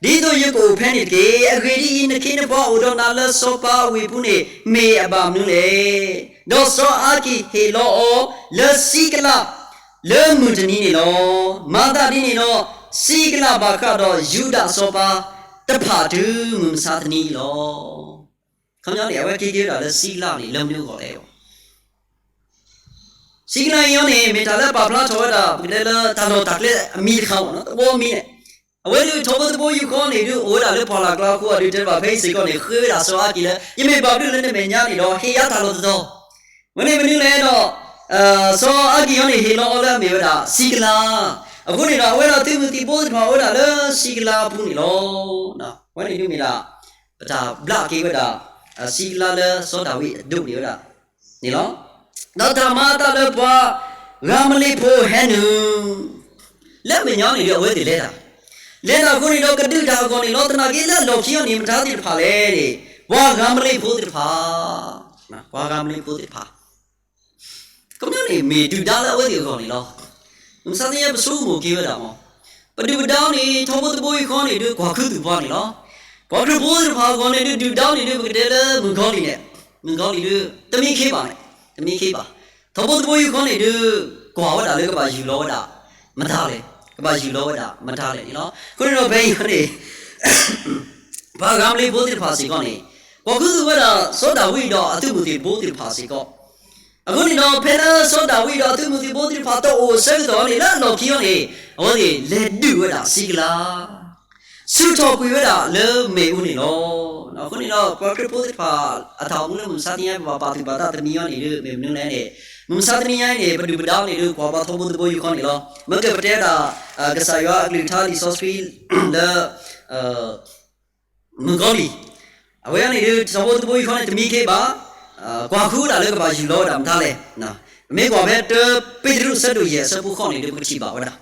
သိးယကအိၣ်ဖဲန့ၣ်တက့ၢ်. အဂ့ၢ်ဒ်အံၤ, နခ့နပှၤအိၣ်ဒီးနၤလၢစီၤပၤအဝ့ၢ်ပူၤန့ၣ် မ့ၢ်အဘၣ်မနုၤလဲၣ်. ဒီးစီၤအၤကံၣ်ဟ့ၣ်လီၤအီၤလၢစံကလး လၢမုၢ်တနံၤန့ၣ်လီၤ. မၤသးဒ်န့ၣ်ဒီး, စံကလးဘၣ်ဃးဒီးယူဒၤစီၤပၤတဖၣ်တုၤမုၢ်မဆါတနံၤလီၤ. ခီပညီန့ၣ် အဝဲက့ၤက့ၤဝဲဒၣ်လၢစံကလးန့ၣ် လၢမနုၤအဂီၢ်လဲၣ်. စံကလးအံၤန့ၣ် မ့ၢ်တၢ်လၢပာ်ဖျါထီၣ်ဝဲဒၣ် ပကတဲလၢတၢ်လီၢ်တၢ်ကျဲအမံၤတခါလီၤ, တဝီမံၤန့ၣ်, အဝဲဒုးထီဘိသဘိယူၢ်ဃီန့ၣ်ဒုး အိၣ်ဝဲဒၣ်လၢပှၢ်လၢ်ကျါအဃိ အဒုးတဲဘၣ်ဖဲအံၤစ့ၢ်ကီးန့ၣ် ဃ့ဝဲဒၣ်စီၤအၤကံၣ်လၢ ယမ့ၢ်ဘၣ်ဘျုးလၢနမဲာ်ညါန့ၣ်ဒီး ဟ့ၣ်ယၤတၢ်လီၢ်တတီၤ, ဝဲန့ၣ်မနုၤလဲၣ်ဒီး စီၤအၤကံၣ်အံၤန့ၣ် ဟ့ၣ်လီၤအီၤလၢအမ့ၢ်ဝဲဒၣ်စံကလး, အဃိန့ၣ်ဒီး အဝဲဒၣ်သုးမုၢ်သံၣ်ဘိသ့ၣ်တဖၣ်အိၣ်ဝဲဒၣ်လၢစံကလးအပူၤန့ၣ်လီၤ. အဝဲန့ၣ်ဒုးမ့ၢ်ဒၣ် ပတၢ်ဘျးက့ၤဝဲဒၣ် စံကလးလၢစီၤဒၤဝံးအဒိးန့ၢ်ဝဲဒၣ်န့ၣ်လီၤ. ဒီးတၢ်မၤအသးလၢပှၤဂၤမလ့းဖိဟဲနုာ် လၢမဲာ်ညါန့ၣ်ဒီး အဝဲသ့ၣ်လဲၤတၢ်, လဲၤတၢ်အဃိန့ၣ်ဒီး ကဒုးတၢ်အဂီၢ်န့ၣ်လီၤ. သနာ်က့လၢအလီၢ်ခံအံၤန့ၣ် မတၤသ့ၣ်တဖၣ်လဲၣ်န့ၣ် ပှၤဂၤမလ့းဖိသ့ၣ်တဖၣ်, ပှၤဂၤမလ့းဖိသ့ၣ်တဖၣ် ခီပညီန့ၣ် မ့ၢ်ဒုၣ်ဒါလၢအဝဲသ့ၣ်အဂီၢ်န့ၣ်လီၤ. မုၢ်မဆါတနံၤအံၤ ပဆိကမိၣ်က့ၤဝဲဒၣ်မး, ပဒုၣ်ပဒါန့ၣ် ထီဘိသဘိယူၢ်ဃီန့ၣ်ဒုး ကွၢ်ခူသူၣ်ပှၤန့ၣ်လီၤ. ပှၤခရံာ်ဖိသ့ၣ်တဖၣ်အဂီၢ်န့ၣ်ဒုး ဒုၣ်ဒါန့ၣ်ဒုး ပကတဲလၢမုၣ်ကီၤလံၢ်န့ၣ်, မုၣ်ကီၤလံၢ်ဒုး တမံခ့ဘၣ်န့ၣ်, တမံခ့ဘၣ်. ထီဘိသဘိယူၢ်ဃီန့ၣ်ဒုး ကွၢ်ဝဲဒၣ်လၢကဘၣ်ယူၢ်လီၤဝဲဒၣ်မတၤလဲၣ်, ကဘၣ်ယူၢ်လီၤဝဲဒၣ်မတၤလဲၣ်န့ၣ်လီၤ. အဃိန့ၣ်ဒီးဖဲအံၤန့ၣ် ပှၤဂၤမလ့းဖိသ့ၣ်တဖၣ်စ့ၢ်ကီးန့ၣ် ကွၢ်ခူသူၣ်ဝဲဒၣ်စီၤဒၤဝံးဒီးအသုးမုၢ်သံၣ်ဘိသ့ၣ်တဖၣ်စ့ၢ်ကီး. အဃိန့ၣ်ဒီး ဖဲလၢစီၤဒၤဝံးဒီးအသုးမုၢ်သံၣ်ဘိသ့ၣ်တဖၣ်တအိၣ်အဆၢကတီၢ်န့ၣ် လၢအလီၢ်ခံအံၤန့ၣ် အဝဲသ့ၣ်လဲၤဒုးဝဲဒၣ်စံကလး, ဆူၣ်ထီၣ်ကွံာ်ဝဲဒၣ်လၢမ့ၣ်အူန့ၣ်လီၤ. အဃိန့ၣ်ဒီး ပှၤခရံာ်ဖိသ့ၣ်တဖၣ် အတၢ်အိၣ်မူလၢမုၢ်မဆါတနံၤအံၤ ပဘၣ်ပာ်သူၣ်ပာ်သးတမံၤအံၤန့ၣ်ဒုး မ့ၢ်မနုၤလဲၣ်န့ၣ်, မုၢ်မဆါတနံၤအံၤန့ၣ် ပဒုၣ်ပဒါန့ၣ်ဒုး ကွၢ်ဘၣ်ထီဘိသဘိယူၢ်ဃီန့ၣ်လီၤ. မ့ၢ်ကပတဲဒၣ် ကစၢ်ယွၤအကလုၢ်ကထါလံာ်စီဆှံလၢ မုၣ်ကီၤလံၢ်, အဝဲန့ၣ်ဒုး ထီဘိသဘိယူၢ်ဃီန့ၣ် တမံခ့ဘၣ်, ကွၢ်ဃုဒၣ်လၢကဘၣ်ယူၢ်လီၤဝဲဒၣ်မတၤလဲၣ်. ပမ့ၢ်ကွၢ်ဖဲတၢပ့းတရူးအဆၢဒိၣ်ယဲၢ်အဆၢဖိဃိးန့ၣ်ဒုး ပကထံၣ်ဘၣ်ဝဲဒၣ်,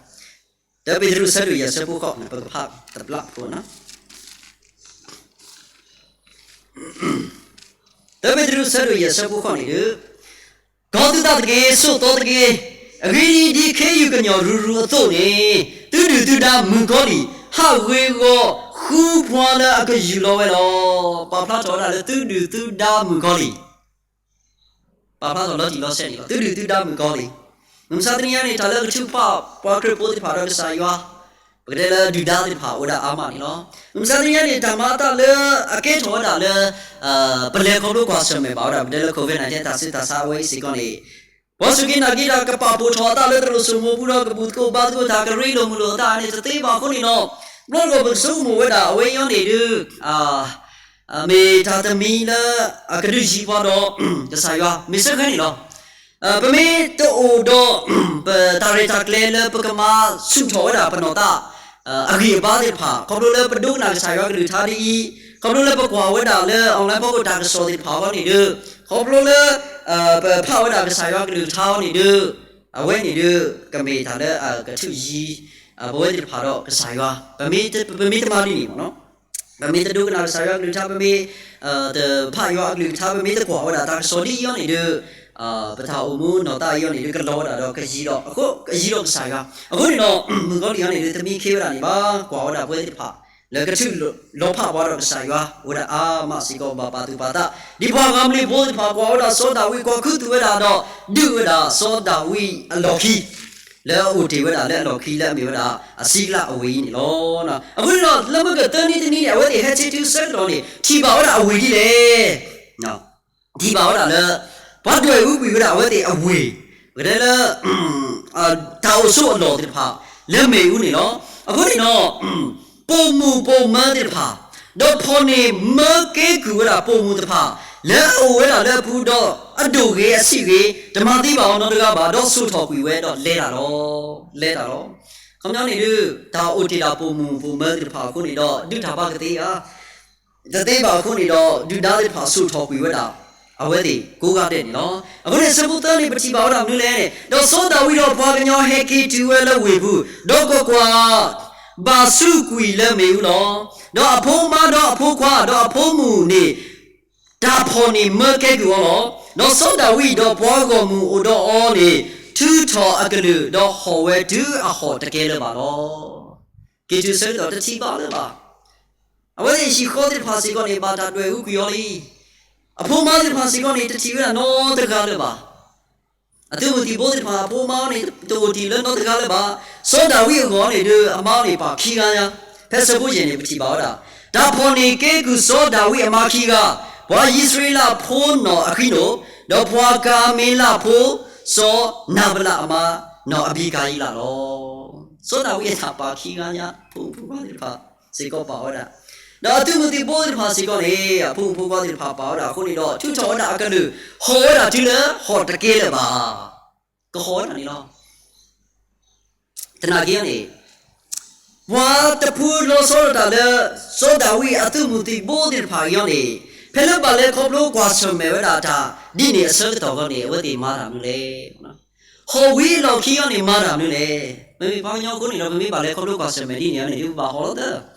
တၢပ့းတရူးအဆၢဒိၣ်ယဲၢ်အဆၢဖိဃိးန့ၣ် ပကဖးတဘျီဖိနီၤ. တၢပ့းတရူးအဆၢဒိၣ်ယဲၢ်အဆၢဖိဃိးန့ၣ်ဒုး ကီၤသုသးတက့ၢ်, ဆိးသီတက့ၢ်. အဂ့ၢ်ဒ်အံၤ, ဒ်ခ့ယုၢ်ကညီၢ်ရူၤရူၤအသိးန့ၣ်, သုဒုၣ်သုဒါမုၣ်ကီၤလံၢ် ဟးဝ့ၤဝီၤဃုပှၤလၢအကယူၢ်လီၤဝဲလီၤ. ပာ်ဖျါထီၣ်ဝဲဒၣ်လၢသုဒုၣ်သုဒါမုၣ်ကီၤလံၢ်, ပာ်ဖျါထီၣ်လီၤတံၢ်လီၤဆဲးန့ၣ်လီၤ. သုဒုၣ်သုဒါမုၣ်ကီၤလံၢ်, မုၢ်မဆါတနံၤအံၤန့ၣ် တၢ်လၢကထုကဖၣ်ပှၤခရံာ်ဖိသ့ၣ်တဖၣ်ဒီးကစၢ်ယွၤ, ပကတဲလၢဒုၣ်ဒါသ့ၣ်တဖၣ်အိၣ်ဝဲဒၣ်အါမးန့ၣ်လီၤ. မုၢ်မဆါတနံၤအံၤန့ၣ် တၢ်မၤအသးလၢအကဲထီၣ်ဝဲဒၣ်လၢ ပလဲၤခီဖျိကွၢ်ဆၢၣ်မဲာ်ဘၣ်ဝဲဒၣ် ပတဲလၢ COVID nineteen တၢ်ဆူးတၢ်ဆါအဝဲအံၤစ့ၢ်ကီးန့ၣ်, ပှၤစူၢ်က့ၤနာ်က့ၤတၢ်ကပာ်ဖှိၣ်ထီၣ်အသးလၢတရူးစိမိးပူၤဒီး ကဘူၣ်သကိးဘါသကိးတၢ် ကရ့လိာ်မုာ်လိာ်အသးန့ၣ် တသ့ဘၣ်အဃိန့ၣ်ဒီး, ဘျီတကီၢ်ပကဆိကမိၣ်ဝဲဒၣ် အဝဲအံၤန့ၣ်ဒုး မ့ၢ်တၢ်တမံၤလၢအကဒုးယံၤပှၤဒီး ကစၢ်ယွၤ မ့ၢ်စ့ၢ်ကီးန့ၣ်လီၤ. ပမ့ၢ်တအိၣ်ဒီး ပတၢ်ရဲၣ်တၢ်ကျဲၤလၢပကမၤဆူၣ်ထီၣ်ဝဲဒၣ်ပနီၢ်သး အဂံၢ်အဘါသ့ၣ်တဖၣ်, ခီဖျိလၢပဒိကနၣ်ကစၢ်ယွၤကလုၢ်ကထါဒ်အံၤ, ခီဖျိလၢပကွၢ်ဝဲဒၣ်လၢ online ဖီခိၣ်တၢ်ကစီၣ်သ့ၣ်တဖၣ်အဂီၢ်န့ၣ်ဒုး, ခီဖျိလၢ ပဖးဝဲဒၣ်ကစၢ်ယွၤကလုၢ်ကထါအဂီၢ်န့ၣ်ဒုး, အဝဲန့ၣ်ဒုး ကမ့ၢ်တၢ်လၢအကထုးယံၤ ပဝဲသ့ၣ်တဖၣ်ဒီးကစၢ်ယွၤ, ပမ့ၢ်တမၤဒ်န့ၣ်မ့ၢ်နီၤ, ပမ့ၢ်တဒိကနၣ်ကစၢ်ယွၤကလုၢ်ကထါ, ပမ့ၢ်တဖးယွၤအကလုၢ်ကထါ, ပမ့ၢ်တကွၢ်ဝဲဒၣ်တၢ်ကစီၣ်ဒ်အံၤအဂီၢ်န့ၣ်ဒုး, ပတၢ်အိၣ်မူနီၢ်သးအံၤအဂီၢ်န့ၣ်ဒုး ကလီၤဝဲဒၣ်ဒီးကယံၤဒီး အဃိ ကယံၤဒီးကစၢ်ယွၤ. အဃိန့ၣ်ဒီး မုၣ်ကီၤလံၢ်အံၤန့ၣ်ဒုး တမံခ့ဝဲဒၣ်န့ၣ်ဘၣ်, ကွၢ်ဝဲဒၣ်ပဝဲသ့ၣ်တဖၣ် လၢကထုးလီၤဖးပှၤဒီးကစၢ်ယွၤ အိၣ်ဝဲဒၣ်အါမးစ့ၢ်ကီး ဘၣ်ပာ်သူၣ်ပာ်သး, ဒ်ပှၤဂၤမလ့ၤဖိသ့ၣ်တဖၣ် ကွၢ်ဝဲဒၣ်စီၤဒၤဝံး ကွၢ်ခူသူၣ်ဝဲဒၣ်ဒီး ဒုးဝဲဒၣ်စီၤဒၤဝံးအလီၢ်ခံ လၢအအိၣ်တ့ၢ်ဝဲဒၣ်လၢအလီၢ်ခံလၢအမ့ၢ်ဝဲဒၣ် အစံကလးအဝ့ၢ်အံၤန့ၣ်လီၤ. အဃိန့ၣ်ဒီး လၢမုၢ်ကသၢနံၤတနံၤန့ၣ် အဝဲသ့ၣ်ဟဲဆ့တုၤဆၢကတီၢ်န့ၣ် ထံၣ်ဘၣ်ဝဲဒၣ်အဝ့ၢ်ဒ်လဲၣ် ထံၣ်ဘၣ်ဝဲဒၣ်လၢ ပှၤဒွဲၣ်အူကွံာ်ဝဲဒၣ်အဝဲသ့ၣ်အဝ့ၢ်, ပကတဲလၢ တၢ်အိၣ်ဆိးအလီၢ်သ့ၣ်တဖၣ် လၢမ့ၣ်အူန့ၣ်လီၤ. အဃိန့ၣ်ဒီး ပိာ်မုၣ်ပိာ်မၢၤသ့ၣ်တဖၣ်, ဒီးဖီၣ်န့ၢ်မၢက့ၤကုၢ်ဝဲဒၣ်ပိာ်မုၣ်တဖၣ် လၢအအိၣ်ဝဲဒၣ်လၢအပူၤဒီး အဒိၣ်ဂ့ၤအဆံးဂ့ၤ တမၤသံဘၣ်အီၤနီတဂၤဘၣ်, ဒီးဆိးထီၣ်ကွံာ်ဝဲဒီးလဲၤတၢ်လီၤ. လဲၤတၢ်လီၤ. ခီပညီန့ၣ်ဒုး တၢ်အိၣ်တ့ၢ်ဒၣ်ပိာ်မုၣ်ပိာ်မၢၤသ့ၣ်တဖၣ်အဃိန့ၣ်ဒီး ဒုးတၢ်ဘၣ်ကသ့ဧါ, တသ့ဘၣ်အဃိန့ၣ်ဒီး ဒုၣ်ဒါသ့ၣ်တဖၣ်စိာ်ထီၣ်ကွံာ်ဝဲဒၣ် အဝဲသ့ၣ်ကိးဂၤဒဲးန့ၣ်လီၤ. အဃိန့ၣ် ဆၢဖိသၢန့ၣ် ပထံၣ်ဘၣ်ဝဲဒၣ်မနုၤလဲၣ်န့ၣ်, ဒီးစီၤဒၤဝံးဒီးပှၤကညီဟဲက့ၤတုၤဝဲလၢဝ့ၢ်ပူၤ, ဒီးကွၢ်ကွၢ်, ဘၣ်ဆူးကွံာ်လၢမ့ၣ်အူလီၤ. ဒီးအဖိမါဒီးအဖိခွါ ဒီးအဖိမုၣ်န့ၣ် တၢ်ဖီၣ်န့ၢ်မၢကဲကုၢ်အီၤလီၤ. ဒီးစီၤဒၤဝံးဒီးပှၤဂီၢ်မုၢ်အိၣ်ဒီးအီၤန့ၣ် ထုးထီၣ်အကလုာ် ဒီးဟီၣ်ဝဲတုၤအဟီၣ်တကဲလၢၤဘၣ်လီၤ. က့ၤတုၤဆၢကတီၢ်တထံၣ်ဘၣ်လၢၤဘၣ်. အဝဲသ့ၣ်ဟံၣ်ဃီသ့ၣ်တဖၣ်စ့ၢ်ကီးန့ၣ် ဘၣ်တၢ်ဒွဲၣ်အူကွံာ်အီၤလံ. အဖိမါသ့ၣ်တဖၣ်စ့ၢ်ကီးန့ၣ် တထံၣ်ဝဲဒၣ်နီတဂၤလၢၤဘၣ်. အသုးမုၢ်သံၣ်ဘိသ့ၣ်တဖၣ် အဖိအမါန့ၣ် တအိၣ်တ့ၢ်လၢနီတဂၤလၢၤဘၣ်. စီၤဒၤဝံးအဂီၢ်န့ၣ်ဒုး အမါန့ၣ်ပာ်ခံဂၤညါ, ဖဲဆၢဖိယဲၢ်န့ၣ် ပထံၣ်ဘၣ်ဝဲဒၣ်, တၢ်ဖီၣ်န့ၢ်ကဲကုၢ်စီၤဒၤဝံးအမါခံဂၤ, ပှၤယံးစရ့လးဖိနီၢ်အဃံနိၣ်, ဒီးပှၤကၤမ့လးဖိ စီၤနၤဘလးအမါ နီၢ်အဘံကၤယံလးလီၤ. စီၤဒၤဝံးအတၢ်ပာ်ခံဂၤညါ ဖိမုၣ်ဖိခွါသ့ၣ်တဖၣ် စ့ၢ်ကီးပာ်ဝဲဒၣ်, ဒီးအသုးမုၢ်သံၣ်ဘိသ့ၣ်တဖၣ်စ့ၢ်ကီးန့ၣ် အဖိမုၣ်ဖိခွါသ့ၣ်တဖၣ်ပာ်ဝဲဒၣ်အဃိန့ၣ်ဒီး ထုးထီၣ်ဝဲဒၣ်အကလုာ် ဟီၣ်ဝဲဒၣ်တုၤလၢဟီၣ်တကဲလၢၤဘၣ်. ကဟီၣ်ဝဲဒၣ်န့ၣ်လီၤ. သနာ်က့န့ၣ် ပှၤတဖုလီၤဆီဒၣ်တၢ်လၢ စီၤဒၤဝံးအသုးမုၢ်သံၣ်ဘိသ့ၣ်တဖၣ်အံၤအီၤန့ၣ် ဖဲလၢဘၣ်လဲၤခီဖျိကွၢ်ဆၢၣ်မဲာ်ဝဲဒၣ်တၢ်ဒ်န့ၣ်အဆၢကတီၢ်အဂီၢ်န့ၣ် အဝဲသ့ၣ်မၤတၢ်မနုၤလဲၣ်. ဟီၣ်ဝံၤအလီၢ်ခံအံၤန့ၣ် မၤတၢ်မနုၤလဲၣ်. မ့မ့ၢ်ပှၤကညီအဃိန့ၣ်ဒီး ပမ့ၢ်ဘၣ်လဲၤခီဖျိကွၢ်ဆၢၣ်မဲာ်ဒ်န့ၣ်န့ၣ် ဒုးပဘၣ်ဟီၣ်လီၤသၢ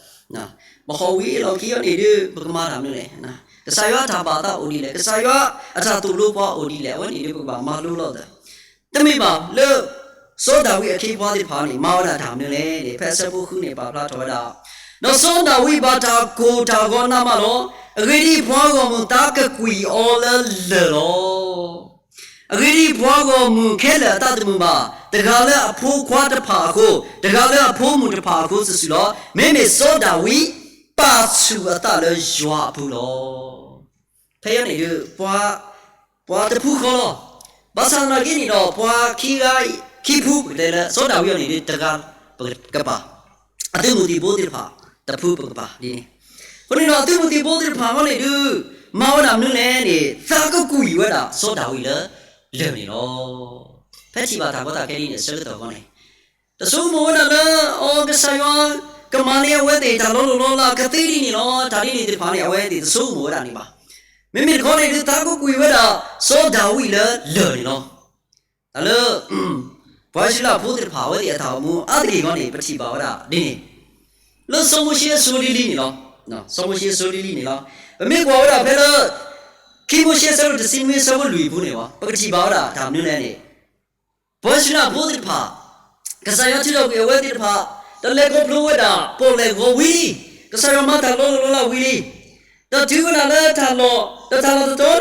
ပဟီၣ်ဝံၤအလီၢ်ခံအံၤန့ၣ်ဒုး ပကမၤတၢ်မနုၤလဲၣ်. ကစၢ်ယွၤအတၢ်ဘၣ်သးအိၣ်ဒ်လဲၣ်, ကစၢ်ယွၤအတၢ်သိၣ်လိပှၤအိၣ်ဒ်လဲၣ်, အဝဲန့ၣ်ဒုး ပကဘၣ်မၤလိလီၤသၢ တမ့ၢ်ဘၣ်လၢ စီၤဒၤဝံးအခ့အပှၤသ့ၣ်တဖၣ်န့ၣ် မၤဝဲဒၣ်တၢ်မနုၤလဲၣ်န့ၣ် ဖဲအဆၢဖိဃုန့ၣ် ပာ်ဖျါထီၣ်ဝဲဒၣ်, ဒီးစီၤဒၤဝံးဘၣ်တၢ်ကိၢ်တၢ်ဂီၤနးမးလီၤ. အဂ့ၢ်ဒ်အံၤ, ပှၤဂီၢ်မုၢ်သးကကွံာ်အီၤလၢလၢၢ်လီၤ. အဂ့ၢ်ဒ်အံၤ, ပှၤဂီၢ်မုၢ်ခဲလၢာ်အသးတမုာ်ဘၣ်, တဂၤလၢအဖိခွါတဖၣ်အဃိ, တဂၤလၢအဖိမုၣ်တဖၣ်အဃိတစုလီၤ. မ့မ့ၢ်စီၤဒၤဝံး ပာ်ဆူၣ်အသးလၢယွၤအပူၤလီၤ. ဖဲအံၤန့ၣ်ဒုး ပှၤ, ပှၤတဖုဃီလီၤ. ဘၣ်ဆၣ်သနာ်က့န့ၣ်ဒီး ပှၤခံဂၤ, ခံဖုပကတဲလၢ စီၤဒၤဝံးအံၤန့ၣ်ဒုး တဂၤပကပာ်, အသုးမုၢ်သံၣ်ဘိသ့ၣ်တဖၣ် တဖုပကပာ်ဒ်န့ၣ်. အဃိန့ၣ်ဒီး အသုးမုၢ်သံၣ်ဘိသ့ၣ်တဖၣ်အံၤန့ၣ်ဒုး မၤဝဲဒၣ်မနုၤလဲၣ်န့ၣ် သးကကွံာ်ဝဲဒၣ်စီၤဒၤဝံးလၢလၢၢ်န့ၣ်လီၤ. ဖဲထံၣ်ဘၣ်တၢ်ကီတၢ်ခဲဒ်န့ၣ်အဆၢကတီၢ်အဂီၢ်န့ၣ် တဆိကမိၣ်ဝဲဒၣ်လၢ အီ ကစၢ်ယွၤကမၤန့ၢ်အဝဲသ့ၣ်တၢ်လီၤလိၣ်လီၤလးကသ့ဒ်န့ၣ်လီၤ. တၢ်ဒ်န့ၣ်သ့ၣ်တဖၣ်န့ၣ် အဝဲသ့ၣ်တဆိကမိၣ်ဝဲဒၣ်န့ၣ်ဘၣ်. မ့မ့ၢ်တခီန့ၣ်ဒုး သးကကွံာ်ဝဲဒၣ် စီၤဒၤဝံးလၢလၢၢ်န့ၣ်လီၤ. တၢ်လၢ ပှၤအံၣ်စရ့လးဖိသ့ၣ်တဖၣ် အဝဲသ့ၣ်အတၢ်အိၣ်မူအါတက့ၢ်အဂီၢ်န့ၣ် ပထံၣ်ဘၣ်ဝဲဒၣ်ဒ်န့ၣ် လၢစီၤမိၤၡ့အစိၤလံၤလံၤန့ၣ်လီၤ. စီၤမိၤၡ့အစိၤလံၤလံၤန့ၣ်လီၤ. ပမ့ၢ်ကွၢ်ဝဲဒၣ်ဖဲလၢ ခံမိၤၡ့အဆၢဒိၣ်တဆံနွံအဆၢဖိလွံၢ်အပူၤန့ၣ် ပကထံၣ်ဘၣ်ဝဲဒၣ်တၢ်မနုၤလဲၣ်န့ၣ် ပှၤအံၣ်စရ့လးဖိသ့ၣ်တဖၣ် ကစၢ်ယွၤထုးထီၣ်ကွံာ်အဝဲသ့ၣ်တဖၣ် တလဲၤခီဖျိဝဲဒၣ် ပီၣ်လဲၣ်ဂီၤဝံၤလံ, ကစၢ်ယွၤမၤတၢ်လီၤလိၣ်လီၤလးဝံၤလံ, ဒီးတုၤဝဲဒၣ်လၢတၢ်လီၢ်, ဒီးတၢ်လီၢ်တတီၤန့ၣ်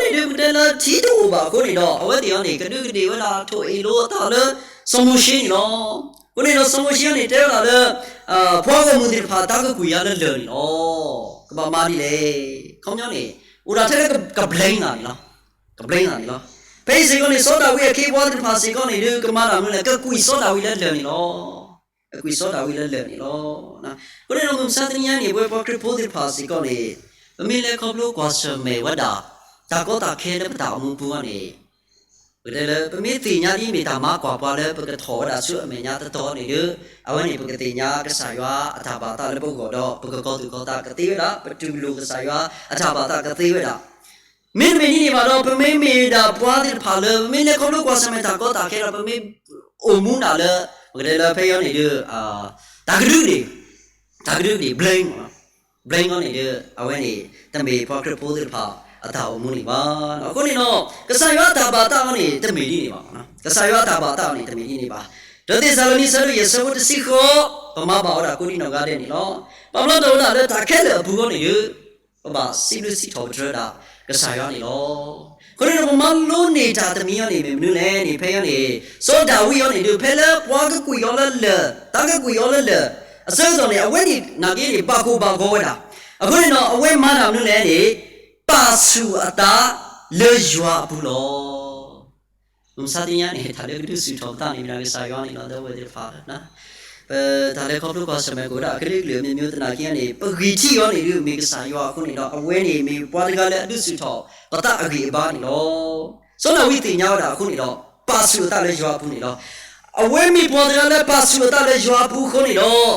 ဒုး ပတဲလၢထံတအိၣ်ဘၣ်အဃိန့ၣ်ဒီး အဝဲသ့ၣ်အံၤန့ၣ် ကဒုးကဒ့ၣ်ဝဲဒၣ် ထိၣ်အ့ၣ်လိအသးလၢ စီၤမိၤၡ့န့ၣ်လီၤ. အဃိန့ၣ်ဒီး စီၤမိၤၡ့န့ၣ် တဲဝဲဒၣ်လၢ ပှၤဂီၢ်မုၢ်သ့ၣ်တဖၣ် သးကကွံာ်ယၤလၢလၢၢ်န့ၣ်လီၤ. ကဘၣ်မၤဒ်လဲၣ်. ခီပညီန့ၣ် အိၣ်ဒၣ်ထဲလၢကဘျဲသးန့ၣ်လီၤ. ကဘျဲသးန့ၣ်လီၤ. ဖဲအံၤစ့ၢ်ကီးန့ၣ် စီၤဒၤဝံးအခ့အပှၤသ့ၣ်တဖၣ်စ့ၢ်ကီးန့ၣ်ဒုး ကမၤတၢ်မနုၤလဲၣ်, ကကွံာ်စီၤဒၤဝံးလၢလၢၢ်န့ၣ်လီၤ. ကကွံာ်စီၤဒၤဝံးလၢလၢၢ်န့ၣ်လီၤ. အဃိန့ၣ်ဒီး မုၢ်မဆါတနံၤအံၤန့ၣ် ပဝဲပှၤခရံာ်ဖိသ့ၣ်တဖၣ်စ့ၢ်ကီးန့ၣ် ပမ့ၢ်လဲၤခီဖျိကွၢ်ဆၢၣ်မဲာ်ဝဲဒၣ် တၢ်ကီတၢ်ခဲလၢပတၢ်အိၣ်မူပူၤအဂီၢ်န့ၣ် ပတဲလၢ ပမ့ၢ်သ့ၣ်ညါဒ်မ့ၢ်တၢ်မၤကွၢ်ပှၤလၢပကထီၣ်ဝဲဒၣ်ဆူအမဲာ်ညါတတီၤန့ၣ်ဒီး အဝဲန့ၣ်ပကသ့ၣ်ညါကစၢ်ယွၤအတၢ်ဘၣ်သးလၢပဂီၢ်ဒီး ပကကီၤသူၣ်ကီၤသးကသ့ဝဲဒၣ်, ပတူၢ်လိာ်ကစၢ်ယွၤအတၢ်ဘၣ်သးကသ့ဝဲဒၣ်. မ့တမ့ၢ်ဒ်န့ၣ်ဘၣ်ဒီး ပမ့မ့ၢ်ဒၣ်ပှၤသ့ၣ်တဖၣ်လၢ ပမ့ၢ်လဲၤခီဖျိကွၢ်ဆၢၣ်မဲာ်တၢ်ကီတၢ်ခဲဒီး ပမ့ၢ်အိၣ်မူဒၣ်လၢ ပကတဲလၢဖဲအံၤန့ၣ်ဒီး တၢ်ကဒုကဒ့ၣ်, တၢ်ကဒုကဒ့ၣ် ဘျဲ ဘျဲအဂီၢ်န့ၣ်ဒီး အဝဲန့ၣ် တမ့ၢ်ပှၤခရံာ်ဖိသ့ၣ်တဖၣ်အတၢ်အိၣ်မူန့ၣ်ဘၣ်. အဃိန့ၣ်ဒီး ကစၢ်ယွၤအတၢ်ဘၣ်သးအဂီၢ်န့ၣ် တမ့ၢ်ဒ်န့ၣ်ဘၣ်. ကစၢ်ယွၤအတၢ်ဘၣ်သးအဂီၢ်န့ၣ် တမ့ၢ်ဒ်န့ၣ်ဘၣ်. တၢသ့းစၤလနံ ဆၢဒိၣ်ယဲၢ် ဆၢဖိတဆံဃိး, ပမၤဘၣ်ဝဲဒၣ်ကိးဒံနီၢ်ဂၤဒဲးန့ၣ်လီၤ. ပာ်ဖျါထီၣ်ဝဲဒၣ်လၢတၢ်ခဲလၢာ်အပူၤအဂီၢ်န့ၣ်ဒီး ပဘၣ်စံးဘျုးစံးထီၣ်ပတြၢၤဒၣ်ကစၢ်ယွၤန့ၣ်လီၤ. အဃိန့ၣ်ဒီး ပမၤလိန့ၢ်တၢ်တမံၤအံၤန့ၣ် မ့ၢ်မနုၤလဲၣ်န့ၣ် ဖဲအံၤန့ၣ် စီၤဒၤဝံးအံၤန့ၣ်ဒီး ဖဲလၢပှၤကကွံာ်အီၤလၢလၢၢ်, သးကကွံာ်အီၤလၢလၢၢ် အဆၢကတီၢ်န့ၣ် အဝဲန့ၣ်နာ်က့န့ၣ် ဘၣ်ကိၢ်ဘၣ်ဂီၤဝဲဒၣ်. အဃိန့ၣ်ဒီး အဝဲမၤတၢ်မနုၤလဲၣ်န့ၣ် ပာ်ဆူၣ်အသးလၢယွၤအပူၤလီၤ. မုၢ်မဆါတနံၤအံၤန့ၣ် တၢ်လၢကဒုးဆူၣ်ထီၣ်ပသးန့ၣ် မ့ၢ်ဒၣ်ကစၢ်ယွၤန့ၣ်လီၤ. ဒီပုၢ်ဝဲၢ်သ့ၣ်တဖၣ်, ပတၢ်လဲၤခီဖျိကွၢ်ဆၢၣ်မဲာ်ကအိၣ်ဒၣ်အကလုာ်ကလုာ် မ့ၢ်မ့ၢ်သနာ်က့န့ၣ် ပဂံၢ်ထံးအီၤန့ၣ်ဒုး မ့ၢ်ကစၢ်ယွၤအဃိန့ၣ်ဒီး အဝဲန့ၣ်မ့ၢ်ပှၤတဂၤလၢအဒုးဆူၣ်ထီၣ်ပသးအဂံၢ်အဘါန့ၣ်လီၤ. စီၤဒၤဝံးသ့ၣ်ညါဝဲဒၣ်အဃိန့ၣ်ဒီး ပာ်ဆူၣ်အသးလၢယွၤအပူၤန့ၣ်လီၤ. အဝဲမ့ၢ်ပှၤတဂၤလၢပာ်ဆူၣ်အသးလၢယွၤအပူၤအဃိန့ၣ်ဒီး,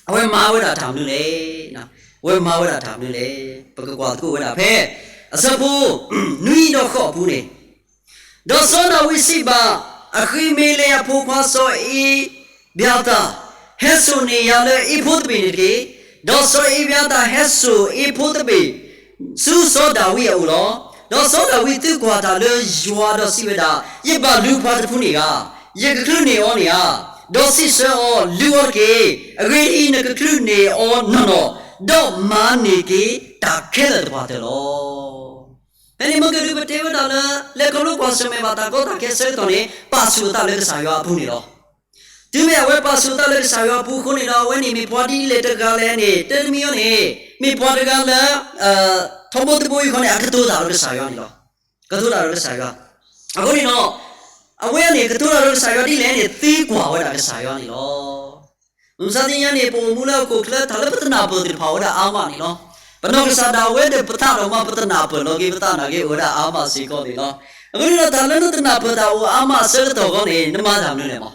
အဝဲမၤဝဲဒၣ်တၢ်မနုၤလဲၣ်. အဝဲမၤဝဲဒၣ်တၢ်မနုၤလဲၣ်. ပကကွၢ်သကိးဝဲဒၣ်ဖဲ အဆၢဖိ နွံဒီးဃိးအပူၤန့ၣ်, ဒီးစီၤဒၤဝံးစံးဘၣ် အဃံမ့လ့းအဖိခွါစီၤအ့ဘျၤသၣ်, ဟဲစိာ်န့ၢ်ယၤလၢအ့ဖိတဘ့ၣ်န့ၣ်တက့ၢ်. ဒီးစီၤအ့ဘျၤသၣ်ဟဲစိာ်အ့ဖိတဘ့ၣ် ဆူစီၤဒၤဝံးအအိၣ်လီၤ. ဒီးစီၤဒၤဝံးသံကွၢ်တၢ်လၢယွၤဒီးစံးဝဲဒၣ်, ယဘၣ်လူၤပှၤတဖုန့ၣ်ဧါ. ယကချုးန့ၢ်အီၤန့ၣ်ဧါ. ဒီးစံးဆၢအီၤ, လူၤအီၤတက့ၢ်. အဂ့ၢ်ဒ်အံၤ, နကချုးန့ၢ်အီၤနီၢ်နီၢ်, ဒီးမၤန့ၢ်က့ၤတၢ်ခဲလၢာ်တဖၣ်တၢၢ်လီၤ. ဖဲန့ၣ်မ့ၢ်ကဒုးပတဲဝဲဒၣ်လၢ လဲၤခီဖျိကွၢ်ဆၢၣ်မဲာ်ဘၣ်တၢ်ကီတၢ်ခဲအဆၢကတီၢ်န့ၣ် ပာ်ဆူၣ်အသးလၢကစၢ်ယွၤအပူၤန့ၣ်လီၤ. တုၤမ့ၢ်အဝဲပာ်ဆူၣ်အသးလၢကစၢ်ယွၤအပူၤအဃိန့ၣ်ဒီး အဝဲန့ၣ်မ့ၢ်ပှၤဒ်လဲၣ်တဂၤလဲၣ်န့ၣ် တၢ်တမံၤအံၤန့ၣ် မ့ၢ်ပှၤတဂၤလၢ ထီဘိတဘိယူၢ်ဃီန့ၣ် အကတိၤတၢ်ဒီးကစၢ်ယွၤန့ၣ်လီၤ. ကတိၤတၢ်ဒီးကစၢ်ယွၤ. အဃိန့ၣ်ဒီး အဝဲန့ၣ် ကတိၤတၢ်ဒီးကစၢ်ယွၤဒ်လဲၣ်န့ၣ် သံကွၢ်ဝဲဒၣ်ကစၢ်ယွၤန့ၣ်လီၤ. မုၢ်မဆါတနံၤညါန့ၣ် ပအိၣ်မူလၢဟီၣ်ခိၣ်ချၢ တၢ်လၢပတနၢ်ပၢၢ်သ့ၣ်တဖၣ်အိၣ်ဝဲဒၣ်အါမးန့ၣ်လီၤ. ပနီၢ်ကစၢ်ဒၣ်ဝဲဒီးပသးဒီးမး ပတနၢ်ပၢၢ်လီၤက့ၤပသးနာ်က့ အိၣ်ဝဲဒၣ်အါမးစ့ၢ်ကီးန့ၣ်လီၤ. အဃိန့ၣ်ဒီး တၢ်လၢနတနၢ်ပၢၢ်တၢ်အိၣ်အါမးအဆၢကတီၢ်အဂီၢ်န့ၣ် နမၤတၢ်မနုၤလဲၣ်မး.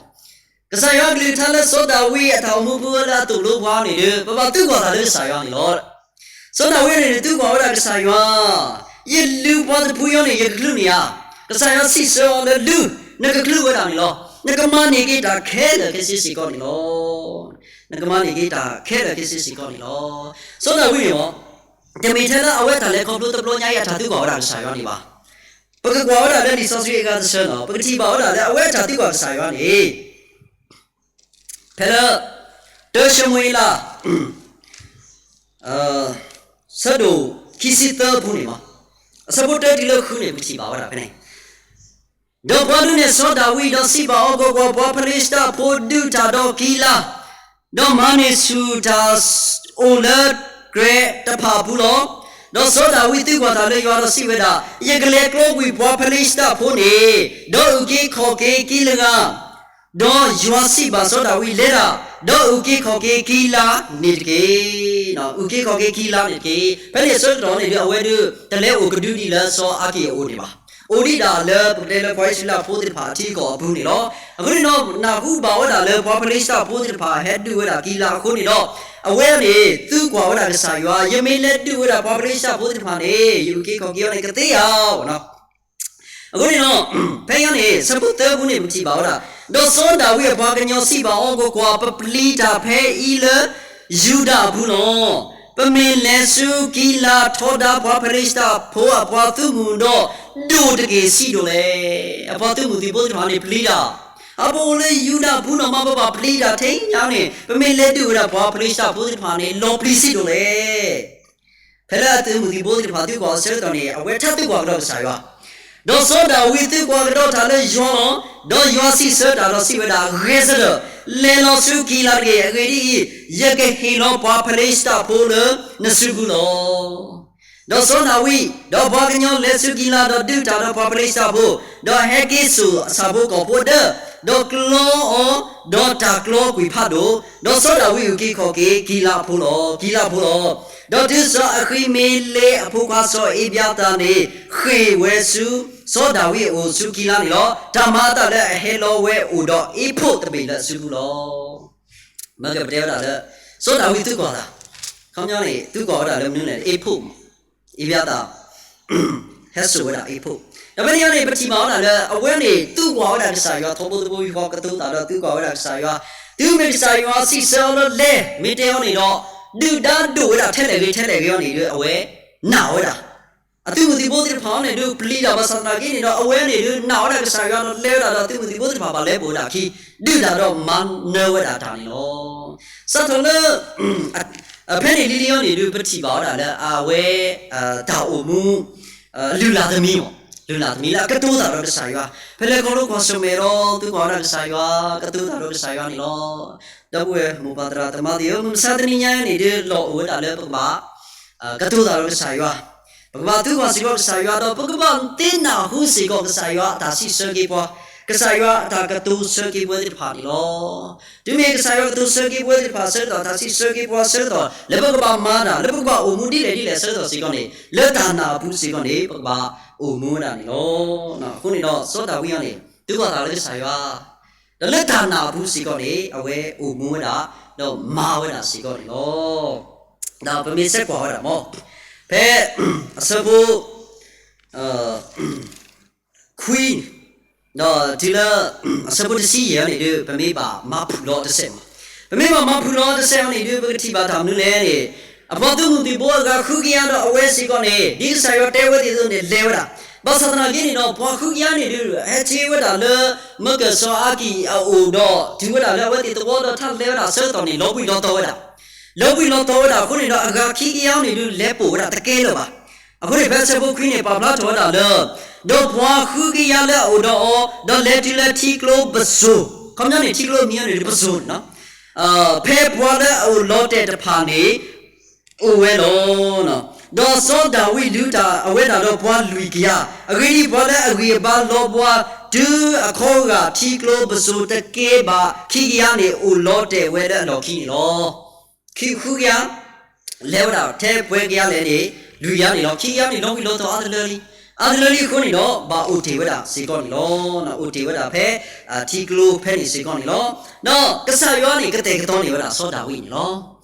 ကစၢ်ယွၤအကလုၢ်ကထါလၢစီၤဒၤဝံးအတၢ်အိၣ်မူအပူၤလၢအသိၣ်လိပှၤန့ၣ်ဒီး ပဘၣ်သံကွၢ်တၢ်လၢကစၢ်ယွၤန့ၣ်လီၤ. စီၤဒၤဝံးန့ၣ် သံကွၢ်ဝဲဒၣ်ကစၢ်ယွၤ, ယလူၤပှၤတဖုအံၤန့ၣ် ယကချုးန့ၢ်ဧါ. ကစၢ်ယွၤစံးဆၢအီၤလၢ လူၤ, နကချုးဝဲဒၣ်န့ၣ်လီၤ. နကမၤန့ၢ်က့ၤတၢ်ခဲလၢာ်ခဲဆ့စ့ၢ်ကီးန့ၣ်လီၤ. နကမၤန့ၢ်က့ၤတၢ်ခဲလၢာ်ခဲဆ့စ့ၢ်ကီးန့ၣ်လီၤ. စီၤဒၤဝံးန့ၣ်လီၤ တမ့ၢ်ထဲလၢအဝဲတၢ်လဲၤခီဖျိတဘျီညါအံၤ အတၢ်သံကွၢ်ဝဲဒၣ်ကစၢ်ယွၤန့ၣ်ဘၣ်. ပကကွၢ်ဝဲဒၣ်လၢလံာ်စီဆှံအဂၤတဆၢန့ၣ် ပကထံၣ်ဘၣ်ဝဲဒၣ်လၢအဝဲအတၢ်သံကွၢ်ကစၢ်ယွၤန့ၣ် ဖဲလၢ တၢၡမူၤအ့လး ဆၢဒိၣ်ခံဆံသၢအပူၤန့ၣ်လီၤ. အဆၢဖိတၢတုၤလၢဃုန့ၣ် ပကထံၣ်ဘၣ်ဝဲဒၣ်ဖဲန့ၣ်, ဒီးပှၤဒုးနဲၣ်စီၤဒၤဝံး ဒီးစံးဘၣ်အီၤ, ကွၢ်ကွၢ်, ပှၤဖလ့ၡတၢ်ဖိဒုးတၢ်ဒီးကံလါ, ဒီးမၤန့ၢ်ဆူၣ်တၢ်အိၣ်လၢကြဲးတဖၣ်အပူၤလီၤ. ဒီးစီၤဒၤဝံးသံကွၢ်တၢ်လၢယွၤဒီးစံးဝဲဒၣ်, ယကလဲၤကျီကွံာ်ပှၤဖလ့ၡတၢ်ဖိန့ၣ်, ဒီးအုၣ်က့ၤခီၣ်က့ၤကံလါဧၣ်. ဒီးယွၤစံးဘၣ်စီၤဒၤဝံး, လဲၤတၢ်, ဒီးအုၣ်က့ၤခီၣ်က့ၤကံလါန့ၣ်တက့ၢ်. အုၣ်က့ၤခီၣ်က့ၤကံလါန့ၣ်တက့ၢ်. ဖဲန့ၣ်အဆၢကတီၢ်န့ၣ်ဒီး အဝဲဒုးတလဲၤအိၣ်ကဒုဒံးလၢစီၤအၤကံၣ်အအိၣ်န့ၣ်ဘၣ်. အိၣ်ဒံးဒၣ်လၢပကတဲလၢပှၤအံၣ်စရ့လးဖိသ့ၣ်တဖၣ်အထံအကီၢ်အပူၤန့ၣ်လီၤ. အဃိန့ၣ်ဒီး နၢ်ဟူဘၣ်ဝဲဒၣ်လၢပှၤဖလ့ၡတၢ်ဖိသ့ၣ်တဖၣ်ဟဲဒုးဝဲဒၣ်ကံလါအဃိန့ၣ်ဒီး အဝဲန့ၣ်သံကွၢ်ဝဲဒၣ်ကစၢ်ယွၤ, ယမ့ၢ်လဲၤဒုးဝဲဒၣ်ပှၤဖလ့ၡတၢ်ဖိသ့ၣ်တဖၣ်န့ၣ် ယအုၣ်က့ၤခီၣ်က့ၤအီၤန့ၣ် ကသ့ဧါ. အဃိန့ၣ်ဒီး ဖဲအံၤန့ၣ် ဆၢဖိသၢအပူၤန့ၣ် ပထံၣ်ဘၣ်ဝဲဒၣ်, ဒီးစီၤဒၤဝံးအပှၤကညီစံးဘၣ်အီၤ, ကွၢ်ကွၢ်, ပပျံၤတၢ်ဖဲအံၤလၢယူဒၤအပူၤလီၤ. ပမ့ၢ်လဲၤဆူကံလါထီဒါပှၤဖလ့ၡတၢ်ဖိအပှၤသုးမုၢ်ဒီး ဒိၣ်တက့ၢ်ဆံးဒိၣ်လဲၣ်. အပှၤသုးမုၢ်သံၣ်ဘိသ့ၣ်တဖၣ်န့ၣ်ပျံၤတၢ်, အပအိၣ်လၢယူဒၤအပူၤနီၢ်မး ပဘၣ်ပျံၤတၢ်ထဲညါန့ၣ် ပမ့ၢ်လဲၤဒုးဝဲဒၣ်ပှၤဖလ့ၡတၢ်ဖိသ့ၣ်တဖၣ်န့ၣ် လီၤပျံၤဆံးဒိၣ်လဲၣ်. ဖဲလၢအသုးမုၢ်သံၣ်ဘိသ့ၣ်တဖၣ်သံကွၢ်အဆၢကတီၢ်န့ၣ် အဝဲထါသံကွၢ်ကဒီးကစၢ်ယွၤ, ဒီးစီၤဒၤဝံးသံကွၢ်ကဒီးတၢ်လၢယွၤလီၤ. ဒီးယွၤစံးဆၢတၢ်ဒီးစံးဝဲဒၣ်, ဂဲၤဆၢထၢၣ်, လဲၤလီၤဆူကံလါတဂ့ၤ. အဂ့ၢ်ဒ်အံၤ, ယကဟ့ၣ်လီၤပှၤဖလ့ၡတၢ်ဖိလၢနစုပူၤလီၤ. ဒီးစီၤဒၤဝံး, ဒီးပှၤကညီလဲၤဆူကံလါ, ဒီးဒုးတၢ်ဒီးပှၤဖလ့ၡတၢ်ဖိ, ဒီးဟဲက့ၤစိာ်အဆၣ်ဖိကီၢ်ဖိအဒၢ, ဒီးကျီအီၤ, ဒီးတၢ်ကျီကွံာ်ဖးဒိၣ်, ဒီးစီၤဒၤဝံးအုၣ်က့ၤခီၣ်က့ၤကံလါဖိလီၤ, ကံလါဖိလီၤ. ဒီးတုၤစီၤအဃံမ့လ့းအဖိခွါစီၤအ့ဘျၤသၣ်န့ၣ် ဃ့ၢ်ဝဲဆူ စီၤဒၤဝံးအအိၣ်ဆူကံလါန့ၣ်လီၤ. တၢ်မၤအသးလၢအဟဲလီၤဝဲအိၣ်ဒီးအ့ဖိးတဘ့ၣ်လၢအစုပူၤလီၤ. မ့ၢ်ကပတဲဝဲဒၣ်လၢ စီၤဒၤဝံးသံကွၢ်တၢ်, ခီပညီန့ၣ် သံကွၢ်ဝဲဒၣ်လၢမနုၤလဲၣ်, အ့ဖိးမး, အ့ဘျၤသၣ် ဟဲစိာ်ဝဲဒၣ်အ့ဖိး. ဒီးဖဲန့ၣ်န့ၣ် ပထံၣ်ဘၣ်ဝဲဒၣ်လၢ အဝဲန့ၣ်သံကွၢ်ဝဲဒၣ်ကစၢ်ယွၤ ထီဘိတဘိယူၢ်ဃီကတိၤသးဒီးသံကွၢ်ဝဲဒၣ်ကစၢ်ယွၤ, တုၤမ့ၢ်ကစၢ်ယွၤစံးဆၢအီၤလၢလဲၤ မ့ၢ်တဲအီၤန့ၣ်ဒီး ဒုၣ်ဒါဒိၣ်ဝဲဒၣ်ထဲလဲၣ်ဂ့ၤထဲလဲၣ်ဂ့ၤအီၤန့ၣ်ဒီး အဝဲနာ်ဝဲဒၣ် အသုးမုၢ်သံၣ်ဘိသ့ၣ်တဖၣ်အံၤန့ၣ်ဒုး ပျံၤတၢ်ဘၣ်ဆၣ်သနာ်က့န့ၣ်ဒီး အဝဲန့ၣ်ဒုးနာ်ဝဲဒၣ်ကစၢ်ယွၤဒီးလဲၤဝဲဒၣ်ဒီး သုးမုၢ်သံၣ်ဘိသ့ၣ်တဖၣ်ဘၣ်လဲၤပိာ်ဝဲဒၣ်အခံ ဒုၣ်ဒါဒီးမၤနၢၤဝဲဒၣ်တၢ်န့ၣ်လီၤ. စးထီၣ်လၢ ဖဲန့ၣ်လံလံအံၤန့ၣ်ဒုး ပထံၣ်ဘၣ်ဝဲဒၣ်လၢအဝဲ တၢ်အိၣ်မူ လုၢ်လၢ်တမံၤမး, လုၢ်လၢ်တမံၤလၢအကတိၤသးဒီးကစၢ်ယွၤ, ဖဲလဲၤခီဖျိကွၢ်ဆၢၣ်မဲာ်ဒီး သံကွၢ်ဝဲဒၣ်ကစၢ်ယွၤ, ကတိၤသးဒီးကစၢ်ယွၤန့ၣ်လီၤ. ဒီပုၢ်ဝဲၢ်မိၢ်ပၢ်သရၣ်သမါသ့ၣ်ဧၢ, မုၢ်မဆါတနံၤညါအံၤန့ၣ်ဒုး လီၢ်အိၣ်ဝဲဒၣ်လၢပကဘၣ် ကတိၤသးဒီးကစၢ်ယွၤ, ပကဘၣ်သံကွၢ်စ့ၢ်ကီးကစၢ်ယွၤဒီး ပကဘၣ်သ့ၣ်နီၣ်ဃုာ်စ့ၢ်ကီးကစၢ်ယွၤအတၢ်စံးဆၢက့ၤပှၤ, ကစၢ်ယွၤအတၢ်ကတိၤဆၢက့ၤပှၤသ့ၣ်တဖၣ်န့ၣ်လီၤ. တုၤမ့ၢ်ကစၢ်ယွၤကတိၤဆၢက့ၤပှၤသ့ၣ်တဖၣ်အဆၢကတီၢ်, တၢ်စံးဆၢက့ၤပှၤအဆၢကတီၢ် လၢပကဘၣ်မၤတၢ်, လၢပကဘၣ်အိၣ်မူဒ်လဲၣ်ဒ်လဲၣ်အဆၢကတီၢ်စ့ၢ်ကီးန့ၣ်, လၢတၢ်နာ်အပူၤစ့ၢ်ကီးန့ၣ် ပကဘၣ်အိၣ်မူဝဲဒၣ်န့ၣ်လီၤ. အဃိန့ၣ်ဒီး စီၤဒၤဝံးအံၤန့ၣ် သံကွၢ်သးလၢကစၢ်ယွၤ, ဒီးလၢတၢ်နာ်အပူၤစ့ၢ်ကီးန့ၣ် အဝဲအိၣ်မူဝဲဒၣ် ဒီးမၤဝဲဒၣ်စ့ၢ်ကီးန့ၣ်လီၤ. ဒီးပမ့ၢ်ဆဲးကွၢ်ဝဲဒၣ်မ့ၢ် ဖဲ အဆၢဖိ ခွံ ဒီးတုၤလၢ အဆၢဖိတဆံယဲၢ်န့ၣ်ဒုး ပမ့ၢ်ဘၣ်မၤဖုၣ်လီၤတစဲးမး, ပမ့ၢ်ဘၣ်မၤဖုၣ်လီၤတစဲးအီၤန့ၣ်ဒုး ပကထံၣ်ဘၣ်တၢ်မနုၤလဲၣ်န့ၣ်, အပှၤသုးမုၢ်သံၣ်ဘိအဂၤဃုကယၤဒီးအဝဲစ့ၢ်ကီးန့ၣ် ဒ်ကစၢ်ယွၤတဲဝဲဒ်သိးန့ၣ် လဲၤဝဲဒၣ်. ဘၣ်ဆၣ်သနာ်က့န့ၣ်ဒီး ပှၤဃုကယၤန့ၣ်ဒုး ဟဲထံၣ်ဝဲဒၣ်လၢ မကၢၢ်စီၤအၤကံၣ်အအိၣ်ဒီး တုၤဝဲဒၣ်လၢအဝဲသ့ၣ်သဝီဒီးထီၣ်လဲၤဝဲဒၣ်အဆၢကတီၢ်န့ၣ် လီၤဘှံးလီၤတီၤဝဲဒၣ် လီၤဘှံးလီၤတီၤဝဲဒၣ်အဃိန့ၣ်ဒီး အဂၤခံကယၤန့ၣ်ဒုး လဲၤပိာ်ဝဲဒၣ်တကဲလၢၤဘၣ်. အဃိန့ၣ် ဖဲအဆၢဖိခွံန့ၣ် ပာ်ဖျါထီၣ်ဝဲဒၣ်လၢ ဒီးပှၤဃုကယၤလၢအအိၣ်ဒီးအီၤ ဒီးလဲၤတုၤလၢထံကျိပစိၤ, ခီပညီန့ၣ် ထံကျိမံၤအီၤန့ၣ်ဒုးပစိၤန့ၣ်လီၤ. ဖဲပှၤလၢအအိၣ်လီၤတဲာ်တဖၣ်န့ၣ် အိၣ်ဝဲလီၤ. ဒီးစီၤဒၤဝံးလုၢ်တၢ်အဝဲဒၣ်ဒီးပှၤလွံၢ်ကယၤ, အဂ့ၢ်ဒ်အံၤ, ပှၤလၢအဂံၢ်အဘါလီၤဘှါ တုၤအခီဂာ်ထံကျိပစိၤတကဲဘၣ်ခံကယၤန့ၣ် အိၣ်လီၤတဲာ်ဝဲလၢအလီၢ်ခံန့ၣ်လီၤ. ခံဃုကယၤ လဲၤဝဲဒၣ်ထဲပှဲၤကယၤလဲၣ်န့ၣ် လွံၢ်ကယၤန့ၣ်လီၤ. ခံကယၤန့ၣ်လီၤဘှံးလီၤတီၤအါတလၢလံ, အါတလၢလံအဃိန့ၣ်ဒီး ဘၣ်အိၣ်တ့ၢ်ဝဲဒၣ်စ့ၢ်ကီးန့ၣ်လီၤ. အိၣ်တ့ၢ်ဝဲဒၣ်ဖဲ ထံကျိဖဲန့ၣ်စ့ၢ်ကီးန့ၣ်လီၤ. ဒီးကစၢ်ယွၤန့ၣ် ကတဲာ်ကတီၤန့ၢ်ဝဲဒၣ်စီၤဒၤဝံးန့ၣ်လီၤ.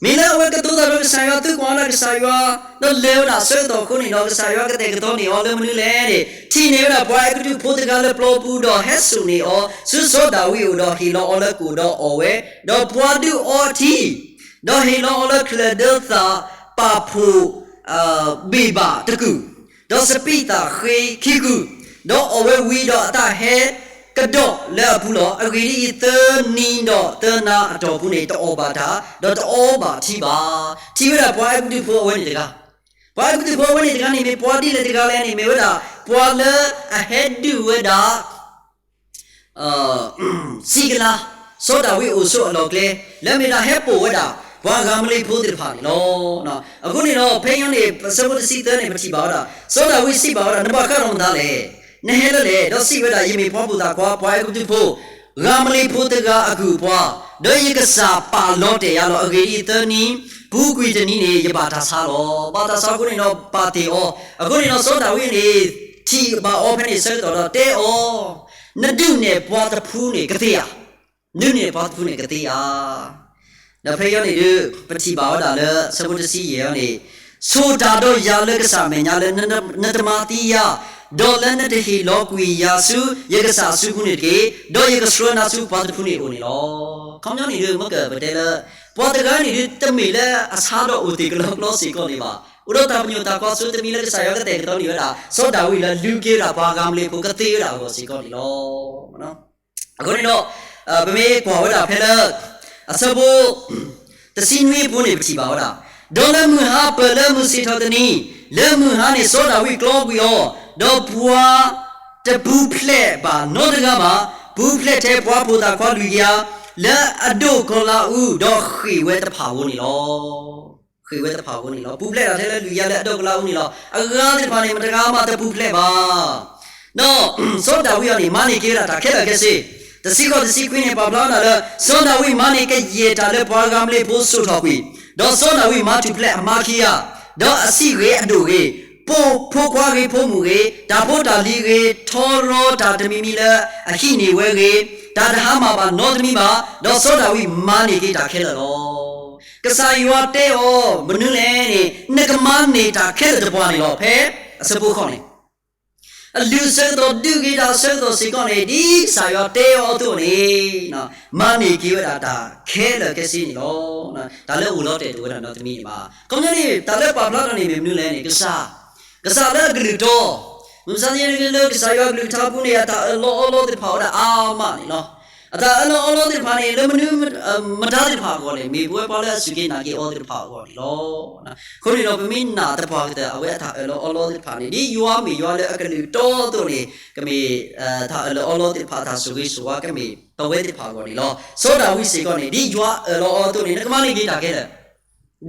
မ့ၢ်လၢအဝဲကတိၤတၢ်ဒီးကစၢ်ယွၤ သံကွၢ်ဝဲဒၣ်ကစၢ်ယွၤ ဒီးလဲၤဝဲဒၣ်အဆၢကတီၢ်အဃိန့ၣ်ဒီး ကစၢ်ယွၤကတဲာ်ကတီၤန့ၢ်အီၤလၢမနုၤလဲၣ်န့ၣ် ထံၣ်န့ၢ်ဝဲဒၣ်ပှၤအဲၤကူပတူးဖိတဂၤလၢပျီပူၤ ဒီးဟဲစိာ်န့ၢ်အီၤ ဆူစီၤဒၤဝံးအအိၣ်ဒီးဟ့ၣ်လီၤအီၤလၢကိၣ်ဒီးအီၣ်ဝဲ, ဒီးပှၤဒုးအီအထံ ဒီးဟ့ၣ်လီၤအီၤလၢချၢၣ်ဒၢသၣ်ပာ်ဖှိၣ် ဘ့ၣ်ဘၣ်တကုာ်, ဒီးစပံးသၣ်ဃ့ခံကုာ်, ဒီးအီၣ်ဝဲဝံၤဒီးအတၢ်ဟဲကဒီးလၢအပူၤလီၤ. အဂ့ၢ်ဒ်အံၤ, သၢနံၤဒီးသၢနၤအတီၢ်ပူၤန့ၣ် တအီၣ်ဘၣ်တၢ်, ဒီးတအီဘၣ်ထံဘၣ်. ထံၣ်ဝဲဒၣ်ပှၤအဲၤကူပတူးဖိအဝဲန့ၣ်တဂၤ, ပှၤအဲၤကူပတူးဖိအဝဲန့ၣ်တဂၤန့ၣ် မ့ၢ်ပှၤဒ်လဲၣ်တဂၤလဲၣ်န့ၣ် မ့ၢ်ဝဲဒၣ် ပှၤလၢအဟဲဒုးဝဲဒၣ် စံကလါ, စီၤဒၤဝံးအိၣ်ဆိးအလီၢ်ကျဲ လၢမ့ၢ်ဒၣ်ဟဲပိာ်ဝဲဒၣ် ပှၤဂၤမလ့ၤဖိသ့ၣ်တဖၣ်န့ၣ်လီၤ. အဃိန့ၣ်ဒီး ဖဲညါန့ၣ် အဆၢဖိတဆံသၢန့ၣ် ပထံၣ်ဘၣ်ဝဲဒၣ် စီၤဒၤဝံးစံးဘၣ်ဝဲဒၣ်, နဘၣ်ဃးဒီးမတၤလဲၣ်. နဟဲလၢလဲၣ်. ဒီးစံးဝဲဒၣ်, ယမ့ၢ်ပှၤပိာ်သၣ်ခွါ ပှၤအဲၤကူပတူးဖိ ဂၤမလ့ၤဖိတဂၤအကုၢ်အပှၤ, ဒီးယကစၢ်ပာ်လီၤတဲာ်ယၤလီၤ. အဂ့ၢ်ဒ်အံၤ, သၢနံၤပူၤကွံာ်တနံၤန့ၣ် ယဘၣ်တၢ်ဆါလီၤ. ဘၣ်တၢ်ဆါအဃိန့ၣ်ဒီး ပာ်တ့ၢ်အီၤ. အဃိန့ၣ်ဒီး စီၤဒၤဝံးန့ၣ် ထံၣ်ဘၣ်အီၤဖဲန့ၣ်အဆၢကတီၢ်ဒီးတဲအီၤ, နဒုးနဲၣ်ပှၤတဖုန့ၣ်ကသ့ဧါ. နဒုးနဲၣ်ပှၤတဖုန့ၣ်ကသ့ဧါ. ဒီးဖဲအံၤန့ၣ်ဒုး ပထံၣ်ဘၣ်ဝဲဒၣ်လၢ အဆၢဖိတဆံယဲၢ်အံၤန့ၣ်, ဆိၣ်တၢ်ဒီးယၤလၢကစၢ်အမဲာ်ညါလၢ နတမၤသံယၤ, ဒီးလၢနတဟ့ၣ်လီၤကွံာ်ယၤဆူယကစၢ်အစုပူၤန့ၣ်တက့ၢ်. ဒီးယကဆှၢနၤဆူပှၤတဖုန့ၣ်အအိၣ်န့ၣ်လီၤ. ခီပညီန့ၣ်ဒုး မ့ၢ်ကပတဲလၢ ပှၤတဂၤန့ၣ်ဒုး တမ့ၢ်လၢအဆါဒီးအိၣ်သ့ၣ်ကလီကလီစ့ၢ်ကီးန့ၣ်ဘၣ်. အိၣ်ဒီးတၢ်ပညိၣ်တၢ်ကွၢ်စိတမံၤလၢကစၢ်ယွၤကတဲာ်ကတီၤန့ၢ်ဝဲဒၣ် စီၤဒၤဝံးလၢလုၢ်က့ၤဝဲဒၣ်ပှၤဂၤမလ့ၤဖိကသ့ဝဲဒၣ်အဂီၢ်စ့ၢ်ကီးန့ၣ်လီၤ. အဃိန့ၣ်ဒီး ပမ့ၢ်ကွၢ်ဝဲဒၣ်ဖဲလၢ အဆၢဖိ တဆံနွံအပူၤန့ၣ် ပထံၣ်ဘၣ်ဝဲဒၣ်, ဒီးလၢမုၢ်ဟါပၢၢ်လၢမုၢ်ဆ့ၣ်ထီၣ်တနံၤ, လၢမုၢ်ဟါန့ၣ် စီၤဒၤဝံးကျီကွံာ်အီၤ, ဒီးပှၤတပူၤဖျဲးဘၣ်နီတဂၤဘၣ်, ပူၤဖျဲးထဲပှၤပိာ်သၣ်ခွါလွံၢ်ကယၤ လၢအဒိၣ်ကီၤလးအူ ဒီးဃ့ၢ်ဝဲတဖၣ်ဧိၤန့ၣ်လီၤ. ဃ့ၢ်ဝဲတဖၣ်ဧိၤန့ၣ်လီၤ. ပူၤဖျဲးဒၣ်ထဲလၢလွံၢ်ကယၤလၢအဒိၣ်ကီၤလးအူန့ၣ်လီၤ. အဂၤသ့ၣ်တဖၣ်န့ၣ် မတဂၤမးတပူၤဖျဲးဘၣ်. ဒီးစီၤဒၤဝံးအံၤန့ၣ် မၤန့ၢ်က့ၤဝဲဒၣ်တၢ်ခဲလၢာ်ခဲဆ့, တဆံဃိးတဆံခွံန့ၣ် ပာ်ဖျါဝဲဒၣ်လၢ စီၤဒၤဝံးမၤန့ၢ်ကယဲၢ်တၢ်လၢပှၤဂၤမလ့ၤဖိစိာ်ထီၣ်ကွံာ်, ဒီးစီၤဒၤဝံးမၤထူၣ်ဖျဲးအမါခံဂၤ, ဒီးအဆံးဂ့ၤအဒိၣ်ဂ့ၤ, ပိာ်ဖိခွါဂ့ၤဖိမုၣ်ဂ့ၤ, တၢ်ဖိတၢ်လံၤဂ့ၤ, ထီရီတၢ်တမံၤမံၤလၢအဟံးန့ၢ်ဝဲဂ့ၤ, တၢ်တဟါမၢ်ဘၣ်နီတမံၤဘၣ်, ဒီးစီၤဒၤဝံးမၤန့ၢ်က့ၤတၢ်ခဲလၢာ်လီၤ. ကစၢ်ယွၤတဲအီၤမနုၤလဲၣ်န့ၣ် နကမၤန့ၢ်တၢ်ခဲလၢာ်တပှၤန့ၣ်လီၤ. ဖဲအဆၢဖိဃိးန့ၣ် အလုၢ်အဆၢကတီၢ်ဒုးဂ့ၤတၢ်အဆၢကတီၢ်စ့ၢ်ကီးန့ၣ် ဒ်ကစၢ်ယွၤတဲအီၤအသိးန့ၣ် မၤန့ၢ်က့ၤဝဲဒၣ်တၢ်ခဲလၢာ်ခဲဆ့န့ၣ်လီၤ. တၢ်လၢအိၣ်လီၤတဲာ်တအိၣ်ဝဲဒၣ်နီတမံၤန့ၣ်ဘၣ်. ခီပညီန့ၣ် တၢ်လၢပာ်ဖျါထီၣ်န့ၣ်မ့ၢ်မနုၤလဲၣ်န့ၣ် ကစၢ်, ကစၢ်လၢအကလုၢ်တီ, မုၢ်မဆါတနံၤလၢကစၢ်ယွၤအကလုၢ်ကထါပူၤန့ၣ် အတၢ်အၢၣ်လီၤအီလီၤသ့ၣ်တဖၣ်အိၣ်ဝဲဒၣ်အါမးန့ၣ်လီၤ. အတၢ်အၢၣ်လီၤအီလီၤသ့ၣ်တဖၣ်န့ၣ် လၢမနုၤမတၤသ့ၣ်တဖၣ်အဂီၢ်န့ၣ် မ့ၢ်ပဝဲပှၤလၢအစူၢ်က့ၤနာ်က့ၤအီၤသ့ၣ်တဖၣ်အဂီၢ်န့ၣ်လီၤ. အဃိန့ၣ်ဒီး ပမ့ၢ်နာ်သပှၢ်ကတၢၢ် အဝဲအတၢ်အၢၣ်လီၤအီလီၤသ့ၣ်တဖၣ်န့ၣ် ဒ်ယွၤမ့ၢ်ယွၤလၢအကလုၢ်တီအသိးန့ၣ် ကမ့ၢ် တၢ်အၢၣ်လီၤအီလီၤသ့ၣ်တဖၣ် တၢ်ဆိၣ်ဂ့ၤဆိၣ်ဝါ ကမ့ၢ်ပဝဲသ့ၣ်တဖၣ်အဂီၢ်န့ၣ်လီၤ. စီၤဒၤဝံးစ့ၢ်ကီးန့ၣ် ဒ်ယွၤအၢၣ်လီၤအီအသိးန့ၣ် နကမၤန့ၢ်က့ၤတၢ်ခဲလၢာ်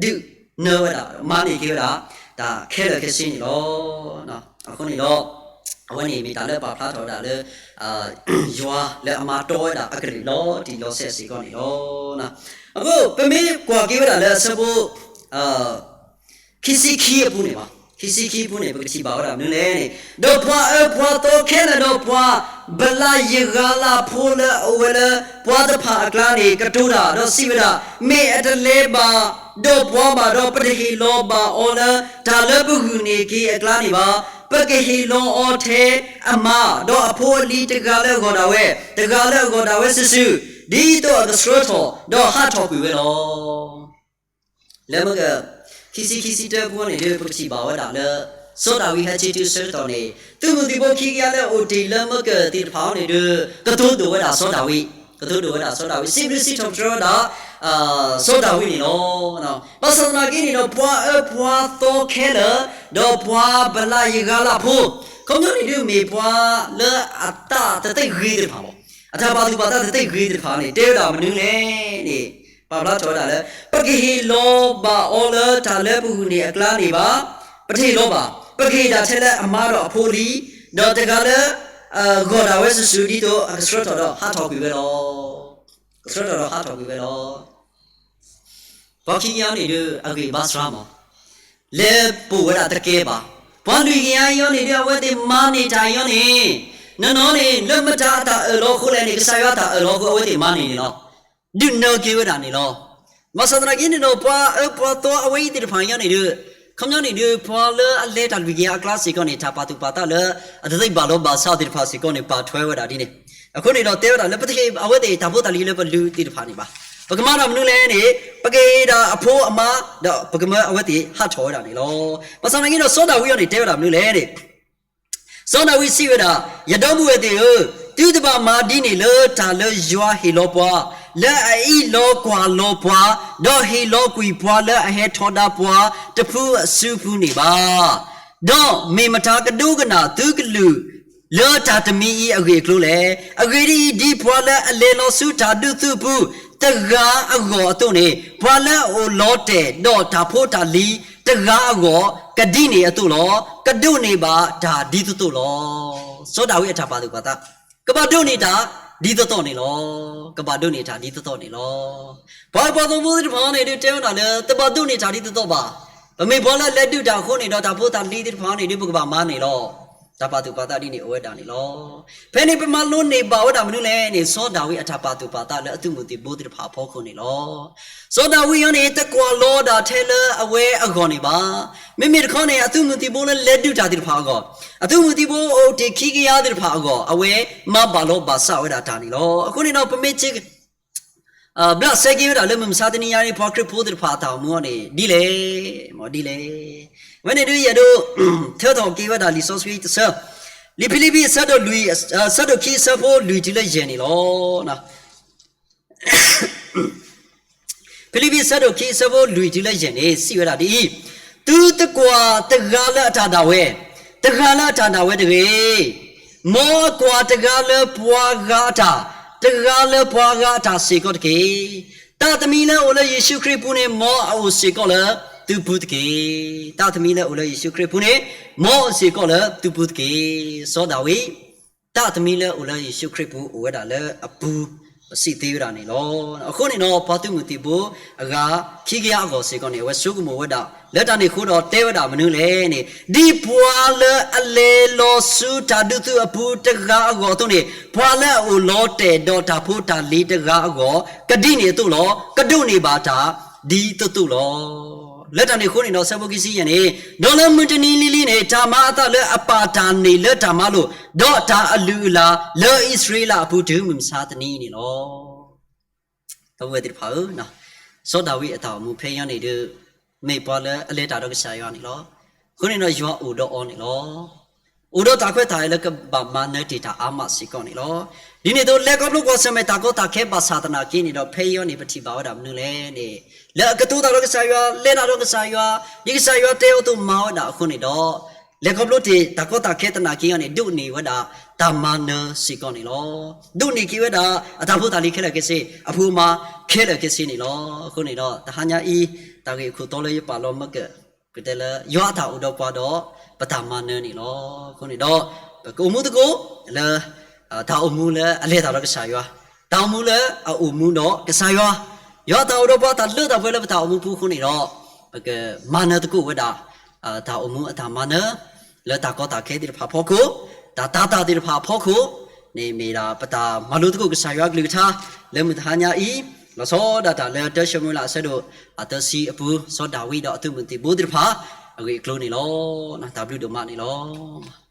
ဒုးနၢဝဲဒၣ် မၤန့ၢ်က့ၤဝဲဒၣ် တၢ်ခဲလၢာ်ခဲဆ့န့ၣ်လီၤ. အဃိန့ၣ်ဒီး အဝဲန့ၣ်မ့ၢ်တၢ်လၢပာ်ဖျါထီၣ်ဝဲဒၣ်လၢ ယွၤလၢအမၤတီဝဲဒၣ်အကလုၢ်လီၤတံၢ်လီၤဆဲးစ့ၢ်ကီးန့ၣ်လီၤ. အဃိ ပမ့ၢ်ကွၢ်က့ၤဝဲဒၣ်လၢအဆၢဖိ ခံဆံခံအပူၤန့ၣ်လီၤ. ခံဆံခံပူၤန့ၣ် ပကထံၣ်ဘၣ်ဝဲဒၣ်မနုၤလဲၣ်န့ၣ်, ဒီးပှၤအၢပှၤသီခဲလၢာ်ဒီးပှၤ ပလၢယဂါလၢဖိလၢအအိၣ်ဝဲလၢ ပှၤတဖၣ်အကျါန့ၣ် ကတိၤတၢ်ဒီးစံးဝဲဒၣ်, မ့ၢ်အတလဲၤဘၣ်ဒီးပှၤဘၣ်ဒီး ပတဟ့ၣ်လီၤဘၣ်အီၤလၢ တၢ်လၢပဂုာ်န့ၢ်က့ၤအကျါန့ၣ်ဘၣ်. ပကဟ့ၣ်လီၤအီၤထဲအမါ ဒီးအဖိအလံၤတဂၤလၢအဂီၢ်ဒၣ်ဝဲ, တဂၤလၢအဂီၢ်ဒၣ်ဝဲစုာ်စုာ်, ဒ်သိးအကဆှၢထီၣ် ဒီးဟးထီၣ်ကွံာ်ဝဲလီၤ. လၢမၢက ခံဆံခံဆံတၢပူၤန့ၣ်ဒီး ပကထံၣ်ဘၣ်ဝဲဒၣ်လၢ စီၤဒၤဝံးဟဲဆ့တုၤဆၢကတီၢ်န့ၣ် သုးမုၢ်သံၣ်ဘိခံကယၤလၢအိၣ်တ့ၢ်လၢမၢကသ့ၣ်တဖၣ်အံၤန့ၣ်ဒီး ကတိၤဒိၣ်ဝဲဒၣ်စီၤဒၤဝံး, ကတိၤဒိၣ်ဝဲဒၣ်စီၤဒၤဝံး, စံးဘျုးစံးထီၣ်ပတြၢၤဝဲဒၣ် စီၤဒၤဝံးန့ၣ်လီၤ. ဘၣ်ဆၣ်သနာ်က့န့ၣ်ဒီး ပှၤအၢပှၤသီခဲလၢာ် ဒီးပှၤပလၢယဂါလၢဖိ, ခီပညီန့ၣ်ဒီးမ့ၢ်ပှၤလၢအတၢ်တသ့ၣ်ဂ့ၤသ့ၣ်တဖၣ်လီၤ. အတၢ်ပာ်သူၣ်ပာ်သးတသ့ၣ်ဂ့ၤသ့ၣ်တဖၣ်န့ၣ် တဲဝဲဒၣ်မနုၤလဲၣ်န့ၣ်, ပာ်ဖျါထီၣ်ဝဲဒၣ်လၢ ပကဟ့ၣ်လီၤဘၣ်အီၤလၢတၢ်လၢပဂုာ်န့ၢ်အကျါန့ၣ်ဘၣ်, ပတဟ့ၣ်လီၤဘၣ်, ပကဟ့ၣ်ဒၣ်ထဲလၢအမါဒီးအဖိအလံၤ, ဒီးတဂၤလၢ ဂီၢ်ဒၣ်ဝဲစုာ်စုာ် ဒ်သိးအကဆှၢထီၣ်ဒီးဟးထီၣ်ကွံာ်ဝဲလီၤ. ကဆှၢထီၣ်ဒီးဟးထီၣ်ကွံာ်ဝဲလီၤ. ပှၤခံကယၤန့ၣ်ဒီး အဂံၢ်ဘါစှၤမး, လဲၤပိာ်ဝဲဒၣ်တကဲဘၣ်. ပှၤလွံၢ်ကယၤအံၤန့ၣ်ဒီး အဝဲသ့ၣ်မၤန့ၢ်တၢ်အံၤန့ၣ်, နီၢ်နီၢ်န့ၣ် လၢမတၤအတၢ်အၢၣ်လီၤအဃိလဲၣ်န့ၣ် ကစၢ်ယွၤအတၢ်အၢၣ်လီၤအဃိ အဝဲသ့ၣ်မၤန့ၢ်န့ၣ်လီၤ. ဒုးနၢၤက့ၤဝဲဒၣ်န့ၣ်လီၤ. ဘၣ်ဆၣ်သနာ်က့န့ၣ်ဒီး ပှၤအၢပှၤသီအဝဲအံၤသ့ၣ်တဖၣ်အံၤန့ၣ်ဒီး ခီပညီန့ၣ်ဒီး ပှၤလၢအလဲၤတၢ်လွံၢ်ကယၤအကျါစ့ၢ်ကီးန့ၣ် တၢ်ပာ်သူၣ်ပာ်သးလၢ အတသ့ဘၣ်လီၤဘၣ်ဆၣ်သ့ၣ်တဖၣ်စ့ၢ်ကီးန့ၣ် ပာ်ထွဲဝဲဒၣ်ဒ်န့ၣ်. အဃိန့ၣ်ဒီးတဲဝဲဒၣ်လၢ ပတဟ့ၣ်အဝဲသ့ၣ်တၢ်ဖိတၢ်လံၤလၢပလုၢ်သ့ၣ်တဖၣ်န့ၣ်ဘၣ်. ပကမၤတၢ်မနုၤလဲၣ်န့ၣ်, ပကဟ့ၣ်ဒၣ်အဖိအမါ, ဒီးပကမၢအဝဲသ့ၣ်ဟးထီၣ်ဝဲဒၣ်န့ၣ်လီၤ. ဘၣ်ဆၣ်သနာ်က့ဒီး စီၤဒၤဝံးအံၤန့ၣ် တဲဝဲဒၣ်မနုၤလဲၣ်န့ၣ်, စီၤဒၤဝံးစံးဝဲဒၣ်, ယဒီပုၢ်ဝဲၢ်သ့ၣ်ဧၢ, သုတဘၣ်မၤဒ်န့ၣ်လၢတၢ်လၢယွၤဟ့ၣ်လီၤပှၤ, လၢအအံးလီၤကွၢ်လီၤပှၤ, ဒီးဟ့ၣ်လီၤကွံာ်ပှၤလၢအဟဲထီဒါပှၤတဖုအစုပူၤန့ၣ်ဘၣ်. ဒီးမ့ၢ်မတၤကဒိကနၣ်သုကလုၢ်လၢတၢ်တမံၤအံၤအဂ့ၢ်အကျိၤလဲၣ်. အဂ့ၢ်ဒ်အံၤ, ဒ်ပှၤလၢအလဲၤလီၤဆူတၢ်ဒုးသုးအပူၤတဂၤအဂီၢ်အသိးန့ၣ်, ပှၤလၢအအိၣ်လီၤတဲာ်ဒီးတၢ်ဖိတၢ်လံၤတဂၤအဂီၢ် ကဒ်န့ၣ်အသိးလီၤ. ကဒိးန့ၢ်ဘၣ်တၢ်ဒ်သိးသိးလီၤ. စီၤဒၤဝံးအတၢ်ပာ်သူၣ်ပာ်သး, ကဘၣ်ဒိးန့ၢ်တၢ်ဒ်သိးသိးန့ၣ်လီၤ. ကဘၣ်ဒိးန့ၢ်တၢ်ဒ်သိးသိးန့ၣ်လီၤ. ပှၤအၢပှၤသီဖိသ့ၣ်တဖၣ်န့ၣ်ဒီး တဲဝဲဒၣ်လၢ တဘၣ်ဒိးန့ၢ်တၢ်ဒ်သိးသိးဘၣ်. ပမ့ၢ်ပှၤလၢအလဲၤဒုးတၢ်အဃိန့ၣ်ဒီး တၢ်ဖိတၢ်လံၤသ့ၣ်တဖၣ်န့ၣ်ဒီး ပကဘၣ်မၤန့ၣ်လီၤ. တၢ်ပာ်သူၣ်ပာ်သးဒ်န့ၣ်အိၣ်ဝဲဒၣ်န့ၣ်လီၤ. ဖဲန့ၣ်ပမၤလိန့ၢ်ဘၣ်ဝဲဒၣ်မနုၤလဲၣ်န့ၣ်, စီၤဒၤဝံးအတၢ်ပာ်သူၣ်ပာ်သးလၢအသုးမုၢ်သံၣ်ဘိသ့ၣ်တဖၣ်အဖီခိၣ်န့ၣ်လီၤ. စီၤဒၤဝံးအံၤန့ၣ် တကွၢ်လီၤဒၣ်ထဲလၢအဝဲအဂီၢ်န့ၣ်ဘၣ်. မ့မ့ၢ်တခီန့ၣ် အသုးမုၢ်သံၣ်ဘိလၢလဲၤဒုးတၢ်သ့ၣ်တဖၣ်အဂီၢ်, အသုးမုၢ်သံၣ်ဘိအိၣ်တ့ၢ်ခံကယၤသ့ၣ်တဖၣ်အဂီၢ် အဝဲမၤဘၣ်လီၤဘၣ်စးဝဲဒၣ်တၢ်န့ၣ်လီၤ. အဃိန့ၣ်ဒီး ပမ့ၢ် ဘျးစဲက့ၤဝဲဒၣ်လၢမုၢ်မဆါတနံၤညါန့ၣ် ပှၤခရံာ်ဖိသ့ၣ်တဖၣ်အတၢ်အိၣ်မူအံၤန့ၣ် ဒ်လဲၣ်, မ့ၢ်ဒ်လဲၣ်. အဝဲန့ၣ်ဒုးယအဲၣ်ဒိး ထၢထီၣ်က့ၤဝဲဒၣ်လံာ်စီဆှံတဆၢ, လံာ်ဖံလံးပံၤအဆၢဒိၣ်လွံၢ်, အဆၢဒိၣ်ခံအဆၢဖိလွံၢ်တုၤလၢယဲၢ်န့ၣ်လီၤ. ဖံလံးပံၤအဆၢဒိၣ်ခံအဆၢဖိလွံၢ်တုၤလၢယဲၢ်န့ၣ် စံးဝဲဒၣ်ဒ်အံၤ, သုတကွၢ်တဂၤလၢအတၢ်ဒၣ်ဝဲ, တဂၤလၢအတၢ်ဒၣ်ဝဲတဂ့ၤ. မ်အကွၢ်တဂၤလၢပှၤဂၤအတၢ်, တဂၤလၢပှၤဂၤအတၢ်စ့ၢ်ကီးတက့ၢ်. တၢ်သမံလၢအအိၣ်လၢယ့ၣ်ၡူးခရံာ်အပူၤန့ၣ် မ်အအိၣ်စ့ၢ်ကီးလၢသုပူၤတက့ၢ်. တၢ်သမံလၢအအိၣ်လၢယ့ၣ်ၡူးခရံာ်အပူၤန့ၣ် မ်အအိၣ်စ့ၢ်ကီးလၢသုပူၤတက့ၢ်. စီၤဒၤဝံး တၢ်သမံလၢအအိၣ်လၢယ့ၣ်ၡူးခရံာ်အပူၤအိၣ်ဝဲဒၣ်လၢအပူၤ ပစံးသ့ဝဲဒၣ်န့ၣ်လီၤ. အဃိန့ၣ်ဒီး ပှၤသုးမုၢ်သံၣ်ဘိအဂၤ ခံကယၤအဂီၢ်စ့ၢ်ကီးန့ၣ် အဝဲဆိကမိၣ်ဝဲဒၣ် လၢတၢ်န့ၣ်အဃိဒီးတဲဝဲဒၣ်မနုၤလဲၣ်န့ၣ်, ဒ်ပှၤလၢအလဲၤလီၤဆူတၢ်ဒုးသုးအပူၤတဂၤအဂီၢ်အသိးန့ၣ်, ပှၤလၢအအိၣ်လီၤတဲာ်ဒီးတၢ်ဖိတၢ်လံၤတဂၤအဂီၢ် ကဒ်န့ၣ်အသိးလီၤ. ကဒိးန့ၢ်ဘၣ်တၢ်ဒ်သိးသိးလီၤ. လၢတၢ်န့ၣ်အဃိန့ၣ်ဒီး ဆၢဖိခံဆံယဲၢ်န့ၣ်, ဒီးလၢမုၢ်တနံၤလံၤလံၤန့ၣ် တၢ်မၤအသးလၢအပာ်တၢ်န့ၣ်လၢတၢ်မၤလိာ်, ဒီးတၢ်အလုၢ်အလၢ်လၢအံၣ်စရ့လးအပူၤတုၤမုၢ်မဆါတနံၤန့ၣ်လီၤ. ဒီပုၢ်ဝဲၢ်သ့ၣ်တဖၣ်ဧၢ, စီၤဒၤဝံးအတၢ်အိၣ်မူဖဲအံၤန့ၣ်ဒီး မ့ၢ်ပှၤလၢအလဲၤတၢ်ဒီးကစၢ်ယွၤန့ၣ်လီၤ. အဃိန့ၣ်ဒီးယွၤအိၣ်ဒီးအီၤန့ၣ်လီၤ. အိၣ်ဒီးတၢ်ခွဲးတၢ်ယာ်လၢကဘၣ်မၤနၢၤတ့ၢ်တၢ်အါမးစ့ၢ်ကီးန့ၣ်လီၤ. ဒ်န့ၣ်အသိး လဲၤခီဖျိကွၢ်ဆၢၣ်မဲာ်တၢ်ကီတၢ်ခဲဘၣ်ဆၣ်သနာ်က့န့ၣ်ဒီး ဖဲအံၤန့ၣ် ပထံၣ်ဘၣ်ဝဲဒၣ်မနုၤလဲၣ်န့ၣ်, လၢအကတိၤတၢ်ဒီးကစၢ်ယွၤ, လဲၤတၢ်ဒီးကစၢ်ယွၤ, ဒ်ကစၢ်ယွၤတဲအီၤအသိးမၤဝဲဒၣ်အဃိန့ၣ်ဒီး လဲၤခီဖျိတ့ၢ်တၢ်ကီတၢ်ခဲသနာ်က့အံၤန့ၣ် ဒိးန့ၢ်ဝဲဒၣ်တၢ်မၤနၢၤစ့ၢ်ကီးန့ၣ်လီၤ. ဒိးန့ၢ်က့ၤဝဲဒၣ်အတၢ်ဖိတၢ်လံၤခဲလၢာ်ခဲဆ့, အဖိအမါခဲလၢာ်ခဲဆ့န့ၣ်လီၤ. အဃိန့ၣ်ဒီး တဟါညါအံၤ တၢ်ဂ့ၢ်အခိၣ်တီလၢယပာ်လီၤမၢကၢၣ် ကတဲလၢ ယွၤအတၢ်အိၣ်ဒီးပှၤဒီး ပတၢ်မၤနၢၤန့ၣ်လီၤ. အဃိန့ၣ်ဒီး ပကအိၣ်မူသကိးလၢ တၢ်အိၣ်မူလၢအလဲၤတၢ်ဒီးကစၢ်ယွၤ, တၢ်အိၣ်မူလၢအအိၣ်မူဒီးကစၢ်ယွၤ, ယွၤအတၢ်အိၣ်ဒီးပှၤ တၢ်လၢတၢ်ပှဲၤလၢပတၢ်အိၣ်မူပူၤအဃိန့ၣ်ဒီး ပကမၤနၢၤသကိးဝဲဒၣ် တၢ်အိၣ်မူအတၢ်မၤနၢၤ လၢတၢ်ကီတၢ်ခဲသ့ၣ်တဖၣ်အဖီခိၣ်, တၢ်တာ်တာ်သ့ၣ်တဖၣ်အဖီခိၣ်န့ၣ် မ့ၢ်ဒၣ်ပတၢ်မၤလိသကိးကစၢ်ယွၤကလုၢ်ကထါ လၢမုၢ်တဟါညါအံၤ, လီၤဆီဒၣ်တၢ်လၢတၢၡမူၤအ့လးအဆၢဒိၣ်အသၢဆံအပူၤ စီၤဒၤဝံးဒီးအသုးမုၢ်သံၣ်ဘိသ့ၣ်တဖၣ် အဂ့ၢ်အကျိၤန့ၣ်လီၤ. တၢ်ဘျုးဒိၣ်မးန့ၣ်လီၤ.